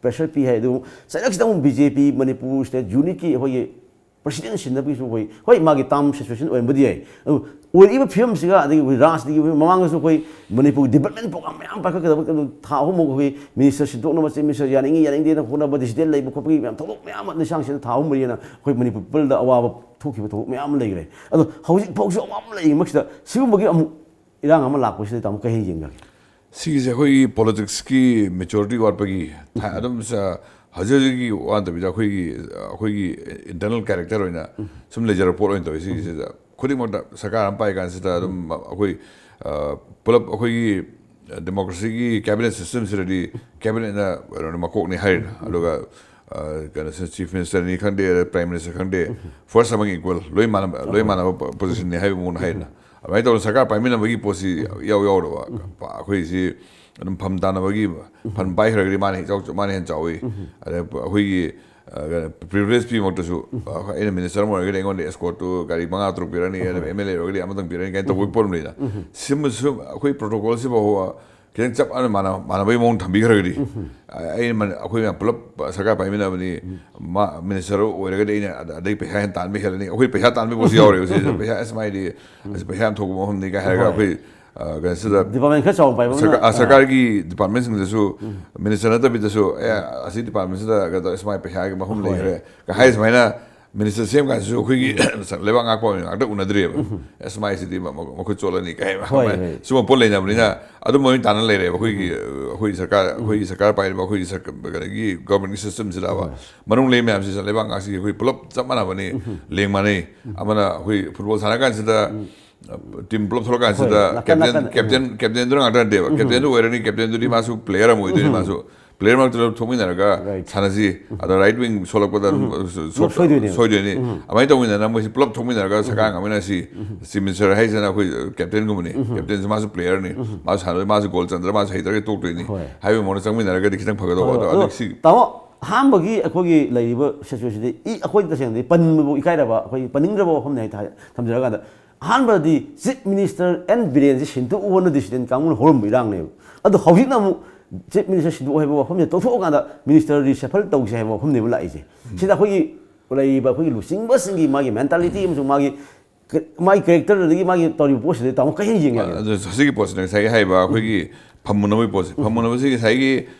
ꯄ꯭ꯔꯦꯁꯔ ꯄꯤ ꯍꯥꯏ꯫ ꯑꯗꯨ ꯆꯩꯔꯛꯁꯤꯗ ꯑꯃꯨꯛ ꯕꯤ ꯖꯦ ꯄꯤ ꯃꯅꯤꯄꯨꯔ ꯁ꯭ꯇꯦꯠ ꯌꯨꯅꯤꯠꯀꯤ ꯑꯩꯈꯣꯏꯒꯤ ꯄ꯭ꯔꯁꯤꯗꯦꯟ ꯁꯤꯟꯅꯕꯒꯤꯁꯨ ꯑꯩꯈꯣꯏ, ꯍꯣꯏ, ꯃꯥꯒꯤ ꯇꯥꯔꯝ ꯁꯤꯆꯨꯋꯦꯁꯟ ꯑꯣꯏꯔꯝꯕꯗꯤ ꯌꯥꯏ꯫ ꯑꯗꯨ ꯑꯣꯏꯔꯛꯏꯕ ꯐꯤꯕꯝꯁꯤꯒ, ꯑꯗꯒꯤ ꯑꯩꯈꯣꯏ ꯔꯥꯖꯅꯤꯇꯤꯒꯤ ꯑꯣꯏꯕ ꯃꯃꯥꯡꯗꯁꯨ ꯑꯩꯈꯣꯏ ꯃꯅꯤꯄꯨꯔꯒꯤ ꯗꯤꯕ꯭ꯂꯞꯃꯦꯟ ꯄ꯭ꯔꯣꯒ꯭ꯔꯥꯝ ꯃꯌꯥꯝ ꯄꯥꯏꯈꯠꯀꯗꯕ, ꯑꯗꯨ ꯊꯥ ꯑꯍꯨꯝꯃꯨꯛ ꯑꯩꯈꯣꯏ ꯃꯤꯅꯤꯁꯇꯔ ꯁꯤꯟꯗꯣꯛꯅꯕ, ꯆꯤꯐ ꯃꯤꯅꯤꯁꯇꯔ ꯌꯥꯅꯤꯡꯉꯤ ꯌꯥꯅꯤꯡꯗꯦꯅ ꯈꯣꯠꯅꯕ, ꯗꯤꯁꯤꯗꯦꯟ ꯂꯩꯕ ꯈꯣꯠꯄꯒꯤ ꯃꯌꯥꯝ ꯊꯧꯗꯣꯛ ꯃꯌꯥꯝ ꯑꯃ ꯂꯤꯁꯥꯡꯁꯤꯗ ꯊꯥ ꯑꯍꯨꯝ ꯃꯔꯤ ꯍꯦꯟꯅ ꯑꯩꯈꯣꯏ ꯃꯅꯤꯄꯨꯔ ꯄꯤꯄꯜꯗ ꯑꯋꯥꯕ ꯊꯣꯛꯈꯤꯕ ꯊꯧꯗꯣꯛ ꯃꯌꯥꯝ ꯑꯃ ꯂꯩꯈ꯭ꯔꯦ꯫ ꯑꯗꯣ ꯍꯧꯖꯤꯛ ꯐꯥꯎꯁꯨ ꯑꯋꯥꯕ ꯂꯩꯔꯤꯃꯛꯁꯤꯗ ꯁꯤꯒꯨꯝꯕꯒꯤ ꯑꯃꯨꯛ ꯏꯔꯥꯡ ꯑꯃ ꯂꯥꯛꯄꯁꯤꯗ ꯇꯥꯃꯣ ꯀꯩ ꯍꯥꯏꯅ ꯌꯦꯡꯒꯅꯤ? ꯁꯤꯒꯤꯁꯦ ꯑꯩꯈꯣꯏꯒꯤ ꯄꯣꯂꯤꯇꯤꯛꯁꯀꯤ ꯃꯦꯆꯨꯔꯤꯇꯤ ꯋꯥꯠꯄꯒꯤ ꯊ-, ꯑꯗꯨꯝ ꯁ-, ꯍꯧꯖꯤꯛ ꯍꯧꯖꯤꯛꯀꯤ ꯋꯥ ꯅꯠꯇꯕꯤꯗ ꯑꯩꯈꯣꯏꯒꯤ, ꯑꯩꯈꯣꯏꯒꯤ ꯏꯟꯇꯔꯅꯦꯜ ꯀꯦꯔꯦꯛꯇꯔ ꯑꯣꯏꯅ ꯁꯨꯝ ꯂꯩꯖꯔꯕ ꯄꯣꯠ ꯑꯣꯏꯅ ꯇꯧꯋꯤ꯫ ꯁꯤꯒꯤꯁꯤꯗ ꯈꯨꯗꯤꯡꯃꯛꯇ ꯁꯔꯀꯥꯔ ꯑꯃ ꯄꯥꯏ ꯀꯥꯟꯁꯤꯗ ꯑꯗꯨꯝ ꯑꯩꯈꯣꯏ, ꯑ, ꯄꯨꯂꯞ ꯑꯩꯈꯣꯏꯒꯤ ꯗꯦꯃꯣꯀ꯭ꯔꯦꯁꯤꯒꯤ ꯀꯦꯕꯤꯅꯦꯠ ꯁꯤꯁꯇꯦꯝꯁꯤꯗꯗꯤ ꯀꯦꯕꯤꯅꯦꯠꯅ ꯀꯩꯅꯣꯅꯤ, ꯃꯀꯣꯛꯅꯤ ꯍꯥꯏꯔꯤꯅ, ꯑꯗꯨꯒ, ꯑ, ꯀꯩꯅꯣꯁꯤ ꯆꯤꯐ ꯃꯤꯅꯤꯁꯇꯔꯅꯤ ꯈꯪꯗꯦ, ꯄ꯭ꯔꯥꯏꯝ ꯃꯤꯅꯤꯁꯇꯔ ꯈꯪꯗꯦ, ꯐꯥꯔꯁ ꯑꯃꯒ ꯏꯀ꯭ꯋꯦꯜ, ꯂꯣꯏ ꯃꯥꯟꯅꯕ, ꯂꯣꯏ ꯃꯥꯟꯅꯕ ꯄꯣꯖꯤꯁꯟꯅꯤ ꯍꯥꯏꯕ ꯃꯑꯣꯡꯗ ꯍꯥꯏꯔꯤꯅ꯫ ꯑꯗꯨꯃꯥꯏꯅ ꯇꯧꯗꯅ ꯁꯔꯀꯥꯔ ꯄꯥꯏꯃꯤꯟꯅꯕꯒꯤ ꯄꯣꯠꯁꯤ ꯏꯌꯥꯎ ꯌꯥꯎꯗꯕ꯫ ꯑꯩꯈꯣꯏꯁꯤ ꯑꯗꯨꯝ ꯐꯝ ꯇꯥꯅꯕꯒꯤ, ꯐꯝ ꯄꯥꯏꯈ꯭ꯔꯒꯗꯤ ꯃꯥꯅ ꯍꯦꯛ ꯆꯥꯎ-, ꯃꯥꯅ ꯍꯦꯟꯅ ꯆꯥꯎꯏ꯫ ꯑꯗꯩ ꯑꯩꯈꯣꯏꯒꯤ, ꯑ, ꯄ꯭ꯔꯤꯚꯤꯂꯦꯖ ꯄꯤꯕꯃꯛꯇꯁꯨ, ꯑ, ꯑꯩꯅ ꯃꯤꯅꯤꯁꯇꯔ ꯑꯃ ꯑꯣꯏꯔꯒꯗꯤ ꯑꯩꯉꯣꯟꯗ ꯑꯦꯁꯀꯣꯔꯠꯇꯨ ꯒꯥꯔꯤ ꯃꯉꯥ ꯇꯔꯨꯛ ꯄꯤꯔꯅꯤ, ꯑꯗꯨꯝ ꯑꯦꯝ ꯑꯦꯜ ꯑꯦ ꯑꯣꯏꯔꯒꯗꯤ ꯑꯃꯇꯪ ꯄꯤꯔꯅꯤ ꯀꯥꯏꯅ ꯇꯧꯕꯒꯤ ꯄꯣꯠ ꯑꯃ ꯂꯩꯅ꯫ ꯁꯤꯃꯁꯨ ꯑꯩꯈꯣꯏ ꯄ꯭ꯔꯣꯇꯣꯀꯣꯜꯁꯤꯐꯥꯎꯕ ꯈꯤꯇꯪ ꯆꯞ ꯃꯥꯟꯅ ꯃꯥꯟꯅꯕꯒꯤ ꯃꯑꯣꯡ ꯊꯝꯕꯤꯈ꯭ꯔꯒꯗꯤ, ꯑꯩꯅ ꯑꯩꯈꯣꯏ ꯃꯌꯥꯝ ꯄꯨꯂꯞ ꯁꯔꯀꯥꯔ ꯄꯥꯏꯃꯤꯟꯅꯕꯅꯤ, ꯃꯥ ꯃꯤꯅꯤꯁꯇꯔ ꯑꯣꯏꯔꯒꯗꯤ ꯑꯩꯅ ꯑꯗꯩ ꯄꯩꯁꯥ ꯍꯦꯟꯅ ꯇꯥꯟꯕ ꯍꯦꯜꯂꯅꯤ, ꯑꯩꯈꯣꯏ ꯄꯩꯁꯥ ꯇꯥꯟꯕꯒꯤ ꯄꯣꯠꯁꯨ ꯌꯥꯎꯔꯦꯕ ꯁꯤꯗ꯫ ꯄꯩꯁꯥ ꯑꯁ ꯃꯥꯏꯗꯤ ꯑꯁ ꯄꯩꯁꯥ ꯌꯥꯝ ꯊꯣꯛꯄ ꯃꯐꯝꯅꯤ ꯀꯥꯏ ꯍꯥꯏꯔꯒ ꯑꯩꯈꯣꯏ ꯀꯩꯅꯣꯁꯤꯗ ꯗꯤꯄꯥꯔꯠꯃꯦꯟ ꯈꯔ ꯆꯥꯎꯕ ꯄꯥꯏꯕ ꯑꯃꯅ, ꯁꯔꯀꯥꯔ, ꯑꯥ, ꯁꯔꯀꯥꯔꯒꯤ ꯗꯤꯄꯥꯔꯠꯃꯦꯟꯁꯤꯡꯗꯁꯨ, ꯃꯤꯅꯤꯁꯇꯔ ꯅꯠꯇꯕꯤꯗꯁꯨ, ꯑꯦ, ꯑꯁꯤ ꯗꯤꯄꯥꯔꯠꯃꯦꯟꯁꯤꯗ ꯀꯩꯅꯣ ꯁꯨꯃꯥꯏꯅ ꯄꯩꯁꯥꯒꯤ ꯃꯐꯝ ꯂꯩꯈ꯭ꯔꯦ ꯀꯥꯏ ꯍꯥꯏ ꯁꯨꯃꯥꯏꯅ ꯃꯤꯅꯤꯁꯇꯔ ꯁꯦꯝ ꯀꯥꯟꯗꯁꯨ ꯑꯩꯈꯣꯏꯒꯤ ꯂꯩꯕꯥꯛ ꯉꯥꯛꯄ ꯑꯣꯏꯅ ꯉꯥꯛꯇ ꯎꯅꯗ꯭ꯔꯤꯑꯕ꯫ ꯑꯦꯁ, ꯃꯥꯏꯁꯤꯗꯤ ꯃ-, ꯃ-, ꯃꯈꯨꯠ ꯆꯣꯠꯂꯅꯤ ꯀꯥꯏ ꯍꯥꯏꯕ꯫ ꯁꯨꯝꯕ ꯄꯣꯠ ꯂꯩꯅꯕꯅꯤꯅ ꯑꯗꯨꯝꯕ ꯑꯣꯏꯅ ꯇꯥꯟꯅ ꯂꯩꯔꯦꯕ ꯑꯩꯈꯣꯏꯒꯤ, ꯑꯩꯈꯣꯏ ꯁꯔꯀꯥꯔ, ꯑꯩꯈꯣꯏꯒꯤ ꯁꯔꯀꯥꯔ ꯄꯥꯏꯔꯤꯕ ꯑꯩꯈꯣꯏꯒꯤ ꯁꯔꯀ-, ꯀꯩꯅꯣꯒꯤ ꯒꯣꯔꯃꯦꯟꯒꯤ ꯁꯤꯁꯇꯦꯝꯁꯤꯗꯕ꯫ ꯃꯅꯨꯡ ꯂꯩ ꯃꯌꯥꯝꯁꯤꯁꯨ ꯂꯩꯕꯥꯛ ꯉꯥꯛꯁꯤꯒꯤ ꯑꯩꯈꯣꯏ ꯄꯨꯂꯞ ꯆꯞ ꯃꯥꯟꯅꯕꯅꯤ, ꯂꯦꯡ ꯃꯥꯟꯅꯩ꯫ ꯑꯃꯅ ꯑꯩꯈꯣꯏ ꯐꯨꯠꯕꯣꯜ ꯁꯥꯟꯅ ꯀꯥꯟꯁꯤꯗ ꯇꯤꯝ ꯄꯨꯂꯞ ꯊꯣꯛꯂꯛꯀꯥꯟꯁꯤꯗ ꯍꯣꯏ, ꯅꯥꯀꯟ ꯀꯦꯞꯇꯦꯟ, ꯅꯥꯀꯟ, ꯀꯦꯞꯇꯦꯟ, ꯀꯦꯞꯇꯦꯟꯗꯨꯅ ꯉꯥꯛꯇ ꯅꯠꯇꯦꯕ꯫ ꯀꯦꯞꯇꯦꯟꯗꯨ ꯑꯣꯏꯔꯅꯤ, ꯀꯦꯞꯇꯦꯟꯗꯨꯗꯤ ꯃꯥꯁꯨ ꯄ꯭ꯂꯦꯌꯔ ꯑꯃ ꯑꯣꯏꯗꯣꯏꯅꯤ꯫ ꯃꯥꯁꯨ ꯄ꯭ꯂꯦꯌꯔ ꯃꯔꯛꯇꯨꯗ ꯊꯣꯛꯃꯤꯟꯅꯔꯒ ꯁꯥꯟꯅꯁꯤ꯫ ꯑꯗ ꯔꯥꯏꯠ ꯋꯤꯡ ꯁꯣꯜꯂꯛꯄꯗ ꯑꯗꯨꯝ ꯁꯣ-, ꯄꯨꯂꯞ ꯁꯣꯏꯗꯣꯏꯅꯦꯕ꯫ ꯁꯣꯏꯗꯣꯏꯅꯤ꯫ ꯑꯗꯨꯃꯥꯏꯅ ꯇꯧꯃꯤꯟꯅꯅ ꯃꯣꯏꯁꯤ ꯄꯨꯂꯞ ꯊꯣꯛꯃꯤꯟꯅꯔꯒ ꯁꯔꯀꯥꯔ ꯉꯥꯛꯃꯤꯟꯅꯁꯤ꯫ ꯆꯤꯐ ꯃꯤꯅꯤꯁꯇꯔ ꯍꯥꯏꯁꯤꯅ ꯑꯩꯈꯣꯏ ꯀꯦꯞꯇꯦꯟꯒꯨꯝꯕꯅꯤ꯫ ꯀꯦꯞꯇꯦꯟꯁꯤ ꯃꯥꯁꯨ ꯄ꯭ꯂꯦꯌꯔꯅꯤ꯫ ꯃꯥꯁꯨ ꯁꯥꯟꯅꯔꯣꯏ, ꯃꯥꯁꯨ ꯒꯣꯜ ꯆꯟꯗ꯭ꯔ, ꯃꯥꯁꯨ ꯍꯩꯇ꯭ꯔꯒ ꯇꯣꯛꯇꯣꯏꯅꯤ꯫ ꯍꯣꯏ꯫ ꯍꯥꯏꯕꯒꯤ ꯃꯑꯣꯡꯗ ꯆꯪꯃꯤꯟꯅꯔꯒꯗꯤ ꯈꯤꯇꯪ ꯐꯒꯗꯧꯕ꯫ ꯑꯗꯣ ꯑꯗꯣ, ꯍꯧꯖꯤꯛꯁꯤ ꯇꯥꯃꯣ, ꯑꯍꯥꯟꯕꯒꯤ ꯑꯩꯈꯣꯏꯒꯤ ꯂꯩꯔꯤꯕ ꯁꯤꯆꯨꯋꯦꯁꯟꯁꯤꯗꯤ ꯏ-, ꯑꯩꯈꯣꯏ ꯇꯁꯦꯡꯅꯗꯤ ꯄꯟꯕꯕꯨ ꯏꯀꯥꯏꯔꯕ, ꯑꯩꯈꯣꯏ ꯄꯟꯅꯤꯡꯗ꯭ꯔꯕ ꯋꯥꯐꯝꯅꯤ ꯍꯥꯏꯇꯥꯔꯦ, ꯊꯝꯖꯔꯀꯥꯟꯗ꯫ ꯑꯍꯥꯟꯕꯗꯤ ꯆꯤꯐ ꯃꯤꯅꯤꯁꯇꯔ ꯑꯦꯟ ꯕꯤꯔꯦꯟꯁꯤ ꯁꯤꯟꯗꯣꯛꯎꯕꯅ ꯗꯤꯁꯤꯗꯦꯟ ꯀꯥꯡꯕꯨꯅ ꯍꯧꯔꯝꯕ ꯏꯔꯥꯡꯅꯦꯕ꯫ ꯑꯗꯣ ꯍꯧꯖꯤꯛꯅ ꯑꯃꯨꯛ ꯆꯤꯐ ꯃꯤꯅꯤꯁꯇꯔ ꯁꯤꯟꯗꯣꯛꯎ ꯍꯥꯏꯕ ꯋꯥꯐꯝꯁꯦ ꯇꯣꯛꯊꯣꯛꯑꯀꯥꯟꯗ ꯃꯤꯅꯤꯁꯇꯔ ꯔꯤꯁꯐꯜ ꯇꯧꯁꯦ ꯍꯥꯏꯕ ꯋꯥꯐꯝꯅꯦꯕ ꯂꯥꯛꯏꯁꯦ꯫ ꯁꯤꯗ ꯑꯩꯈꯣꯏꯒꯤ ꯂꯩꯔꯤꯕ ꯑꯩꯈꯣꯏꯒꯤ ꯂꯨꯆꯤꯡꯕꯁꯤꯡꯒꯤ ꯃꯥꯒꯤ ꯃꯦꯟꯇꯥꯂꯤꯇꯤ ꯑꯃꯁꯨꯡ ꯃꯥꯒꯤ, ꯃꯥꯒꯤ ꯀꯦꯔꯦꯛꯇꯔ ꯑꯗꯒꯤ ꯃꯥꯒꯤ ꯇꯧꯔꯤꯕ ꯄꯣꯠꯁꯤꯗ ꯇꯥꯃꯣ ꯀꯩ ꯍꯦꯟꯅ ꯌꯦꯡꯒꯦ? ꯑꯗꯨ ꯁꯤꯒꯤ ꯄꯣꯠꯁꯤꯅ ꯉꯁꯥꯏꯒꯤ ꯍꯥꯏꯔꯤꯕ ꯑꯩꯈꯣꯏꯒꯤ ꯐꯝꯃꯨꯅꯕꯒꯤ ꯄꯣꯠꯁꯦ, ꯐꯝꯃꯨꯅꯕꯁꯤ ꯉꯁꯥꯏꯒꯤ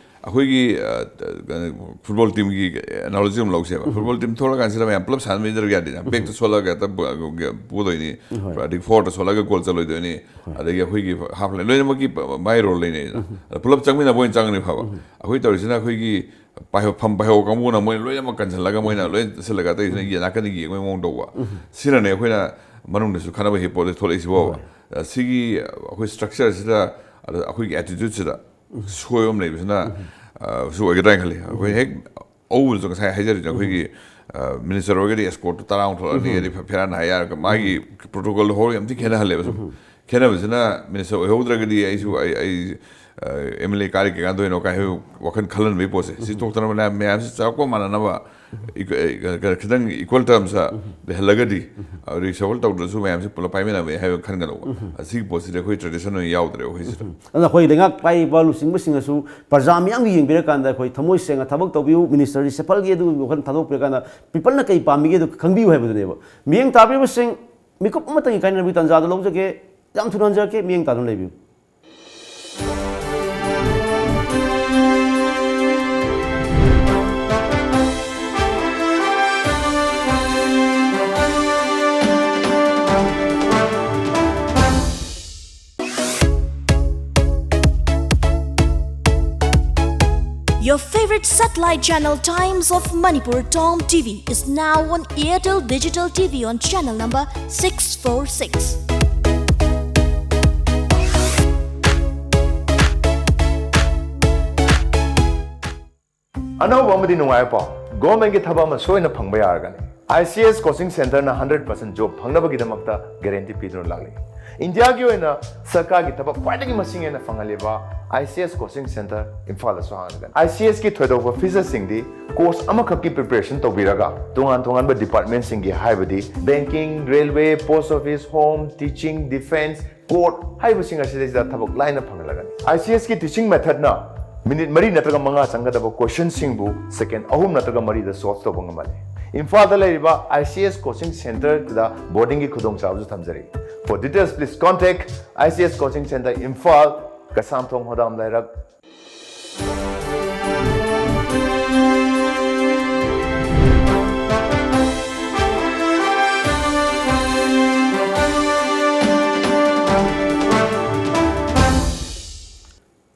ꯑꯩꯈꯣꯏꯒꯤ, ꯑ, ꯀꯩꯅꯣ, ꯐꯨꯠꯕꯣꯜ ꯇꯤꯝꯒꯤ ꯑꯦꯅꯥꯂꯣꯖꯤ ꯑꯃ ꯂꯧꯁꯦꯕ꯫ ꯐꯨꯠꯕꯣꯜ ꯇꯤꯝ ꯊꯣꯛꯂꯀꯥꯟꯁꯤꯗ ꯃꯌꯥꯝ ꯄꯨꯂꯞ ꯁꯥꯟꯅꯃꯤꯟꯅꯗ꯭ꯔꯒ ꯌꯥꯗꯦꯗꯅ꯫ ꯕꯦꯛꯇ ꯁꯣꯜꯂꯒ ꯍꯦꯛꯇ ꯄꯣ-, ꯄꯣꯗꯣꯏꯅꯤ꯫ ꯍꯣꯏ꯫ ꯑꯗꯒꯤ ꯐꯣꯔꯠꯇ ꯁꯣꯜꯂꯒ ꯒꯣꯜ ꯆꯠꯂꯣꯏꯗꯣꯏꯅꯤ꯫ ꯍꯣꯏ꯫ ꯑꯗꯒꯤ ꯑꯩꯈꯣꯏꯒꯤ ꯍꯥꯐ ꯂꯥꯏꯟ ꯂꯣꯏꯅꯃꯛꯀꯤ ꯃꯥꯏ ꯔꯣꯜ ꯂꯩꯅꯩꯗꯅ꯫ ꯑꯗ ꯄꯨꯂꯞ ꯆꯪꯃꯤꯟꯅꯕ ꯑꯣꯏꯅ ꯆꯪꯉꯅꯤ ꯐꯕ꯫ ꯑꯩꯈꯣꯏ ꯇꯧꯔꯤꯁꯤꯅ ꯑꯩꯈꯣꯏꯒꯤ ꯄꯥꯏꯍꯧ-, ꯐꯝ ꯄꯥꯏꯍꯧ ꯀꯥꯡꯕꯨꯅ ꯃꯣꯏ ꯂꯣꯏꯅꯃꯛ ꯀꯟꯁꯤꯜꯂꯒ ꯃꯣꯏꯅ ꯂꯣꯏ ꯆꯠꯁꯤꯜꯂꯒ ꯑꯇꯩꯁꯤꯅ ꯌꯦ-, ꯅꯥꯀꯟꯗ ꯌꯦꯡꯕꯒꯤ ꯃꯑꯣꯡ ꯇꯧꯕ꯫ ꯁꯤꯅꯅꯦ ꯑꯩꯈꯣꯏꯅ ꯃꯅꯨꯡꯗꯁꯨ ꯈꯠꯅꯕ ꯍꯦꯛ ꯄꯣꯠ ꯊꯣꯛꯂꯛꯏꯁꯤꯕꯣꯕ꯫ ꯍꯣꯏ꯫ ꯑ, ꯁꯤꯒꯤ ꯑꯩꯈꯣꯏ ꯁ꯭ꯇ꯭ꯔꯛꯆꯔꯁꯤꯗ, ꯑꯗ ꯑꯩꯈꯣꯏꯒꯤ ꯑꯦꯇꯤꯇ꯭ꯌꯨꯠꯁꯤꯗ ꯁꯣꯏꯕ ꯑꯃ ꯂꯩꯕꯁꯤꯅ, ꯑ, ꯁꯨ ꯑꯣꯏꯒꯗ꯭ꯔꯥ ꯍꯥꯏꯅ ꯈꯜꯂꯤ꯫ ꯑꯩꯈꯣꯏ ꯍꯦꯛ ꯑꯎꯕꯗꯁꯨ ꯉꯁꯥꯏ ꯍꯥꯏꯖꯔꯤꯗꯨꯅ ꯑꯩꯈꯣꯏꯒꯤ, ꯑ, ꯃꯤꯅꯤꯁꯇꯔ ꯑꯣꯏꯔꯒꯗꯤ ꯑꯦꯁꯀꯣꯔꯠꯇꯨ ꯇꯔꯥꯃꯨꯛ ꯊꯣꯛꯂꯛꯑꯅꯤ, ꯑꯗꯩ ꯐꯦ-, ꯐꯦꯔꯥꯟ ꯍꯥꯏ ꯌꯥꯔꯒ ꯃꯥꯒꯤ ꯄ꯭ꯔꯣꯇꯣꯀꯣꯜꯗꯣ ꯍꯧꯔꯒ ꯌꯥꯝ ꯊꯤ ꯈꯦꯠꯅꯍꯜꯂꯦꯕ ꯁꯨꯝ꯫ ꯈꯦꯠꯅꯕꯁꯤꯅ ꯃꯤꯅꯤꯁꯇꯔ ꯑꯣꯏꯍꯧꯗ꯭ꯔꯒꯗꯤ ꯑꯩꯁꯨ ꯑꯩ ꯑꯩ ꯑꯦꯝ ꯑꯦꯜ ꯑꯦ ꯀꯥꯔꯤ ꯀꯩꯀꯥꯟꯗꯣꯏꯅꯣ ꯀꯥꯏ ꯍꯥꯏꯕ ꯋꯥꯈꯜ ꯈꯜꯍꯟꯕꯒꯤ ꯄꯣꯠꯁꯦ ꯁꯤ ꯊꯣꯛꯇꯅꯕ ꯃꯌꯥꯝꯁꯤ ꯆꯥꯎꯔꯥꯛꯄ ꯃꯥꯟꯅꯅꯕ ꯈꯤꯇꯪ ꯏꯀ꯭ꯋꯦꯜ ꯇꯔꯝꯁꯇ ꯂꯩꯍꯜꯂꯒꯗꯤ ꯔꯤꯁꯐꯜ ꯇꯧꯗ꯭ꯔꯁꯨ ꯃꯌꯥꯝꯁꯤ ꯄꯨꯂꯞ ꯄꯥꯏꯃꯤꯟꯅꯕ ꯌꯥꯏ ꯍꯥꯏꯕ ꯈꯟꯒꯗꯧꯕ꯫ ꯑꯁꯤꯒꯤ ꯄꯣꯠꯁꯤꯗꯤ ꯑꯩꯈꯣꯏ ꯇ꯭ꯔꯦꯗꯤꯁꯟ ꯑꯣꯏꯅ ꯌꯥꯎꯗ꯭ꯔꯦ ꯑꯩꯈꯣꯏꯁꯤꯗ꯫ ꯑꯗꯨꯅ ꯑꯩꯈꯣꯏ ꯂꯩꯉꯥꯛ ꯄꯥꯏꯔꯤꯕ ꯂꯨꯆꯤꯡꯕꯁꯤꯡꯅꯁꯨ ꯄ꯭ꯔꯖꯥ ꯃꯤꯌꯥꯝꯒꯤ ꯌꯦꯡꯕꯤꯔꯀꯥꯟꯗ ꯑꯩꯈꯣꯏ ꯊꯃꯣꯏ ꯁꯦꯡꯅ ꯊꯕꯛ ꯇꯧꯕꯤꯌꯨ, ꯃꯤꯅꯤꯁꯇꯔ ꯔꯤꯁꯐꯜꯒꯤ ꯑꯗꯨꯒꯤ ꯋꯥꯈꯜ ꯊꯥꯗꯣꯛꯄꯤꯔꯀꯥꯟꯗ ꯄꯤꯄꯜꯅ ꯀꯩ ꯄꯥꯝꯃꯤꯒꯦ ꯑꯗꯨ ꯈꯪꯕꯤꯌꯨ ꯍꯥꯏꯕꯗꯨꯅꯦꯕ꯫ ꯃꯤꯠꯌꯦꯡ ꯇꯥꯕꯤꯕꯁꯤꯡ, ꯃꯤꯀꯨꯞ ꯑꯃꯇꯪꯒꯤ ꯀꯥꯏꯅꯕꯒꯤ ꯇꯥꯟꯖꯥꯗꯨ ꯂꯧꯖꯒꯦ꯫ ꯌꯥꯝ ꯊꯨꯅ ꯍꯟꯖꯔꯛꯀꯦ, ꯃꯤꯠꯌꯦꯡ ꯇꯥꯗꯨꯅ ꯂꯩꯕꯤꯌꯨ꯫ Your favorite satellite channel Times of Manipur Tom T V is now on Airtel Digital T V on channel number six four six. ꯑꯅꯧꯕ ꯑꯃꯗꯤ ꯅꯨꯡꯉꯥꯏꯕ ꯄꯥꯎ꯫ ꯒꯣꯔꯃꯦꯟꯒꯤ ꯊꯕꯛ ꯑꯃ ꯁꯣꯏꯅ ꯐꯪꯕ ꯌꯥꯔꯒꯅꯤ꯫ ꯑꯥꯏ ꯁꯤ ꯑꯦꯁ ꯀꯣꯆꯤꯡ ꯁꯦꯟꯇꯔꯅ ꯍꯟꯗ꯭ꯔꯦꯠ ꯄꯥꯔꯁꯦꯟ ꯖꯣꯕ ꯐꯪꯅꯕꯒꯤꯗꯃꯛꯇ ꯒꯦꯔꯦꯟꯇꯤ ꯄꯤꯗꯨꯅ ꯂꯥꯛꯂꯤ꯫ ꯏꯟꯗꯤꯌꯥꯒꯤ ꯑꯣꯏꯅ ꯁꯔꯀꯥꯔꯒꯤ ꯊꯕꯛ ꯈ꯭ꯋꯥꯏꯗꯒꯤ ꯃꯁꯤꯡ ꯍꯦꯟꯅ ꯐꯪꯍꯜꯂꯤꯕ I C S coaching centre ꯏꯝꯐꯥꯜꯗꯁꯨ ꯍꯥꯡꯒꯅꯤ꯫ ꯑꯥꯏ ꯁꯤ ꯑꯦꯁꯀꯤ ꯊꯣꯏꯗꯣꯛꯄ ꯐꯤꯆꯔꯁꯤꯡꯗꯤ ꯀꯣꯔꯁ ꯑꯃꯈꯛꯀꯤ ꯄ꯭ꯔꯤꯄꯦꯔꯦꯁꯟ ꯇꯧꯕꯤꯔꯒ ꯇꯣꯉꯥꯟ ꯇꯣꯉꯥꯟꯕ ꯗꯤꯄꯥꯔꯠꯃꯦꯟꯁꯤꯡꯒꯤ ꯍꯥꯏꯕꯗꯤ banking, railway, post office, home, teaching, defence, court ꯍꯥꯏꯔꯤꯕꯁꯤꯡ ꯑꯁꯤꯗꯩꯁꯤꯗ ꯊꯕꯛ ꯂꯥꯏꯅ ꯐꯪꯍꯜꯂꯒꯅꯤ꯫ ꯑꯥꯏ ꯁꯤ ꯑꯦꯁꯀꯤ ꯇꯤꯆꯤꯡ ꯃꯦꯊꯠꯅ ꯃꯤꯅꯤꯠ ꯃꯔꯤ ꯅꯠꯇ꯭ꯔꯒ ꯃꯉꯥ ꯆꯪꯒꯗꯕ ꯀꯣꯏꯁꯟꯁꯤꯡꯕꯨ ꯁꯦꯀꯦꯟ ꯑꯍꯨꯝ ꯅꯠꯇ꯭ꯔꯒ ꯃꯔꯤꯗ ꯁꯣꯜꯕ ꯇꯧꯕ ꯉꯝꯍꯜꯂꯤ꯫ ꯏꯝꯐꯥꯜꯗ ꯂꯩꯔꯤꯕ ꯑꯥꯏ ꯁꯤ ꯑꯦꯁ ꯀꯣꯆꯤꯡ ꯁꯦꯟꯇꯔꯗ ꯕꯣꯔꯗꯤꯡꯒꯤ ꯈꯨꯗꯣꯡꯆꯥꯕꯁꯨ ꯊꯝꯖꯔꯤ꯫ For details, please contact I C S Coaching Center Imphal, ꯀꯁꯥꯝꯊꯣꯡ ꯍꯣꯗꯥꯝ ꯂꯩꯔꯛ꯫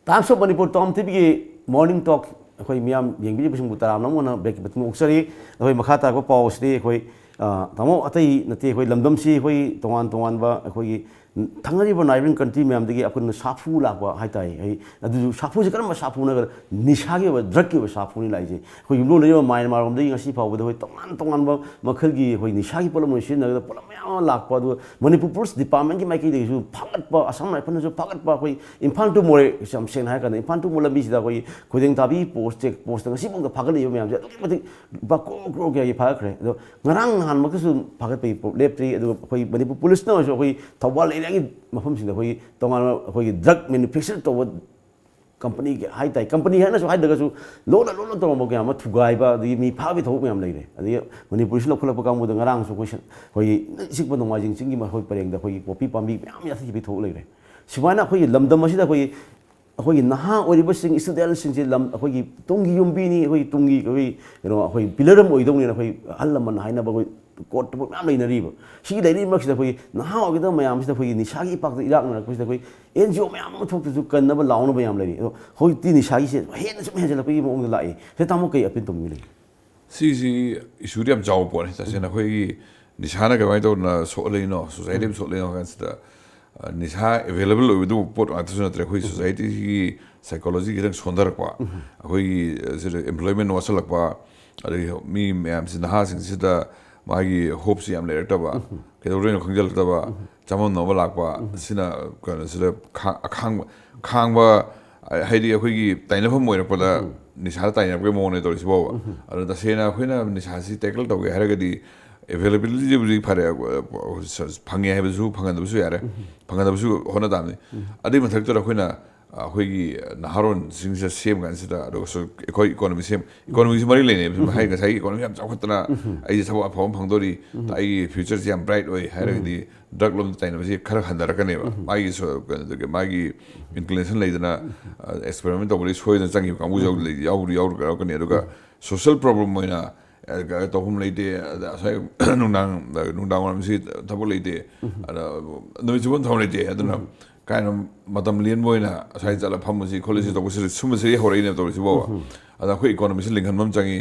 Times of Manipur Tom T Vꯒꯤ Morning Talk ꯑꯩꯈꯣꯏ ꯃꯤꯌꯥꯝ ꯌꯦꯡꯕꯤꯔꯤꯕꯁꯤꯡꯕꯨ ꯇꯔꯥꯝꯅ ꯑꯃꯨꯛ ꯍꯟꯅ ꯕ꯭ꯔꯦꯛꯀꯤ ꯃꯇꯨꯡ ꯑꯣꯛꯆꯔꯤ꯫ ꯑꯩꯈꯣꯏ ꯃꯈꯥ ꯇꯥꯔꯛꯄ ꯄꯥꯎ ꯑꯁꯤꯗꯤ ꯑꯩꯈꯣꯏ, ꯑ, ꯇꯥꯃꯣ, ꯑꯇꯩ ꯅꯠꯇꯦ, ꯑꯩꯈꯣꯏ ꯂꯝꯗꯝꯁꯤ ꯑꯩꯈꯣꯏ ꯇꯣꯉꯥꯟ ꯇꯣꯉꯥꯟꯕ ꯑꯩꯈꯣꯏꯒꯤ ꯊꯪꯅꯔꯤꯕ neighbouring country ꯃꯌꯥꯝꯗꯒꯤ ꯑꯩꯈꯣꯏꯅ ꯁꯥꯐꯨ ꯂꯥꯛꯄ ꯍꯥꯏꯇꯥꯔꯦ꯫ ꯑꯩ ꯑꯗꯨꯁꯨ ꯁꯥꯐꯨꯁꯦ ꯀꯔꯝꯕ ꯁꯥꯐꯨꯅ ꯍꯥꯏꯔꯒ ꯅꯤꯁꯥꯒꯤ ꯑꯣꯏꯕ, drugꯀꯤ ꯑꯣꯏꯕ ꯁꯥꯐꯨꯅꯤ ꯂꯥꯛꯏꯁꯦ꯫ ꯑꯩꯈꯣꯏ ꯌꯨꯝꯂꯣꯟꯅꯔꯤꯕ ꯃ꯭ꯌꯥꯟꯃꯥꯔꯔꯣꯝꯗꯒꯤ ꯉꯁꯤ ꯐꯥꯎꯕꯗ ꯑꯩꯈꯣꯏ ꯇꯣꯉꯥꯟ ꯇꯣꯉꯥꯟꯕ ꯃꯈꯜꯒꯤ ꯑꯩꯈꯣꯏ ꯅꯤꯁꯥꯒꯤ ꯄꯣꯠꯂꯝ ꯑꯣꯏꯅ ꯁꯤꯖꯤꯟꯅꯒꯗꯕ ꯄꯣꯠꯂꯝ ꯃꯌꯥꯝ ꯑꯃ ꯂꯥꯛꯄ, ꯑꯗꯨꯒ ꯃꯅꯤꯄꯨꯔ ꯄꯨꯂꯤꯁ ꯗꯤꯄꯥꯔꯠꯃꯦꯟꯒꯤ ꯃꯥꯏꯀꯩꯗꯒꯤꯁꯨ ꯐꯥꯒꯠꯄ, ꯑꯁꯥꯝ ꯔꯥꯏꯐꯜꯅꯁꯨ ꯐꯥꯒꯠꯄ, ꯑꯩꯈꯣꯏ ꯏꯝꯐꯥꯜ to ꯃꯣꯔꯦ, ꯌꯥꯝ ꯁꯦꯡꯅ ꯍꯥꯏꯔ ꯀꯥꯟꯗ ꯏꯝꯐꯥꯜ to ꯃꯣꯔꯦ ꯂꯝꯕꯤꯁꯤꯗ ꯑꯩꯈꯣꯏ ꯈꯣꯏꯗꯦꯡ ꯊꯥꯕꯤ ꯄꯣꯁ, ꯆꯦꯛ ꯄꯣꯁꯇ ꯉꯁꯤꯐꯥꯎꯗ ꯐꯥꯒꯠꯂꯛꯏꯕ ꯃꯌꯥꯝꯁꯦ ꯑꯗꯨꯛꯀꯤ ꯃꯇꯤꯛ ꯂꯨꯄꯥ ꯀ꯭ꯔꯣꯔ ꯀ꯭ꯔꯣꯔ ꯀꯌꯥꯒꯤ ꯐꯥꯒꯠꯈ꯭ꯔꯦ꯫ ꯑꯗꯣ ꯉꯔꯥꯡ ꯅꯍꯥꯟꯃꯛꯇꯁꯨ ꯐꯥꯒꯠꯄꯒꯤ ꯄꯣ-, ꯂꯦꯞꯇ꯭ꯔꯤ꯫ ꯑꯗꯨꯒ ꯑꯩꯈꯣꯏ ꯃꯅꯤꯄꯨꯔ ꯄꯨꯂꯤꯁꯅ ꯑꯣꯏꯔꯁꯨ ꯑꯩꯈꯣꯏ ꯊꯧꯕꯥꯜ ꯑꯦꯔꯤꯌꯥꯒꯤ ꯃꯐꯝꯁꯤꯡꯗ ꯑꯩꯈꯣꯏꯒꯤ ꯇꯣꯉꯥꯟꯕ ꯑꯩꯈꯣꯏꯒꯤ drug manufacture ꯇꯧꯕ ꯀꯝꯄꯅꯤꯒꯤ ꯍꯥꯏ ꯇꯥꯏ, ꯀꯝꯄꯅꯤ ꯍꯥꯏꯅꯁꯨ ꯍꯥꯏꯗ꯭ꯔꯒꯁꯨ ꯂꯣꯟꯅ ꯂꯣꯟꯅ ꯇꯧꯔꯝꯕ ꯀꯌꯥ ꯑꯃ ꯊꯨꯒꯥꯏꯕ, ꯑꯗꯒꯤ ꯃꯤ ꯐꯥꯕꯒꯤ ꯊꯕꯛ ꯃꯌꯥꯝ ꯂꯩꯔꯦ꯫ ꯑꯗꯒꯤ ꯃꯅꯤꯄꯨꯔꯁꯤ ꯂꯧꯈꯠꯂꯛꯄ ꯀꯥꯡꯕꯨꯗ ꯉꯔꯥꯡꯁꯨ ꯑꯩꯈꯣꯏ ꯁ-, ꯑꯩꯈꯣꯏꯒꯤ ꯏꯪ ꯆꯤꯛꯄ ꯅꯣꯡꯃꯥꯏꯖꯤꯡ ꯆꯤꯡꯒꯤ ꯃꯈꯣꯏ ꯄꯔꯦꯡꯗ ꯑꯩꯈꯣꯏꯒꯤ ꯄꯣꯄꯤ ꯄꯥꯝꯕꯤ ꯃꯌꯥꯝ ꯌꯥꯟꯊꯠꯈꯤꯕꯒꯤ ꯊꯕꯛ ꯂꯩꯔꯦ꯫ ꯁꯨꯃꯥꯏꯅ ꯑꯩꯈꯣꯏꯒꯤ ꯂꯝꯗꯝ ꯑꯁꯤꯗ ꯑꯩꯈꯣꯏꯒꯤ ꯑꯩꯈꯣꯏꯒꯤ ꯅꯍꯥ ꯑꯣꯏꯔꯤꯕꯁꯤꯡ, ꯏꯁꯇꯨꯗꯦꯟꯁꯤꯡꯁꯤ ꯂꯝ, ꯑꯩꯈꯣꯏꯒꯤ ꯇꯨꯡꯒꯤ ꯌꯨꯝꯕꯤꯅꯤ, ꯑꯩꯈꯣꯏꯒꯤ ꯇꯨꯡꯒꯤ, ꯑꯩꯈꯣꯏ ꯀꯩꯅꯣ, ꯑꯩꯈꯣꯏ ꯄꯤꯂꯔ ꯑꯃ ꯑꯣꯏꯗꯧꯅꯤꯅ ꯑꯩꯈꯣꯏ ꯑꯍꯜ ꯂꯃꯟ ꯍꯥꯏꯅꯕ ꯑꯩꯈꯣꯏ ꯀꯣꯠꯇꯕ ꯃꯌꯥꯝ ꯂꯩꯅꯔꯤꯕ꯫ ꯁꯤꯒꯤ ꯂꯩꯔꯤꯕ ꯃꯔꯛꯁꯤꯗ ꯑꯩꯈꯣꯏꯒꯤ ꯅꯍꯥ ꯑꯣꯏꯒꯗꯕ ꯃꯌꯥꯝꯁꯤꯗ ꯑꯩꯈꯣꯏꯒꯤ ꯅꯤꯁꯥꯒꯤ ꯏꯄꯥꯛꯇ ꯏꯔꯥꯛꯅꯔꯛꯄꯁꯤꯗ ꯑꯩꯈꯣꯏ ꯑꯦꯟ ꯖꯤ ꯑꯣ ꯃꯌꯥꯝ ꯑꯃ ꯊꯣꯛꯇꯁꯨ ꯀꯟꯅꯕ ꯂꯥꯎꯅꯕ ꯌꯥꯝ ꯂꯩꯔꯤ꯫ ꯑꯗꯣ ꯍꯧꯖꯤꯛꯇꯤ ꯅꯤꯁꯥꯒꯤꯁꯦ ꯍꯦꯟꯅ ꯁꯨꯝ ꯍꯦꯟꯖꯜꯂꯛꯄꯒꯤ ꯃꯑꯣꯡꯗ ꯂꯥꯛꯏ꯫ ꯁꯤꯗ ꯇꯥꯃꯣ ꯀꯩ ꯑꯄꯤꯜ ꯇꯧꯅꯤꯡꯕ ꯂꯩ? ꯁꯤꯁꯤ ꯏꯁꯨꯗꯤ ꯌꯥꯝ ꯆꯥꯎꯕ ꯄꯣꯠꯅꯤ꯫ ꯇꯁꯦꯡꯅ ꯑꯩꯈꯣꯏꯒꯤ ꯅꯤꯁꯥꯅ ꯀꯃꯥꯏꯅ ꯇꯧꯗꯅ ꯁꯣꯛꯍꯜꯂꯛꯏꯅꯣ, ꯁꯣꯁꯥꯏꯇꯤ ꯑꯃ ꯁꯣꯛꯍꯜꯂꯛꯏꯅꯣ ꯍꯥꯏ ꯀꯥꯟꯁꯤꯗ, ꯑ, ꯅꯤꯁꯥ ꯑꯦꯚꯦꯂꯦꯕꯜ ꯑꯣꯏꯕꯗꯨ ꯄꯣꯠ ꯉꯥꯛꯇꯁꯨ ꯅꯠꯇ꯭ꯔꯦ꯫ ꯑꯩꯈꯣꯏ ꯁꯣꯁꯥꯏꯇꯤꯒꯤ ꯁꯥꯏꯀꯣꯂꯣꯖꯤ ꯈꯤꯇꯪ ꯁꯣꯟꯊꯔꯛꯄ, ꯑꯩꯈꯣꯏꯒꯤ, ꯑ, ꯁꯤꯗ ꯑꯦꯝꯄ꯭ꯂꯣꯏꯃꯦꯟ ꯋꯥꯠꯁꯜꯂꯛꯄ, ꯑꯗꯒꯤ ꯃꯤ ꯃꯌꯥꯝꯁꯤ, ꯅꯍꯥꯁꯤꯡꯁꯤꯗ ꯃꯥꯒꯤ ꯍꯣꯞꯁꯤ ꯌꯥꯝ ꯂꯩꯔꯛꯇꯕ, ꯀꯩꯗꯧꯗꯣꯏꯅꯣ ꯈꯪꯖꯤꯜꯂꯛꯇꯕ, ꯆꯃꯝꯅꯕ ꯑꯃ ꯂꯥꯛꯄ, ꯁꯤꯅ ꯀꯩꯅꯣꯁꯤꯗ ꯈꯥ-, ꯑꯈꯥꯡꯕ, ꯈꯥꯡꯕ, ꯍꯥꯏꯗꯤ ꯑꯩꯈꯣꯏꯒꯤ ꯇꯥꯏꯅꯐꯝ ꯑꯣꯏꯔꯛꯄꯗ ꯅꯤꯁꯥꯗ ꯇꯥꯏꯅꯔꯛꯄꯒꯤ ꯃꯑꯣꯡꯅꯦ ꯇꯧꯔꯤꯁꯤꯕꯣꯕ꯫ ꯑꯗꯣ ꯇꯁꯦꯡꯅ ꯑꯩꯈꯣꯏꯅ ꯅꯤꯁꯥꯁꯤ ꯇꯦꯀꯜ ꯇꯧꯒꯦ ꯍꯥꯏꯔꯒꯗꯤ ꯑꯦꯚꯦꯂꯦꯕꯤꯂꯤꯇꯤꯕꯨꯗꯤ ꯐꯔꯦ, ꯐꯪꯉꯦ ꯍꯥꯏꯕꯁꯨ ꯐꯪꯍꯟꯗꯕꯁꯨ ꯌꯥꯔꯦ, ꯐꯪꯍꯟꯗꯕꯁꯨ ꯍꯣꯠꯅ ꯇꯥꯕꯅꯤ꯫ ꯑꯗꯨꯏ ꯃꯊꯛꯇꯨꯗ ꯑꯩꯈꯣꯏꯅ ꯑꯩꯈꯣꯏꯒꯤ ꯅꯍꯥꯔꯣꯟꯁꯤꯡꯁꯤꯗ ꯁꯦꯝ ꯀꯥꯟꯁꯤꯗ, ꯑꯗꯨꯒꯁꯨ ꯑꯩꯈꯣꯏ ꯏꯀꯣꯅꯣꯃꯤ ꯁꯦꯝ, ꯏꯀꯣꯅꯣꯃꯤꯁꯤ ꯃꯔꯤ ꯂꯩꯅꯩꯕ꯫ ꯁꯨꯝ ꯍꯥꯏ, ꯉꯁꯥꯏꯒꯤ ꯏꯀꯣꯅꯣꯃꯤ ꯌꯥꯝ ꯆꯥꯎꯈꯠꯇꯅ ꯑꯩꯁꯦ ꯊꯕꯛ ꯑꯐꯕ ꯑꯃ ꯐꯪꯗꯣꯔꯤ, ꯑꯩꯒꯤ ꯐ꯭ꯌꯨꯆꯔꯁꯦ ꯌꯥꯝ ꯕ꯭ꯔꯥꯏꯠ ꯑꯣꯏ ꯍꯥꯏꯔꯒꯗꯤ ꯗ꯭ꯔꯒ ꯂꯣꯝꯗ ꯇꯥꯏꯅꯕꯁꯤ ꯈꯔ ꯍꯟꯊꯔꯛꯀꯅꯦꯕ꯫ ꯃꯥꯒꯤ ꯁꯣ-, ꯀꯩꯅꯣꯗꯨꯒꯤ, ꯃꯥꯒꯤ ꯏꯟꯀ꯭ꯂꯤꯅꯦꯁꯟ ꯂꯩꯗꯅ, ꯑꯦꯛꯁꯄꯦꯔꯤꯃꯦꯟ ꯇꯧꯕꯗꯒꯤ ꯁꯣꯏꯗꯅ ꯆꯪꯈꯤꯕ ꯀꯥꯡꯕꯨꯁꯨ ꯌꯥꯎ-, ꯂꯩ-, ꯌꯥꯎ-, ꯌꯥꯎꯔꯛꯀꯅꯤ꯫ ꯑꯗꯨꯒ ꯁꯣꯁꯦꯜ ꯄ꯭ꯔꯣꯕ꯭ꯂꯦꯝ ꯑꯣꯏꯅ, ꯑ, ꯇꯧꯐꯝ ꯂꯩꯇꯦ, ꯑꯗ ꯉꯁꯥꯏ ꯅꯨꯡꯗꯥꯡ, ꯅꯨꯡꯗꯥꯡ ꯋꯥꯏꯔꯝꯁꯤ ꯊꯕꯛ ꯂꯩꯇꯦ, ꯑꯗ ꯅꯨꯃꯤꯠ ꯆꯨꯞꯄ ꯊꯕꯛ ꯂꯩꯇꯦ, ꯑꯗꯨꯅ ꯀꯥꯏꯅ ꯃꯇꯝ ꯂꯦꯟꯕ ꯑꯣꯏꯅ ꯑꯁ꯭ꯋꯥꯏꯗ ꯆꯠꯂ ꯐꯝꯃꯁꯤ ꯈꯣꯠꯂꯁꯤ ꯇꯧꯕꯁꯤ, ꯁꯨꯝꯕꯁꯤꯗꯒꯤ ꯍꯧꯔꯛꯏꯅꯦꯕ ꯇꯧꯔꯤꯁꯤꯕꯣꯕ꯫ ꯑꯗ ꯑꯩꯈꯣꯏ ꯏꯀꯣꯅꯣꯃꯤꯁꯤ ꯂꯤꯡꯍꯟꯕ ꯑꯃ ꯆꯪꯉꯤ,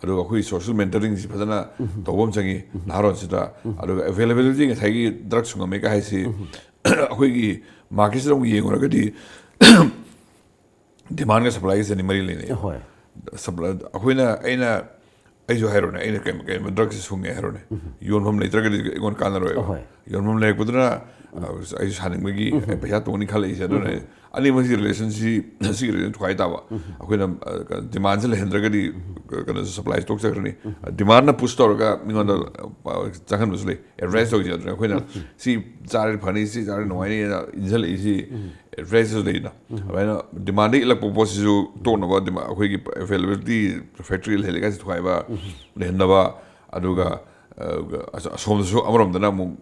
ꯑꯗꯨꯒ ꯑꯩꯈꯣꯏ ꯁꯣꯁꯦꯜ ꯃꯦꯟꯇꯔꯤꯡꯁꯤ ꯐꯖꯅ ꯇꯧꯕ ꯑꯃ ꯆꯪꯉꯤ ꯅꯍꯥꯔꯣꯜꯁꯤꯗ꯫ ꯑꯗꯨꯒ ꯑꯦꯚꯦꯂꯦꯕꯤꯂꯤꯇꯤ, ꯉꯁꯥꯏꯒꯤ ꯗ꯭ꯔꯒꯁꯨ ꯉꯝꯃꯦꯒ ꯍꯥꯏꯁꯤ, ꯑꯩꯈꯣꯏꯒꯤ ꯃꯥꯔꯀꯦꯠꯁꯤꯗ ꯑꯃꯨꯛ ꯌꯦꯡꯉꯨꯔꯒꯗꯤ ꯗꯤꯃꯥꯟꯒ ꯁꯄ꯭ꯂꯥꯏꯒꯁꯦ ꯑꯅꯤ ꯃꯔꯤ ꯂꯩꯅꯩ꯫ ꯍꯣꯏ꯫ Supply ꯑꯩꯈꯣꯏꯅ ꯑꯩꯅ ꯑꯩꯁꯨ ꯍꯥꯏꯔꯣꯅꯦ, ꯑꯩꯅ ꯀꯩꯅꯣ ꯗ꯭ꯔꯛꯁꯦ ꯁꯨꯡꯉꯦ ꯍꯥꯏꯔꯣꯅꯦ, ꯌꯣꯟꯐꯝ ꯂꯩꯇ꯭ꯔꯒꯗꯤ ꯑꯩꯉꯣꯟꯗ ꯀꯥꯟꯅꯔꯣꯏꯕ꯫ ꯍꯣꯏ꯫ ꯌꯣꯟꯐꯝ ꯂꯩꯔꯛꯄꯗꯨꯅ ꯑꯩꯁꯨ ꯁꯥꯅꯤꯡꯕꯒꯤ, ꯑꯩ ꯄꯩꯁꯥ ꯇꯣꯡꯅꯤ ꯈꯜꯂꯛꯏꯁꯦ꯫ ꯑꯗꯨꯅ ꯑꯅꯤꯃꯛꯁꯤ ꯔꯤꯂꯦꯁꯟꯁꯤ ꯁꯤꯒꯤ ꯔꯤꯂꯦꯁꯟ ꯊꯨꯒꯥꯏ ꯇꯥꯕ꯫ ꯑꯩꯈꯣꯏꯅ ꯗꯤꯃꯥꯟꯁꯦ ꯂꯩꯍꯟꯗ꯭ꯔꯒꯗꯤ ꯀꯩꯅꯣꯁꯦ, ꯁꯄ꯭ꯂꯥꯏꯁꯦ ꯇꯣꯛꯆꯈ꯭ꯔꯅꯤ꯫ ꯗꯤꯃꯥꯟꯅ ꯄꯨꯁ ꯇꯧꯔꯒ ꯃꯤꯉꯣꯟꯗ ꯆꯪꯍꯟꯕꯁꯨ ꯂꯩ꯫ ꯑꯦꯗꯚꯔꯇꯥꯏꯁ ꯇꯧꯔꯤꯁꯦ ꯑꯗꯨꯅ ꯑꯩꯈꯣꯏꯅ ꯁꯤ ꯆꯥꯔꯗꯤ ꯐꯅꯤ, ꯁꯤ ꯆꯥꯔꯗꯤ ꯅꯨꯡꯉꯥꯏꯅꯤꯅ ꯏꯟꯁꯤꯜꯂꯛꯏꯁꯤ ꯑꯦꯗꯚꯔꯇꯥꯏꯁꯁꯨ ꯂꯩꯅ꯫ ꯑꯗꯨꯃꯥꯏꯅ ꯗꯤꯃꯥꯟꯗ ꯏꯜꯂꯛꯄ ꯄꯣꯠꯁꯤꯁꯨ ꯇꯣꯛꯅꯕ, ꯗꯤꯃꯥ-, ꯑꯩꯈꯣꯏꯒꯤ ꯑꯦꯕꯥꯏꯂꯦꯕꯤꯂꯤꯇꯤ, ꯐꯦꯛꯇꯔꯤ ꯂꯩꯍꯜꯂꯤꯀꯥꯟꯁꯤ ꯊꯨꯒꯥꯏꯕ ꯂꯩꯍꯟꯗꯕ, ꯑꯗꯨꯒ ꯑ, ꯑꯁ-, ꯑꯁꯣꯝꯗꯁꯨ ꯑꯃꯔꯣꯝꯗꯅ ꯑꯃꯨꯛ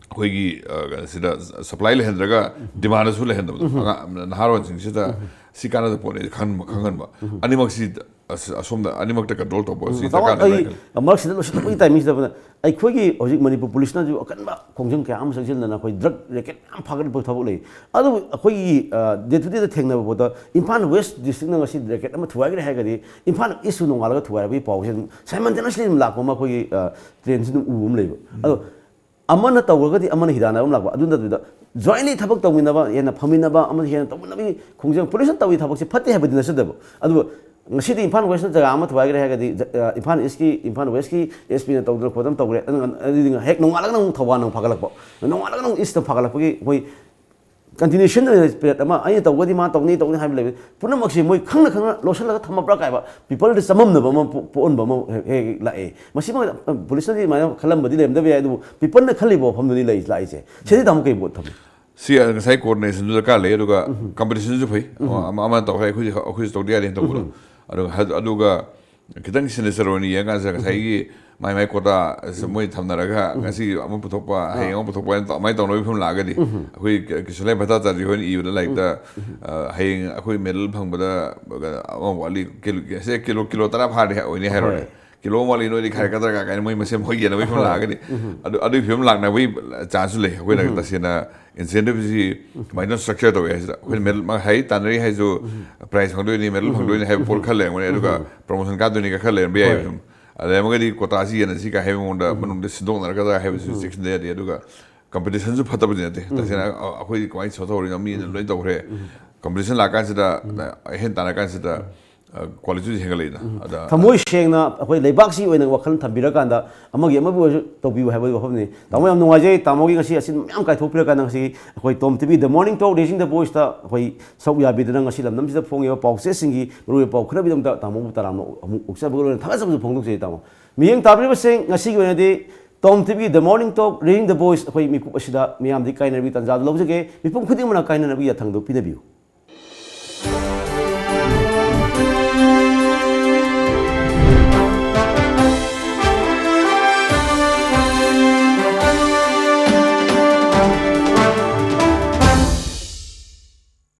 ꯑꯩꯈꯣꯏꯒꯤ, ꯑ, ꯁꯤꯗ ꯁꯄ꯭ꯂꯥꯏ ꯂꯩꯍꯟꯗ꯭ꯔꯒ ꯗꯤꯃꯥꯟꯗꯁꯨ ꯂꯩꯍꯟꯗꯕꯗꯣ꯫ ꯑꯉꯥꯡ ꯅꯍꯥꯔꯣꯟꯁꯤꯡꯁꯤꯗ ꯁꯤ ꯀꯥꯟꯅꯗꯕ ꯄꯣꯠꯅꯤ ꯈꯟꯕ, ꯈꯪꯍꯟꯕ꯫ ꯑꯅꯤꯃꯛꯁꯤ ꯑꯁ-, ꯑꯁꯣꯝꯗ ꯑꯅꯤꯃꯛꯇ ꯀꯟꯇ꯭ꯔꯣꯜ ꯇꯧꯕ ꯁꯤ ꯆꯥꯎꯔꯥꯛꯅ ꯗꯔꯀꯥꯔ ꯂꯩꯕ꯭ꯔꯥ ꯑꯩ ꯈꯜꯂꯤ꯫ ꯃꯔꯛꯁꯤꯗ ꯂꯣꯏꯁꯤꯜꯂꯛꯄꯒꯤ ꯇꯥꯏꯃꯤꯡꯁꯤꯗ ꯑꯩꯈꯣꯏꯒꯤ ꯍꯧꯖꯤꯛ ꯃꯅꯤꯄꯨꯔ ꯄꯨꯂꯤꯁꯅꯁꯨ ꯑꯀꯟꯕ ꯈꯣꯡꯖꯪ ꯀꯌꯥ ꯑꯃ ꯆꯪꯁꯤꯟꯗꯅ ꯑꯩꯈꯣꯏ ꯗ꯭ꯔꯒ ꯔꯦꯀꯦꯠ ꯌꯥꯝ ꯐꯒꯠꯄ ꯊꯕꯛ ꯂꯩ꯫ ꯑꯗꯨꯕꯨ ꯑꯩꯈꯣꯏꯒꯤ, ꯑ, ꯗꯦ ꯇꯨ ꯗꯦꯗ ꯊꯦꯡꯅꯕ ꯄꯣꯠꯇ ꯏꯝꯐꯥꯜ ꯋꯦꯁ ꯗꯤꯁꯇ꯭ꯔꯤꯛꯅ ꯉꯁꯤ ꯔꯦꯀꯦꯠ ꯑꯃ ꯊꯨꯒꯥꯏꯈ꯭ꯔꯦ ꯍꯥꯏꯔꯒꯗꯤ ꯏꯝꯐꯥꯜ ꯏꯁꯁꯨ ꯅꯣꯡꯉꯥꯜꯂꯒ ꯊꯨꯒꯥꯏꯔꯛꯄꯒꯤ ꯄꯥꯎꯁꯦ ꯑꯗꯨꯝ simultaneously ꯑꯗꯨꯝ ꯂꯥꯛꯄ ꯑꯃ ꯑꯩꯈꯣꯏꯒꯤ, ꯑ, ꯇ꯭ꯔꯦꯟꯁꯤ ꯑꯗꯨꯝ ꯎꯕ ꯑꯃ ꯂꯩꯕ꯫ ꯑꯗꯣ ꯑꯃꯅ ꯇꯧꯔꯒꯗꯤ ꯑꯃꯅ ꯍꯤꯗꯥꯟꯅꯕ ꯑꯃ ꯂꯥꯛꯄ꯫ ꯑꯗꯨ ꯅꯠꯇꯕꯤꯗ jointly ꯊꯕꯛ ꯇꯧꯃꯤꯟꯅꯕ, ꯍꯦꯟꯅ ꯐꯃꯤꯟꯅꯕ, ꯑꯃꯅ ꯍꯦꯟꯅ ꯇꯧꯃꯤꯟꯅꯕꯒꯤ ꯈꯣꯡꯖꯪ꯫ ꯄꯨꯂꯤꯁꯅ ꯇꯧꯔꯤ ꯊꯕꯛꯁꯦ ꯐꯠꯇꯦ ꯍꯥꯏꯕꯗꯤ ꯅꯠꯆꯗꯕ꯫ ꯑꯗꯨꯕꯨ ꯉꯁꯤꯗꯤ ꯏꯝꯐꯥꯜ ꯋꯦꯁꯅ ꯖꯒꯥ ꯑꯃ ꯊꯨꯒꯥꯏꯈ꯭ꯔꯦ ꯍꯥꯏꯔꯒꯗꯤ, ꯖ-, ꯑ, ꯏꯝꯐꯥꯜ ꯏꯁꯀꯤ, ꯏꯝꯐꯥꯜ ꯋꯦꯁꯀꯤ ꯑꯦꯁ ꯄꯤꯅ ꯇꯧꯗꯅ ꯈꯣꯠꯇꯅ ꯇꯧꯈ꯭ꯔꯦ꯫ ꯑꯗꯨꯅ, ꯑꯗꯨꯗꯤ ꯍꯦꯛ ꯅꯣꯡꯉꯥꯜꯂꯒꯅ ꯑꯃꯨꯛ ꯊꯧꯕꯥꯜꯅ ꯑꯃꯨꯛ ꯐꯒꯠꯂꯛꯄ, ꯅꯣꯡꯉꯥꯜꯂꯒꯅ ꯑꯃꯨꯛ ꯏꯁꯇ ꯐꯒꯠꯂꯛꯄꯒꯤ ꯑꯩꯈꯣꯏ continuation ꯑꯣꯏꯅ ꯁ꯭ꯄꯤꯔꯤꯠ ꯑꯃ, "ꯑꯩꯅ ꯇꯧꯒꯗꯤ ꯃꯥ ꯇꯧꯅꯤ, ꯇꯧꯅꯤ" ꯍꯥꯏꯕ ꯂꯩꯕ ꯄꯨꯝꯅꯃꯛꯁꯦ ꯃꯣꯏ ꯈꯪꯅ ꯈꯪꯅ ꯂꯣꯠꯁꯤꯜꯂꯒ ꯊꯝꯃꯕ꯭ꯔꯥ ꯀꯥꯏꯕ, ꯄꯤꯄꯜꯗ ꯆꯃꯝꯅꯕ ꯑꯃ ꯄꯣ-, ꯄꯣꯛꯍꯟꯕ ꯑꯃ ꯍꯦꯛ, ꯍꯦꯛ, ꯍꯦꯛ ꯂꯥꯛꯑꯦ꯫ ꯃꯁꯤꯃ, ꯑ, ꯄꯨꯂꯤꯁꯅꯗꯤ ꯑꯗꯨꯃꯥꯏꯅ ꯈꯜꯂꯝꯕꯗꯤ ꯂꯩꯔꯝꯗꯕ ꯌꯥꯏ, ꯑꯗꯨꯕꯨ ꯄꯤꯄꯜꯅ ꯈꯜꯂꯤꯕ ꯋꯥꯐꯝꯗꯨꯅꯤ ꯂꯩ, ꯂꯥꯛꯏꯁꯦ꯫ ꯁꯤꯗꯤ ꯇꯥꯃꯣ ꯀꯩ ꯃꯣꯠ ꯊꯝꯃꯤ? ꯁꯤ ꯉꯁꯥꯏ coordination ꯁꯨ ꯗꯔꯀꯥꯔ ꯂꯩ, ꯑꯗꯨꯒ competition ꯁꯨ ꯐꯩ꯫ ꯑꯃ, ꯑꯃ ꯇꯧꯈ꯭ꯔꯦ, ꯑꯩꯈꯣꯏꯁꯨ, ꯑꯩꯈꯣꯏꯁꯨ ꯇꯧꯗ ꯌꯥꯗꯦꯅ ꯇꯧꯕꯗꯣ꯫ ꯑꯗꯨꯒ ꯍ-, ꯑꯗꯨꯒ ꯈꯤꯇꯪ sinister ꯑꯣꯏꯅ ꯌꯦꯡꯉꯀꯥꯟꯁꯤꯗ ꯉꯁꯥꯏꯒꯤ ꯃꯥꯏ ꯃꯥꯏ quota ꯃꯣꯏ ꯊꯝꯅꯔꯒ ꯉꯁꯤ ꯑꯃ ꯄꯨꯊꯣꯛꯄ, ꯍꯌꯦꯡ ꯑꯃ ꯄꯨꯊꯣꯛꯄ ꯍꯥꯏꯅ ꯑꯗꯨꯃꯥꯏꯅ ꯇꯧꯅꯕꯒꯤ ꯐꯤꯕꯝ ꯂꯥꯛꯑꯒꯗꯤ, ꯑꯩꯈꯣꯏ ꯀ-, ꯀꯤꯁꯨꯂꯥꯏ ꯚꯇꯥꯆꯥꯔꯖꯤ ꯍꯣꯏꯅ ꯏꯕꯗ ꯂꯥꯏꯔꯤꯛꯇ, ꯑ, ꯍꯌꯦꯡ ꯑꯩꯈꯣꯏ medal ꯐꯪꯕꯗ ꯑꯃ ꯋꯥꯠꯂꯤ, ꯀꯤꯂꯣ, ꯁꯦ ꯀꯤꯂꯣ, ꯀꯤꯂꯣ ꯇꯔꯥ ꯐꯥꯔꯗꯤ ꯑꯣꯏꯅꯤ ꯍꯥꯏꯔꯣꯅꯦ꯫ ꯍꯣꯏ꯫ ꯀꯤꯂꯣ ꯑꯃ ꯋꯥꯠꯂꯤ, ꯅꯣꯏꯗꯤ ꯈꯥꯏꯔꯛꯀꯗ꯭ꯔꯥ ꯀꯥꯏꯅ ꯃꯣꯏ ꯃꯁꯦꯟ ꯃꯣꯏ ꯌꯦꯟꯅꯕꯒꯤ ꯐꯤꯕꯝ ꯂꯥꯛꯑꯒꯗꯤ, ꯑꯗꯨ, ꯑꯗꯨꯒꯤ ꯐꯤꯕꯝ ꯂꯥꯛꯅꯕꯒꯤ chance ꯁꯨ ꯂꯩ꯫ ꯑꯩꯈꯣꯏꯅ ꯇꯁꯦꯡꯅ incentive ꯁꯤ ꯀꯃꯥꯏꯅ structure ꯇꯧꯋꯦ ꯍꯥꯏꯁꯤꯗ, ꯑꯩꯈꯣꯏꯅ medal ꯃꯥ ꯍꯥꯏ ꯇꯥꯟꯅꯔꯤ ꯍꯥꯏꯁꯨ, prize ꯐꯪꯗꯣꯏꯅꯤ, medal ꯐꯪꯗꯣꯏꯅꯤ ꯍꯥꯏꯕ ꯄꯣꯠ ꯈꯔ ꯂꯩꯔꯝꯒꯅꯤ, ꯑꯗꯨꯒ promotion ꯀꯥꯗꯣꯏꯅꯤ ꯈꯔ ꯂꯩꯔꯝꯕ ꯌꯥꯏ꯫ ꯍꯣꯏ꯫ ꯑꯗꯨꯝ ꯑꯗꯩ ꯑꯃꯒꯗꯤ quota ꯁꯤ ꯌꯦꯟꯅꯁꯤ ꯀꯥꯏ ꯍꯥꯏꯕ ꯃꯑꯣꯡꯗ ꯃꯅꯨꯡꯗ ꯁꯤꯟꯗꯣꯛꯅꯔꯛꯀꯗ꯭ꯔꯥ ꯍꯥꯏꯕꯁꯨ ꯆꯦꯛꯁꯤꯟꯗ ꯌꯥꯗꯦ꯫ ꯑꯗꯨꯒ ꯀꯝꯄꯤꯇꯤꯁꯟꯁꯨ ꯐꯠꯇꯕꯗꯤ ꯅꯠꯇꯦ꯫ ꯇꯁꯦꯡꯅ ꯑ- ꯑꯩꯈꯣꯏ ꯀꯃꯥꯏꯅ ꯁꯣꯊꯍꯧꯔꯤꯅꯣ, ꯃꯤꯅ ꯂꯣꯏ ꯇꯧꯈ꯭ꯔꯦ꯫ ꯀꯝꯄꯤꯇꯤꯁꯟ ꯂꯥꯛꯀꯥꯟꯁꯤꯗ ꯑꯍꯦꯟ ꯇꯥꯟꯅ ꯀꯥꯟꯁꯤꯗ ꯀ꯭ꯋꯥꯂꯤꯇꯤꯁꯨ ꯍꯦꯟꯒꯠꯂꯛꯏꯅ꯫ ꯑꯗ ꯊꯃꯣꯏ ꯁꯦꯡꯅ ꯑꯩꯈꯣꯏ ꯂꯩꯕꯥꯛꯁꯤ ꯑꯣꯏꯅ ꯋꯥꯈꯜ ꯊꯝꯕꯤꯔꯀꯥꯟꯗ ꯑꯃꯒꯤ ꯑꯃꯕꯨ ꯑꯣꯏꯔꯁꯨ ꯇꯧꯕꯤꯌꯨ ꯍꯥꯏꯕꯒꯤ ꯋꯥꯐꯝꯅꯤ꯫ ꯇꯥꯃꯣ, ꯌꯥꯝ ꯅꯨꯡꯉꯥꯏꯖꯩ ꯇꯥꯃꯣꯒꯤ ꯉꯁꯤ ꯑꯁꯤ ꯃꯌꯥꯝ ꯀꯥꯏꯊꯣꯛꯄꯤꯔꯀꯥꯟꯗ ꯉꯁꯤ ꯑꯩꯈꯣꯏ Tom TV The Morning Talk Raising the Voiceꯇ ꯑꯩꯈꯣꯏ ꯁꯔꯨꯛ ꯌꯥꯕꯤꯗꯨꯅ ꯉꯁꯤ ꯂꯝꯗꯝꯁꯤꯗ ꯐꯣꯡꯉꯤꯕ ꯄꯥꯎꯆꯦꯁꯤꯡꯒꯤ ꯃꯔꯨꯑꯣꯏꯕ ꯄꯥꯎ ꯈꯔꯒꯤꯗꯃꯛꯇ ꯇꯥꯃꯣꯕꯨ ꯇꯔꯥꯝꯅ ꯑꯃꯨꯛ ꯑꯣꯛꯆꯕꯒ ꯂꯣꯏꯅꯅ ꯊꯥꯒꯠꯆꯕꯁꯨ ꯐꯣꯡꯗꯣꯛꯆꯔꯤ ꯇꯥꯃꯣ꯫ ꯃꯤꯠꯌꯦꯡ ꯇꯥꯕꯤꯔꯤꯕꯁꯤꯡ, ꯉꯁꯤꯒꯤ ꯑꯣꯏꯅꯗꯤ Tom TV The Morning Talk Raising the Voice ꯑꯩꯈꯣꯏ ꯃꯤꯀꯨꯞ ꯑꯁꯤꯗ ꯃꯤꯌꯥꯝꯗꯤ ꯀꯥꯏꯅꯕꯒꯤ ꯇꯥꯟꯖꯥꯗꯨ ꯂꯧꯖꯒꯦ꯫ ꯃꯤꯄꯨꯝ ꯈꯨꯗꯤꯡꯃꯛꯅ ꯀꯥꯏꯅꯅꯕꯒꯤ ꯌꯥꯊꯪꯗꯨ ꯄꯤꯅꯕꯤꯌꯨ꯫